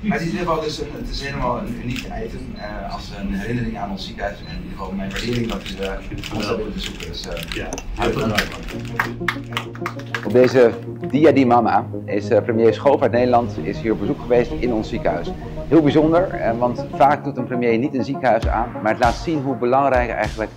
Maar het is in ieder geval dus een, het is helemaal een uniek item als een herinnering aan ons ziekenhuis. En in ieder geval mijn waardering dat u ons dat willen bezoeken. Dus, ja, hartelijk dank. Op deze Dia di Mama is premier Schoof uit Nederland is hier op bezoek geweest in ons ziekenhuis. Heel bijzonder, want vaak doet een premier niet een ziekenhuis aan, maar het laat zien hoe belangrijk eigenlijk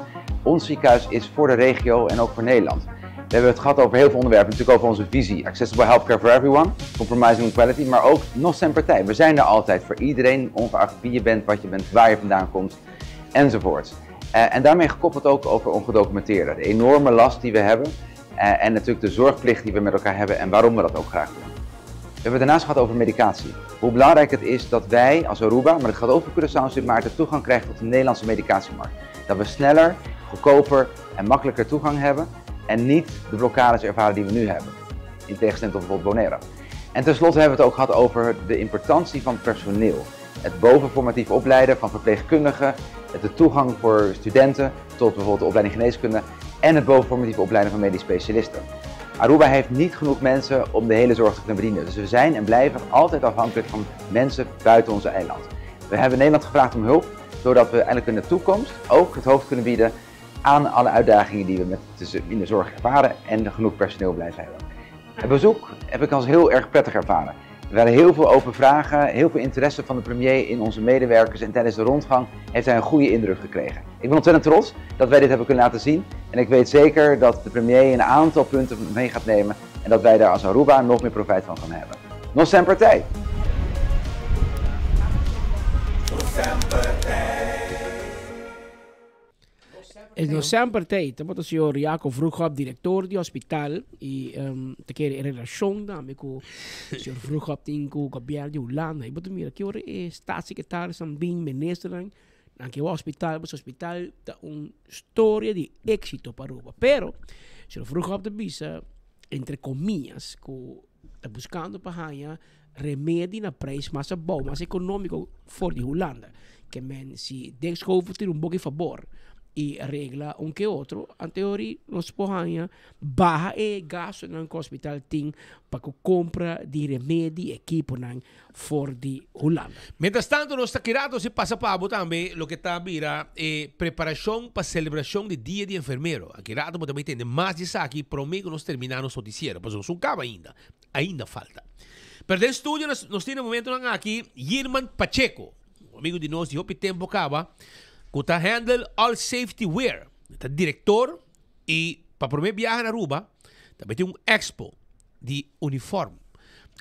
ons ziekenhuis is voor de regio en ook voor Nederland. We hebben het gehad over heel veel onderwerpen, natuurlijk over onze visie, Accessible Healthcare for Everyone, Compromising on Quality, maar ook nog zijn partij. We zijn er altijd voor iedereen, ongeacht wie je bent, wat je bent, waar je vandaan komt, enzovoort. En daarmee gekoppeld ook over ongedocumenteerden, de enorme last die we hebben. En natuurlijk de zorgplicht die we met elkaar hebben en waarom we dat ook graag doen. We hebben het daarnaast gehad over medicatie. Hoe belangrijk het is dat wij als Aruba, maar dat gaat ook voor Curaçao en Sint Maarten, toegang krijgen tot de Nederlandse medicatiemarkt. Dat we sneller, goedkoper en makkelijker toegang hebben en niet de blokkades ervaren die we nu hebben. In tegenstelling tot bijvoorbeeld Bonaire. En tenslotte hebben we het ook gehad over de importantie van personeel. Het bovenformatief opleiden van verpleegkundigen, de toegang voor studenten tot bijvoorbeeld de opleiding geneeskunde en het bovenformatief opleiden van medisch specialisten. Aruba heeft niet genoeg mensen om de hele zorg te kunnen bedienen. Dus we zijn en blijven altijd afhankelijk van mensen buiten onze eiland. We hebben Nederland gevraagd om hulp, zodat we eigenlijk in de toekomst ook het hoofd kunnen bieden aan alle uitdagingen die we in de zorg ervaren en genoeg personeel blijven hebben. Het bezoek heb ik als heel erg prettig ervaren. Er waren heel veel open vragen, heel veel interesse van de premier in onze medewerkers en tijdens de rondgang heeft hij een goede indruk gekregen. Ik ben ontzettend trots dat wij dit hebben kunnen laten zien en ik weet zeker dat de premier een aantal punten mee gaat nemen en dat wij daar als Aruba nog meer profijt van gaan hebben. Nos zijn partij! E no semper ta ei. Tabata señor Jaco Vroegop, director di hospital, y ta kere e relacion tambe cu señor Vroegop tin cu gobierno di Hulanda. Y bo ta mira ki ora e staatssecretarisnan bin, ministernan, nan ke hospital, pasobra hospital ta un storia di exito pa Aruba. Pero, señor Vroegop ta bisa, entre comillas, cu ta buscando pa haña remedi na prijs mas abou, mas economico for di Hulanda. Ke men si Dick Schoof tira un boki fabor y regla un ke otro, anteori nos por haña baha e gastonan ku hospital tin pa ku compra di remedi y ekiponan for di Hulanda. Mientras tanto nos ta kirato si pasa pa bo tambe loke ta bira e preparacion pa celebracion di Dia di Enfermero. Aki rato bo ta bay tende mas di esaki prome cu nos termina nos noticiero, pasobra nos no caba ainda, ainda falta. Pero den studio nos nos tin na momentonan aki Yirman Pacheco, un amigo di nos di hopi tempo caba, cu ta handle All Safety Wear. E ta director y pa prome biaha na Aruba ta bay tin un expo di uniform.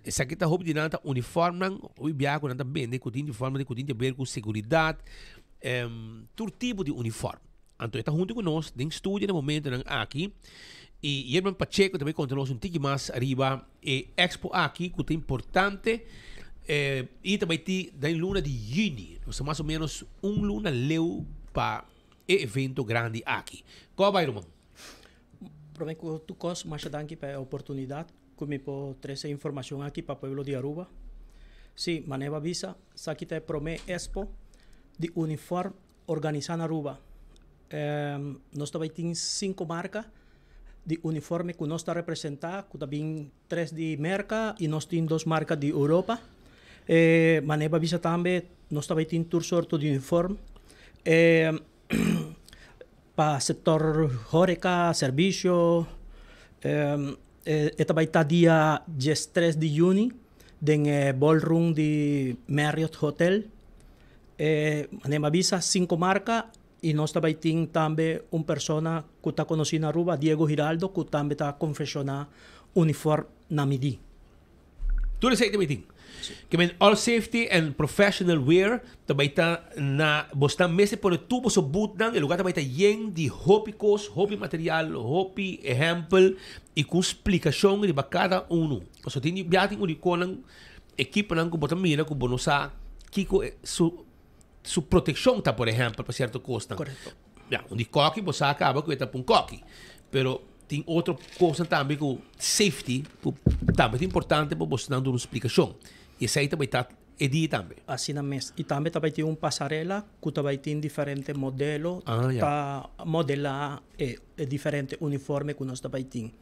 Esaki ta hopi di nan ta uniformnan, hopi biaha cu nan ta bende cu tin uniform cu tin te ber cu seguridad, tur tipo di uniform. Anto e ta hunto cu nos den studio na momentonan aki y Yerman Pacheco ta bay conta nos un tiki mas ariba e expo aki cu ta importante y ta bay ti den luna di juni. Nos ta mas o menos un luna leu pa e evento grandi aki. Con a bay ruman? Prome cu tur cos, masha danki pa e oportunidad. cu mi por trece informacion aki pa pueblo di Aruba. Si, manera bo a bisa, esaki ta e prome expo di uniform organisa na Aruba. Nos ta bay tin cinco marca di uniforme cu nos ta representa, cu ta bin tres di Merca y nos tin dos marca di Europa. E manera bo a bisa tambe, nos ta bay tin tur sorto di uniform. Pa sector horeca, servicio, e ta bay ta dia diestres di juni den e ballroom di Marriott Hotel. E manera mi a bisa cinco marca y nos ta bay tin tambe un persona cu ta conoci na Aruba, Diego Giraldo, cu tambe ta confecciona uniform na midi. Tur esei ta bay tin. Ke men all safety and professional wear ta bay ta na bosnan mester pone tur boso bootnan e lugar ta bay ta yen di hopi kos, hopi material, hopi ehempel y ku splikashon riba kada unu. Pasobra tin di bia tin unikonan ekiponan ku bo ta mira ku bo no sa kiko su su protekshon ta por ehempel pa sierto kosnan. Ya, un di koki bo sa kaba ku e ta pa un koki pero Tin otro cosnan tambe cu safety cu tambe ta importante pa bosnan duna un splicacion. Y esey ta bay ta e dia tambe. Asina mes. Y tambe ta bay tin un pasarela cu ta bay tin diferente modelo pa modela e diferente uniforme cu nos ta bay tin.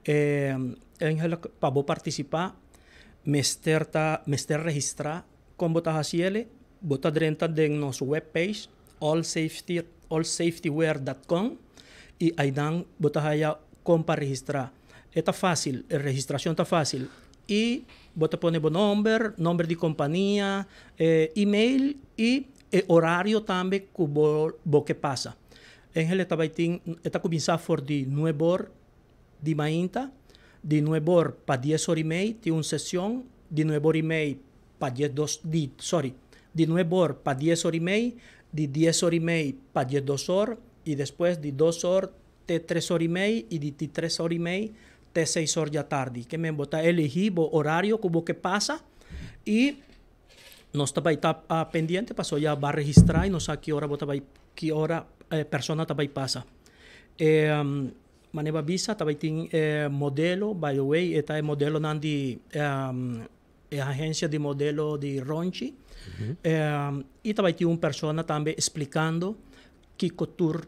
Eigenlijk pa bo participa mester ta mester registra con bo ta haci ele, bo ta drenta den nos webpage allsafety allsafetywear.com y aynan bo ta haya con pa registra. E ta facil, e registracion ta facil y bo ta pone bo nomber, nomber di compania, e email y e horario tambe cu bo bo ke pasa. Engel e ta bay tin e ta cuminsa for di nuebe or di mainta, di nuebe or pa dies or y mei tin un sesion, di nuebe or y mei pa diesdos di sorry di nuebe or pa dies or y mei, di dies or y mei pa diesdos or y despues di dos or te tres or y mei y di di tres or y mei te seis or djatardi. Ke men bo ta elegi bo orario ku bo ke pasa y nos ta bai ta pendiente pasobra ya bo a registra y nos sa ki ora bo ta bai ki ora e persona ta bai pasa. E manera bo a bisa ta bai tin e modelo by the way e ta e modelonan di E agencia di modelo di Ronchi. Y ta bay tin un persona tambe explicando kico tur.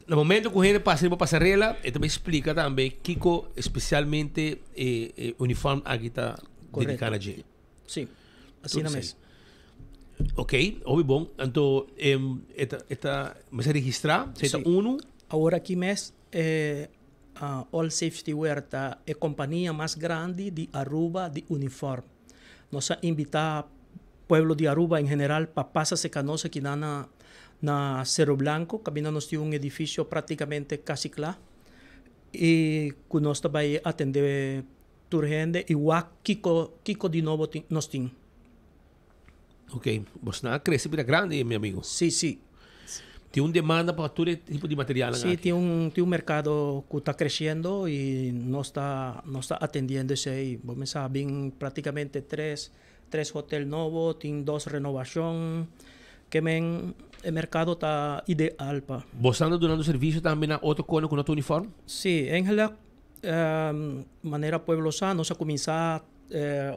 Na momento cu hende pasa riba pasarela e ta bay splica tambe kico especialmente e uniform aki ta dedica na dje. Si, asina mes. Ok, hopi bon. Anto e ta e ta mester registra, esey ta uno. Awor aki mes E All Safety Wear ta e kompania mas grandi di Aruba di uniform. Nos a invitá pueblo di Aruba en general pa pasa serka nos akinan na na Cerro Blanco kaminda nos tin un edifisio praktikamente kasi kla i ku nos ta bai atendé tur hende i wak kiko kiko di nobo tin nos tin. Ok, bosnan a crece bira grandi, mi amigo. Sí, sí. Tin un demanda pa tur e tipo di materialnan Sí, tin un, tin un mercado cu ta creciendo y nos ta, nos ta atendiendo esey. Bo mester a bin practicamente tres, tres hotel nobo, tin dos renovacion. Ke men e mercado ta ideal pa. Bosnan ta dunando servicio tambe na otro cono cu no ta uniform? Sí, eigenlijk manera pueblo sa nos a cuminsa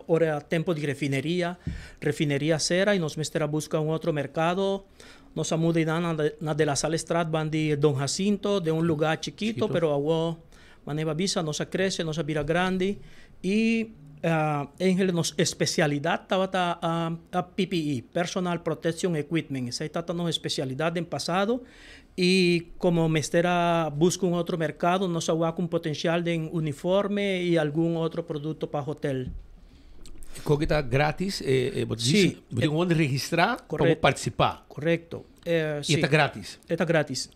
Ora tempo di refineria, refineria sera y nos mester a busca un otro mercado. Nos a muda einan na De La Salle Straat ban di Don Jacinto den un lugar chikito, pero awo manera bo a bisa nos a crece, nos a bira grandi y eigenlijk nos especialidad tabata PPE, Personal Protection Equipment, esey tabata nos especialidad den pasado Y como mester a busca un otro mercado, nos a wak un potencial den uniforme y algun otro producto pa hotel. E koki ta gratis, e bo dici, bo tin gewoon registra pa bo participa. Correcto. Y e ta gratis? E ta gratis.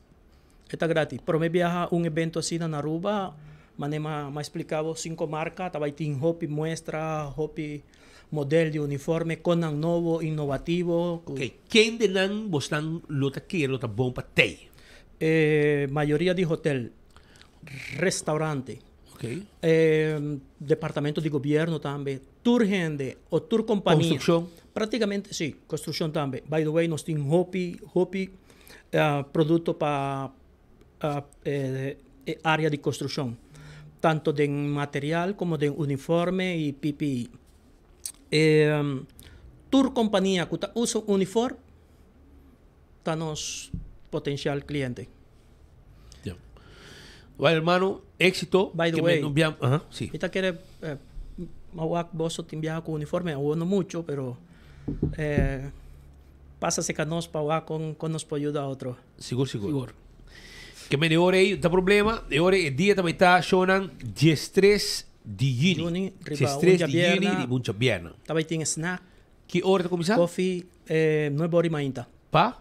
E ta gratis. Prome biaha un evento asina na Aruba, mane m'a explica bo cinco marca, ta bay tin hopi muestra, hopi model di uniforme, konnan nobo, innovativo. Ok, kendenan bosnan lo ta kere lo ta bon pa tei? E mayoria di hotel, restaurante, e departamento di gobierno tambe, tur hende o tur kompania. Construccion? Praktikamente si, construccion tambe. By the way, nos tin hopi, hopi producto pa e area di construccion. Tanto den material como den uniforme y PPE. E tur compania cu ta usa uniform ta nos potencial cliente. Ja. Well, hermano, éxito. By the way, no bia, aha, sí. Mi ta kere eh, m'a wak boso tin biaha cu uniforme, awor no mucho, pero eh, pasa cerca nos pa wak con nos por yuda otro. Sigur, sigur. Sigur. Ke men e ora ei ta problema, e ora e dia tambe ta shownan 13 di juni. Juni, riba 13 un di juni, djabierna. riba un djabierna. Ta bai tin snack. Ki ora ta kuminsá? Koffie, eh, nuebe ora i mainta. Pa?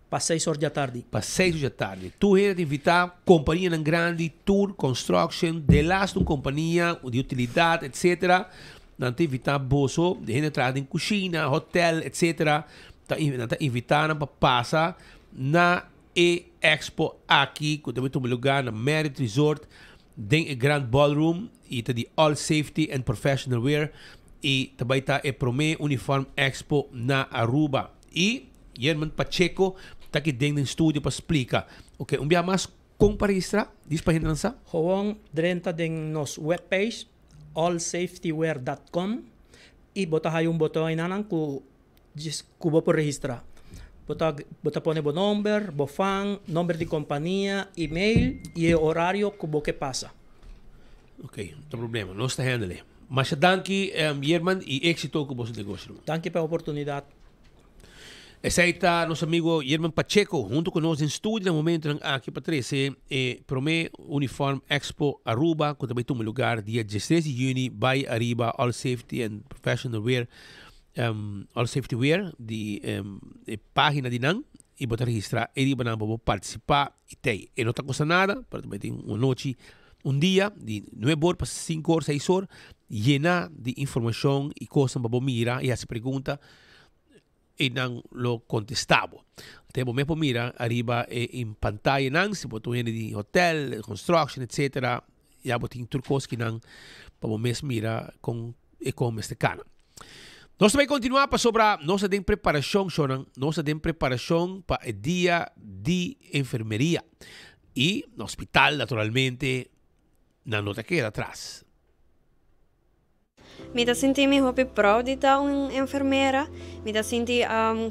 Pa seis or djatardi. Pa seis or djatardi. Tur hende ta invitá, kompanianan grandi, tur, construction, delaste un kompania di utilidat, etcetera. Nan ta invitá boso, di hende traha den kushina, hotel, etcetera. Ta nan ta invitá nan pa pasa na e expo aki ku ta bai tuma lugá na Marriott Resort den e Grand Ballroom y ta di All Safety and Professional Wear y ta bay ta e prome Uniform Expo na Aruba. Y Yerman Pacheco ta aki den den studio pa splica. Ok, un bia mas con pa registra? Dis pa hendenan sa. Gewoon drenta den nos webpage allsafetywear.com y bo ta haya un boton aynanan cu Djis ku bo por registrá. Bo ta bo ta pone bo nomber, bo fan, nomber di kompania, email i e orario ku bo ke pasa. Ok, no ta problema. Nos ta handle e. Masha danki Yerman i éksito ku boso negoshi. Danki pa e oportunidat. Esei ta nos amigo Yerman Pacheco hunto ku nos den studio na momentonan aki pa trese e prome Uniform Expo Aruba ku ta bai tuma lugar dia diestres di juni bai ariba All Safety and Professional Wear All Safety Wear di e pagina di nan y bo ta registra e riba nan pa bo participa y tey. E no ta costa nada, pero ta tin un nochi, un dia di nuebe or pa cinco or, seis or yena di informacion y cosnan pa bo mira y haci pregunta y nan lo contesta bo. Te bo mes por mira ariba e in pantaya nan si bo ta un hende di hotel, construction etcetera ya bo tin tur cos kinan pa bo mes mira con e con mester cana. Nos ta bay continua pasobra nos ta den preparacion shownan, nos ta den preparacion pa e dia di enfermeria y na hospital naturalmente nan no ta keda atras. Mi ta sinti mi hopi proud di ta un enfermera. Mi ta sinti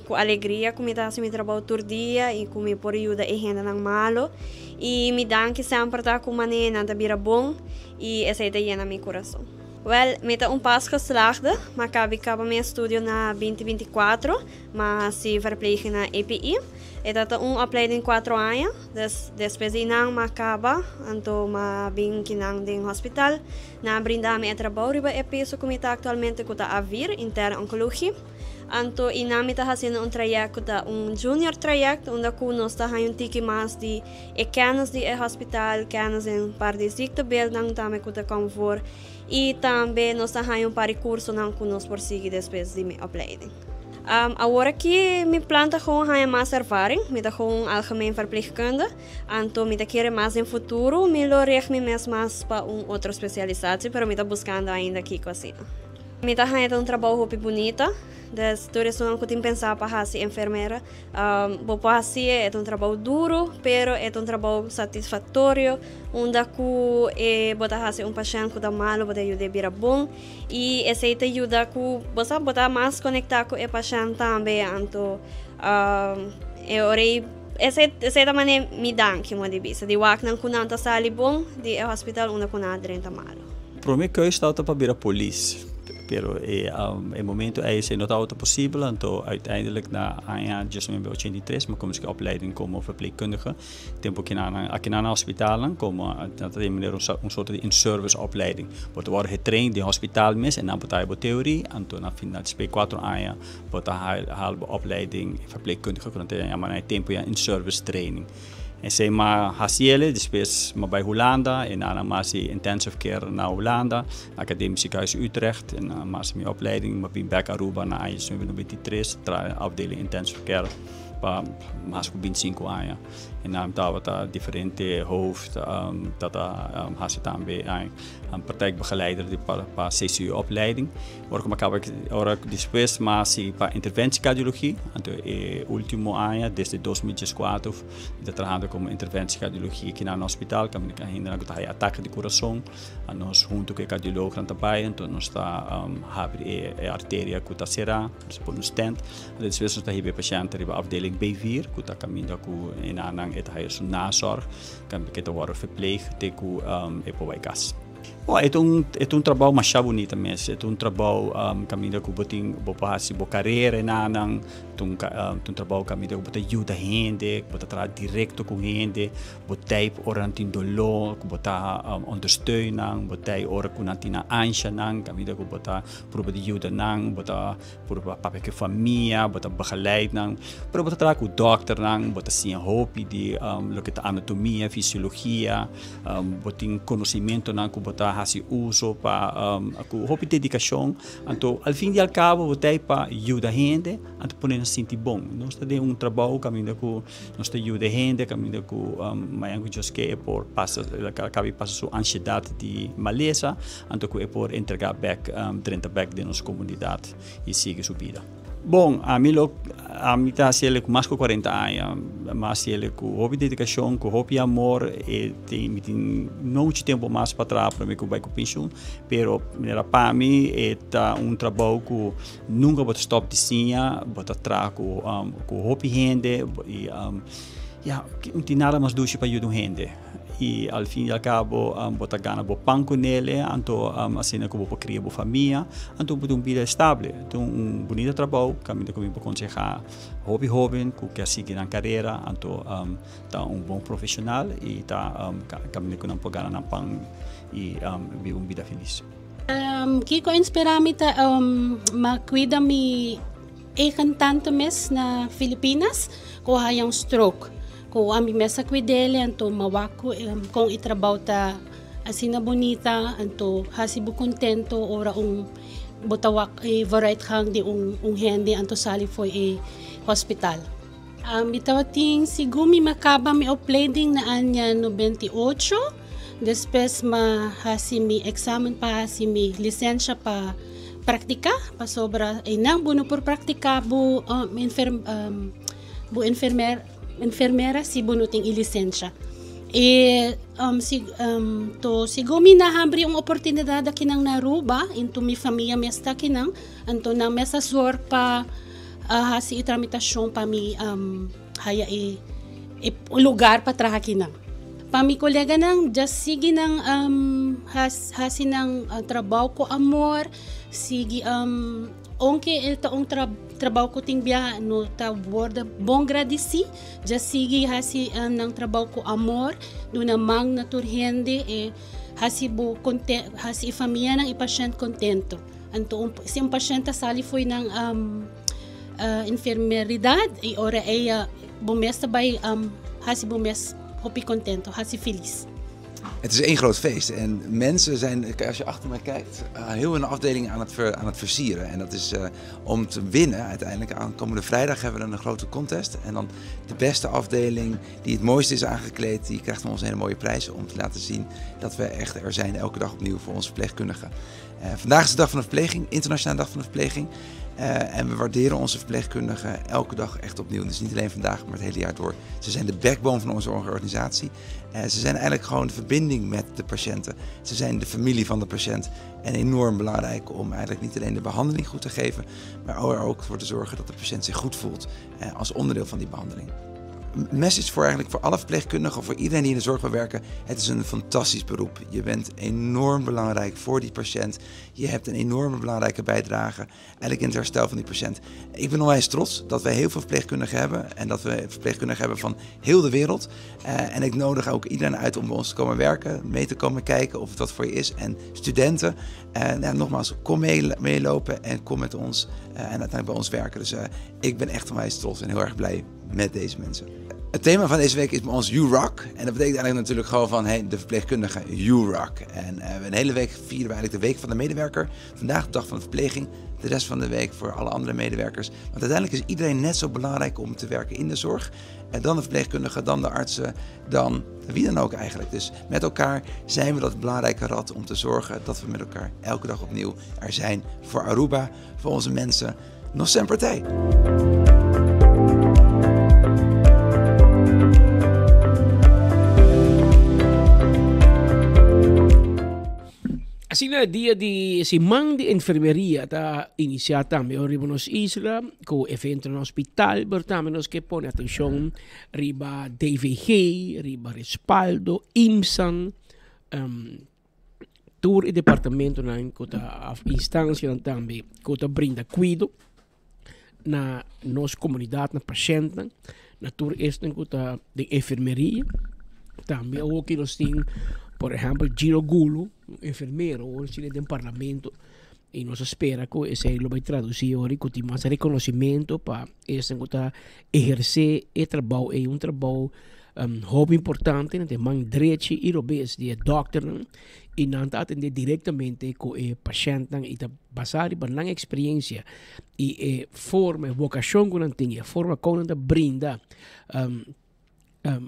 cu alegria cu mi ta haci mi trabou tur dia y cu mi por yuda e hendenan malo. Y mi danki semper ta cu manera nan ta bira bon y esey ta yena mi curason. Wel, mi ta un pas geslaagde, ma cabi caba mi estudio na binti 24, ma haci verpleging na EPI. E ta ta un opleiding cuatro aña, dus despues di nan m'a caba, anto m'a bin kinan den hospital. Nan a brinda mi e trabou riba e piso ku mi ta aktualmente ku ta Avir, Interne Oncologie. Anto i nan mi ta hasiendo un trayèkt ku ta un junior trayèkt unda ku nos ta haña un tiki mas di e kènis di e hospital, kènis den un par di ziektebeeldnan tambe ku ta kòm voor i tambe nos ta haña un par di kursonan ku nos por sigui despues di mi opleiding. Awor aki mi plan ta gewoon haña mas ervaring, mi ta gewoon un algemeen verpleegkunde. Anto mi ta kere mas den futuro mi lo richt mi mes mas pa un otro specialisatie pero mi ta buscando ainda kico asina. Mi ta haña ta un trabou hopi bunita, des tur esunnan cu tin pensa pa haci enfermera bo por haci'e, e ta un trabou duro pero e ta un trabou satisfactorio unda cu e bo ta haci un pashent cu ta malo bo ta yud'e bira bon y esey ta yuda cu bo sa bo ta mas conecta cu e pashent tambe anto e ora ey. Esei esei ta manera mi danki mo di bisa, di wak nan ku nan ta sali bon di e hospital unda ku nan a drenta malo. Prome keus tabata pa bira polis, pero e e momento ei esei no tabata posibel, anto uiteindelijk na aña 1983 mi a kuminsá ku e opleiding komo verpleegkundige. Tempu kinan akinan na hospitalnan komo nan ta den manera un sorto di in-service opleiding. Bo ta wòrdu getraind den hospital mes en nan bo ta haña bo teorie, anto na final despues di kuatro aña Bo ta haal bo opleiding verpleegkundige ku nan ta yama na e tempu ya in-service training. Esei m'a hasi el, despues m'a bai Hulanda en daarna m'a hasi intensive care na Hulanda, Academisch Ziekenhuis Utrecht en m'a hasi mi opleiding, m'a bin bek Aruba na aña 1993 traha afdeling intensive care. pa mas ku bintisinko aña. E nan tabata diferente hoofd, tata hasi tambe praktijkbegeleider di pa pa CCU opleiding. Ora ku mi a kaba ora despues mi a sigui pa interventiecardiologie, anto e ultimo aña desde 2014 mi ta trahando komo interventiecardiologie aki na hospital kaminda ku hendenan ku ta haya atake di kurason. Nos hunto ku e kardiolognan ta bai, anto nos ta habri e arteria ku ta será, nos ta pone un stent. Anto despues nos ta hiba e pashènt riba afdeling B4 ku ta kaminda ku e nannan e ta haya su nazorg, ku e ta wòrdu verpleeg te ku e por bai kas. Bo, e ta un e ta un trabou masha bunita mes. E ta un trabou kaminda ku bo tin bo por hasi bo karera e nannan, ta un ta un trabou kaminda ku bo ta yuda hende, bo ta traha direkto ku hende. Bo tei ora nan tin doló, ku bo ta ondersteun nan, bo tei ora ku nan tin nan anshanan, kaminda ku bo ta purba di yuda nan, bo ta purba papia ku e famia, bo ta begeleid nan. Pero bo ta traha ku dòkternan, bo ta siña hopi di loke ta anatomia, fisiologia, bo tin konosimentonan ku bo ta hasi uso pa ku hopi dedikashon. Anto al fin di al kabo bo tei pa yuda hende, anto pone nan sinti bon. Nos ta den un trabou kaminda ku Nos ta yuda e hende kaminda ku mañana ku Dios ke e por pasa kaba di pasa su ansiedat di malesa anto ku e por entrega bek drenta bek den nos komunidat i sigui su bida. Bon, ami lo ami ta hasi el ku mas ku kuarenta aña, mi a hasi el ku hopi dedikashon, ku hopi amor e tin mi tin no muchu tempu mas pa traha prome ku bai ku penshun, pero manera pa mi e ta un trabou ku Nunca bo ta stop di siña, bo ta traha cu cu hopi hende y ya, no tin nada mas dushi pa yuda un hende. Y al fin y al cabo bo ta gana bo pan cu nele, anto asina cu bo por cria bo famia, anto bo tin un bida estable. Ta un bunita trabou caminda cu mi por conseha hopi hoben cu kier sigui nan carera, anto ta un bon profesional y ta caminda cu nan por gana nan pan y biba un bida feliz. Kiko a inspirá mi ta m'a kuida mi eigen tante mes na Filipinas ku a haña un stroke. Ku ami mes a kuid'el anto m'a wak ku kon e trabou ta asina bunita anto hasi bo kontento ora un bo ta wak e vooruitgang di un hende anto sali for e hospital. Mi tabatin segun mi m'a kaba mi opleiding na aña 98. Despues m'a hasi mi examen pa hasi mi licencia pa practica, pasobra einan bo no por practica bo bo enfermer enfermera si bo no tin e licencia. E si to segun mi nan habri un oportunidad akinan na Aruba, into mi famia mes ta akinan, anto nan mes a zorg pa hasi e tramitacion pa mi haya e e lugar pa traha akinan. Pa mi koleganan just sigui nan hasi nan trabou ku amor, sigui ounke e ta un trabou ku tin biaha no ta wòrdu bon gradisí, just sigui hasi nan trabou ku amor, duna man na tur hende i hasi bo hasi e famianan i pashènt kontento. Anto si un pashènt ta sali fo'i nan enfermeridat i ora ei bo mes ta bai hasi bo mes hopi kontento, hasi felis. Het is één groot feest en mensen zijn, als je achter mij kijkt, heel hun afdeling aan het, ver, aan het versieren. En dat is uh, om te winnen uiteindelijk. Aankomende vrijdag hebben we een grote contest. En dan de beste afdeling die het mooiste is aangekleed, die krijgt van ons een hele mooie prijs. Om te laten zien dat we echt er zijn elke dag opnieuw voor onze verpleegkundigen. Uh, vandaag is de dag van de verpleging, internationale dag van de verpleging. Uh, en we waarderen onze verpleegkundigen elke dag echt opnieuw. Dus niet alleen vandaag, maar het hele jaar door. Ze zijn de backbone van onze organisatie. Uh, ze zijn eigenlijk gewoon de verbinding met de patiënten. Ze zijn de familie van de patiënt. En enorm belangrijk om eigenlijk niet alleen de behandeling goed te geven, maar er ook voor te zorgen dat de patiënt zich goed voelt uh, als onderdeel van die behandeling message voor eigenlijk voor alle verpleegkundigen, voor iedereen die in de zorg wil werken. Het is een fantastisch beroep. Je bent enorm belangrijk voor die patiënt. Je hebt een enorme belangrijke bijdrage eigenlijk in het herstel van die patiënt. Ik ben onwijs trots dat wij heel veel verpleegkundigen hebben en dat we verpleegkundigen hebben van heel de wereld. Uh, en ik nodig ook iedereen uit om bij ons te komen werken, mee te komen kijken of het wat voor je is. En studenten, uh, nou, nogmaals, kom mee, meelopen en kom met ons uh, en uiteindelijk bij ons werken. Dus ik ben echt onwijs trots en heel erg blij met deze mensen. Het thema van deze week is bij ons You Rock. En dat betekent eigenlijk natuurlijk gewoon van hey, de verpleegkundige You Rock. En eh, een hele week vieren we eigenlijk de week van de medewerker. Vandaag de dag van de verpleging. De rest van de week voor alle andere medewerkers. Want uiteindelijk is iedereen net zo belangrijk om te werken in de zorg. En dan de verpleegkundige, dan de artsen, dan wie dan ook eigenlijk. Dus met elkaar zijn we dat belangrijke rad om te zorgen dat we met elkaar elke dag opnieuw er zijn voor Aruba, voor onze mensen. Nog zijn partij. Asina dia di siman di enfermeria ta inicia tambe riba nos isla cu evento na hospital, pero tambe nos ke pone atencion riba DVG, riba Respaldo, IMSAN, tur e departamentonan cu ta of instancianan tambe cu ta brinda cuido na nos comunidad, na pashentnan, na tur esnan cu ta den enfermeria. Tambe awoki nos tin por ehempel Gino Gulo, un enfermero ora sina den parlamento y nos a spera cu esey lo bay traduci ora cu tin mas reconocimento pa esnan cu ta eherce e trabou ey, un trabou hopi importante nan tin man drechi y robes di e dokternan y nan ta atende directamente cu e pashentnan y ta basa riba nan experiencia y e forma e vocacion cu nan tin y e forma con nan ta brinda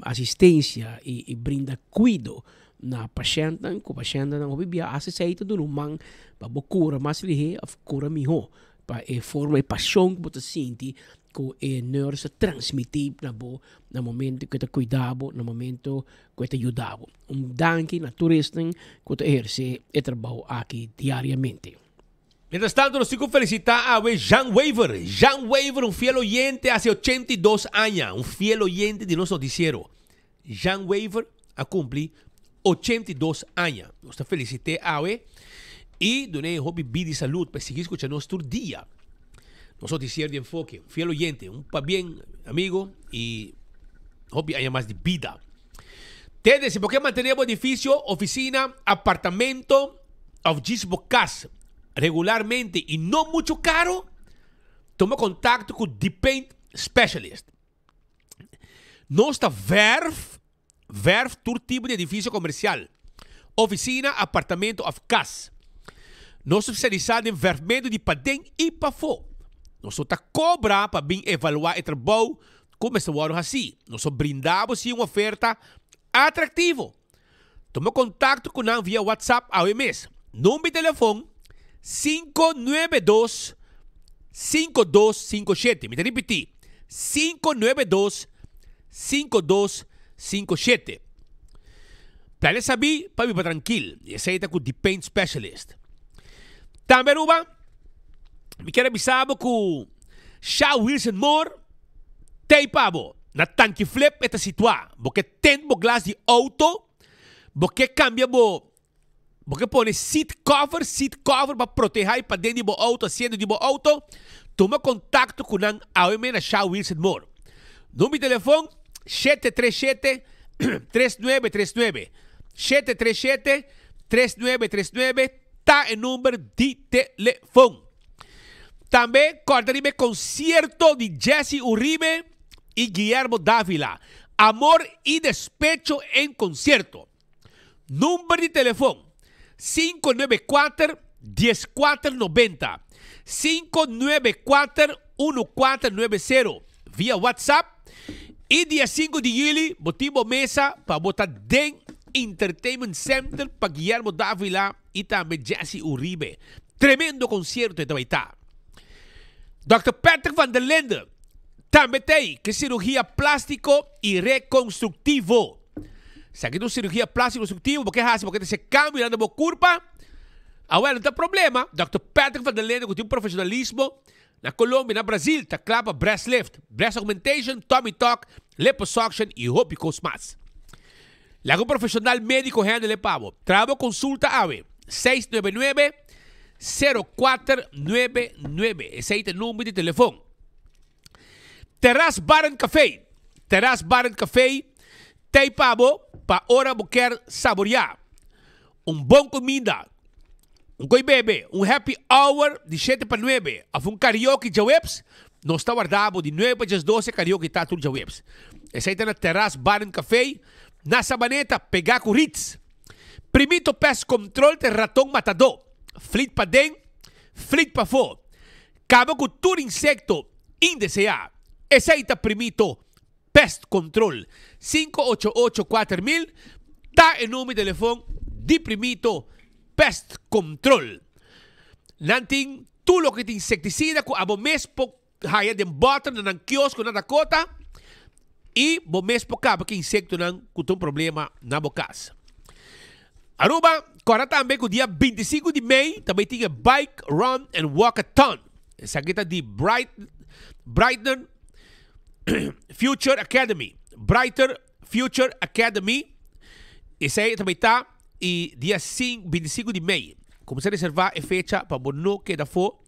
asistencia y brinda cuido na pashentnan cu pashentnan hopi bia haci esey ta duna un man pa bo cura mas lihe of cura miho pa e forma e pasion cu bo ta sinti cu e nurse ta transmiti na bo na momento cu e ta cuida bo na momento cu e ta yuda bo. Un danki na tur esnan cu ta eherce e trabou aki diariamente. Mientras tanto nos tin cu felicita awe Jean Wever. Jean Wever un fiel oyente hace 82 aña, un fiel oyente di nos noticiero. Jean Wever a cumpli 82 aña. Nos ta felicit'e awe y dun'e hopi bida y salud pa e sigui scucha nos tur dia. Nos noticiero di Enfoke, un fiel oyente, un pabien amigo y hopi aña mas di bida. Tende, si bo ke mantene bo edificio, oficina, apartamento of djis bo cas regularmente y no mucho caro, tuma contacto cu Depaint Specialist. Nos ta verf, verf tur tipo di edificio comercial, oficina, apartamento of cas. Nos ta specialisa den verfmento di paden y pafo. Nos no ta cobra pa bin evalua e trabou Ku mester wòrdu hasí? Nos a brinda bo si un oferta atraktivo. Tuma kontakto ku nan via WhatsApp awe mes. Number di telefon, 592 5257. Mi ta ripití, 592 5257. Plane sabí pa biba trankil. I esei ta ku The Paint Specialist. Tambe Aruba, mi kier a bisa bo ku Sha Wilson Moore Tei pa bo, na Tanki Flip e ta situá. Bo ke tent bo glas di outo, bo ke kambia bo, bo ke pone seat cover, seat cover pa protehá e paden di bo outo, asiento di bo outo, tuma kontakto ku nan awe mes na Sha Wilson Moore. Number di telefon, 737 3939, 737 3939 ta e number di telefon. Tambe kòrda riba e konsierto di Jesse Uribe i Guillermo Davila, Amor y Despecho en Concierto. Number di telefon, 594 1490, 594 1490, via WhatsApp. I dia sinku di yüli bo tin bo mesa pa bo ta den Entertainment Center pa Guillermo Davila i tambe Jesse Uribe. Tremendo concierto e ta bay ta. Dòkter Patrick van der Linde tambe ta ey ke cirugia plastico y reconstructivo. Esaki ta un cirugia plastico reconstructivo, bo ke haci, bo ke ta haci cambionan den bo curpa? Awel, no ta problema. Dòkter Patrick van der Linde cu tin un profesionalismo na Colombia, na Brazil, ta cla pa breast lift, breast augmentation, tummy tuck, liposuction y hopi cos mas. Laga un profesional medico handle e pa bo. Traha bo consulta awe, 699 0499. Esey ta e number di telefon. Terras Bar and Café. Terras Bar and Café t'ey pa bo pa ora bo kier saborea un bon cuminda, un coy bebe, un happy hour di shete pa nuebe of un karaoke djaweps. Nos ta warda bo di nuebe pa diesdoce karaoke ta tur djaweps. Esei ta na Terras Bar and Café na Sabaneta pegá ku Ritz. Primito Pest Control ta e raton matadó. Flit paden, flit pafó. Kaba ku tur insekto indeseá. Esei ta Primito Pest Control. 588 4000 ta e number di telefon di Primito Pest Control. Nan tin tur loke ta insektisida ku abo mes por haya den bòter na nan kiosko na Dakota i bo mes por kaba ku insektonan ku ta un problema na bo kas. Aruba, kòrda tambe ku dia 25 di mei ta bai tin e Bike Run and Walkathon. Esaki ta di Bright, Brighton Future Academy. Brighter Future Academy. Esei ta bai ta i dia 25 di mei. Kuminsá reservá e fecha pa bo no keda afó.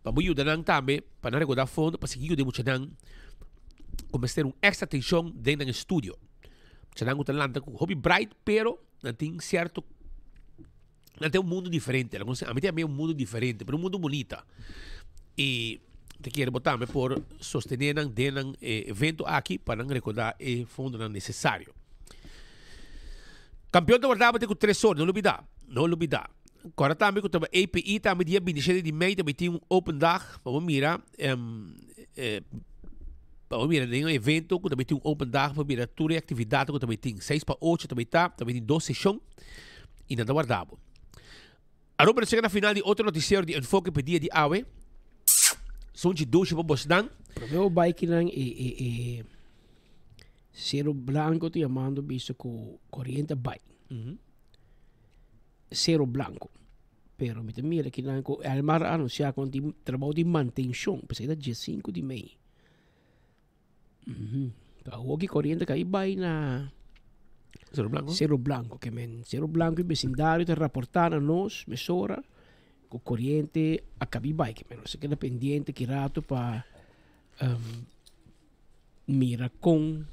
Pa bo yuda nan tambe pa nan rekoda fondo pa sigui yuda e muchanan ku mester un extra atenshon den nan estudio. Muchanan ku ta lanta ku hopi bright pero nan tin sierto nan tin un mundo diferente. Ami ta yama un mundo diferente pero un mundo bunita. I ta kere bo tambe por sostene nan den nan evento aki pa nan rekoda e fondonan nesesario. Kampeon ta warda bo te ku tres or, no lubida, no lubida. Kòrda tambe ku ta API tambe dia 27 di mei tambe tin un open dag pa bo mira pa bo mira den un evento ku tambe tin un open dag pa mira tur e aktividatnan ku tambe tin. Seis pa ocho tambe ta, tambe tin dos seshon i nan ta warda bo. Aruba nos chega na final di otro notisiero di Enfoke pa e dia di awe. Sunchi dushi pa bosnan. Prome bo bai kinan e e e Cero Blanco ta yamando bisa ku koriente a bai. Cero Blanco. Pero mi ta mira kinan ku Elmar a anuncia ku tin trabou di mantencion, p'esei ta diesinku di mei. Ta hopi koriente ka i bai na Cero Blanco. Cero Blanco ke men Cero Blanco i besindario ta raporta na nos mesora ku koriente a kabi bai ke men nos a keda pendiente ki rato pa mira kon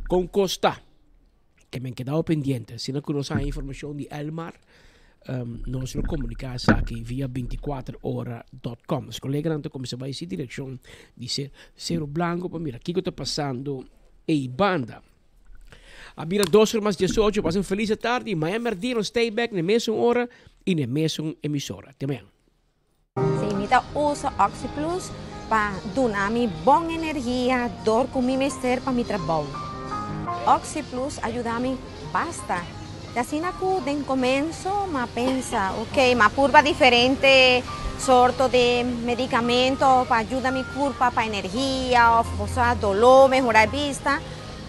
kon kos ta. Ke men kedao pendiente. Asina ku nos haña informashon di Elmar, nos lo komuniká esaki via 24ora dot com. Nos koleganan ta kuminsá bai si direkshon di Sero Blanco pa mira kiko ta pasando ei banda. A bira dos or mas diesocho, pasa un felis tardi. Mañana mèrdia nos ta ei bèk na e mesun ora i na e mesun emisora. Te mañana. Sí, mi ta usa OxiPlus pa duna mi bon energia dor cu mi mester pa mi trabou. OxiPlus a yuda mi basta. Ta asina cu den comenso m'a pensa, ok, m'a purba diferente sorto di medicamento pa yuda mi curpa pa energia of bosa dolor, mehora e bista,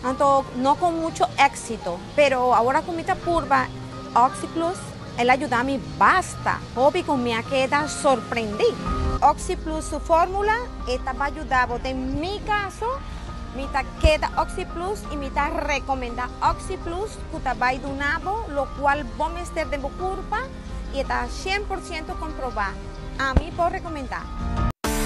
anto no con mucho exito. Pero awor cu mi ta purba OxiPlus, El a yuda mi basta hopi ku mi a keda sorprendí. OxiPlus su fórmula e ta ba yuda bo. Den mi kaso mi ta keda OxiPlus i mi ta rekomendá OxiPlus ku ta bai duna bo lokual bo mester den bo kurpa i e ta 100% komprobá. Ami por rekomendá.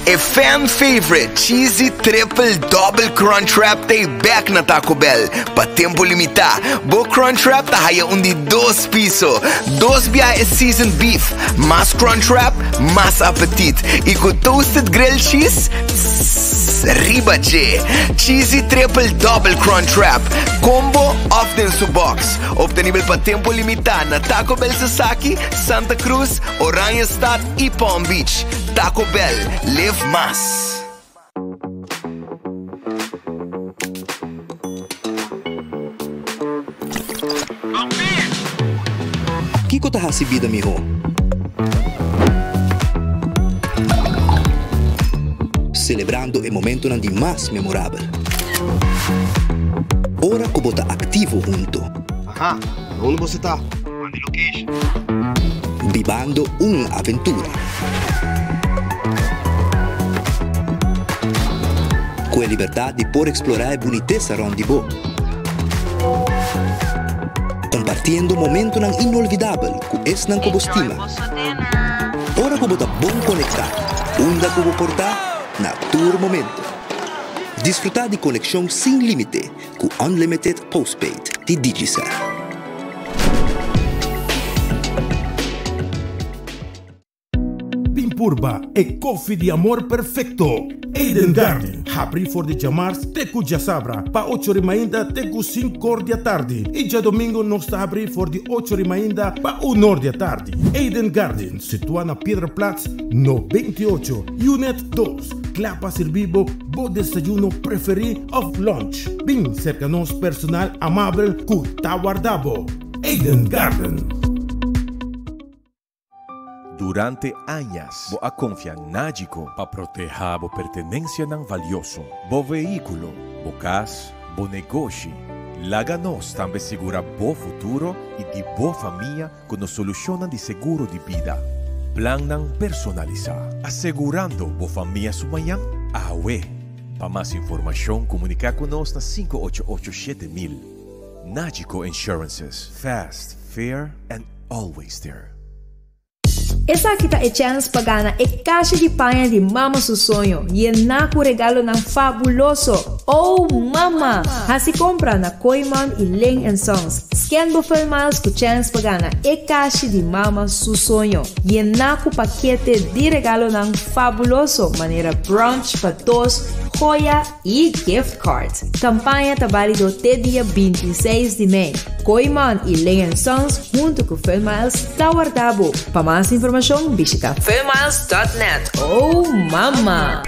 E fan favorite Cheesy Triple Double Crunchwrap ta e bek na Taco Bell pa tempo limitá. Bo Crunchwrap ta haya un di dos piso, dos biaha e seasoned beef, mas Crunchwrap, mas apetit y cu toasted grilled cheese, tss, riba dje. Cheesy Triple Double Crunchwrap, combo of den su box. Obtenibel pa tempo limitá na Taco Bell Sasaki, Santa Cruz, Oranjestad y Palm Beach. Taco Bell, live mas! Kiko ta hasi bida mihó? Selebrando e momentonan di mas memorabel. Ora ku bo ta aktivo hunto. Aha, unda boso ta? Manda location. Bibando un aventura. Ku e libertat di por eksplorá e bunitesa rònt di bo. Kompartiendo momentonan inolvidabel ku esnan ku bo stima. Ora ku bo ta bon konektá, unda ku bo por ta, na tur momento. Disfrutá di konekshon sin límite ku Unlimited Postpaid di Digicel. Tin purba e koffie di amor perfekto. Eden Garden, habrí for di djamars te ku djasabra pa ocho ri mainta te ku sinkor di atardi i djadomingo nos ta habrí for di ocho ri mainta pa unor di atardi. Eden Garden, situá na Piedraplaats 98, Unit dos, kla pa sirbi bo bo desayuno preferí òf lunch. Bin serka nos personal amabel ku ta warda bo. Eden Garden. Durante añas bo a konfia Nagico pa protehá bo pertenensianan valioso, bo vehíkulo, bo kas, bo negoshi. Laga nos tambe sigurá bo futuro i di bo famia ku nos solushonnan di seguro di bida. Plannan personalisá, asegurando bo famia su mañan awe. Pa mas informashon komuniká ku nos na 588 7000. Nagico Insurances, fast, fair and always there. Esaki ta e chèns pa gana e kashi di paña di Mama su soño, yená ku regalonan fabuloso! Oh Mama! Hasi kompra na Kooyman i Ling and Sons. Scan bo Fullmiles ku chèns pa gana e kashi di Mama su soño, yená ku pakete di regalonan fabuloso manera brunch pa dos, joya i gift cards. Kampaña ta bálido te dia 26 di mei. Kooyman i Ling and Sons huntu ku Fullmiles ta warda bo. Pa mas informashon bishita fullmiles dot net. Oh mama!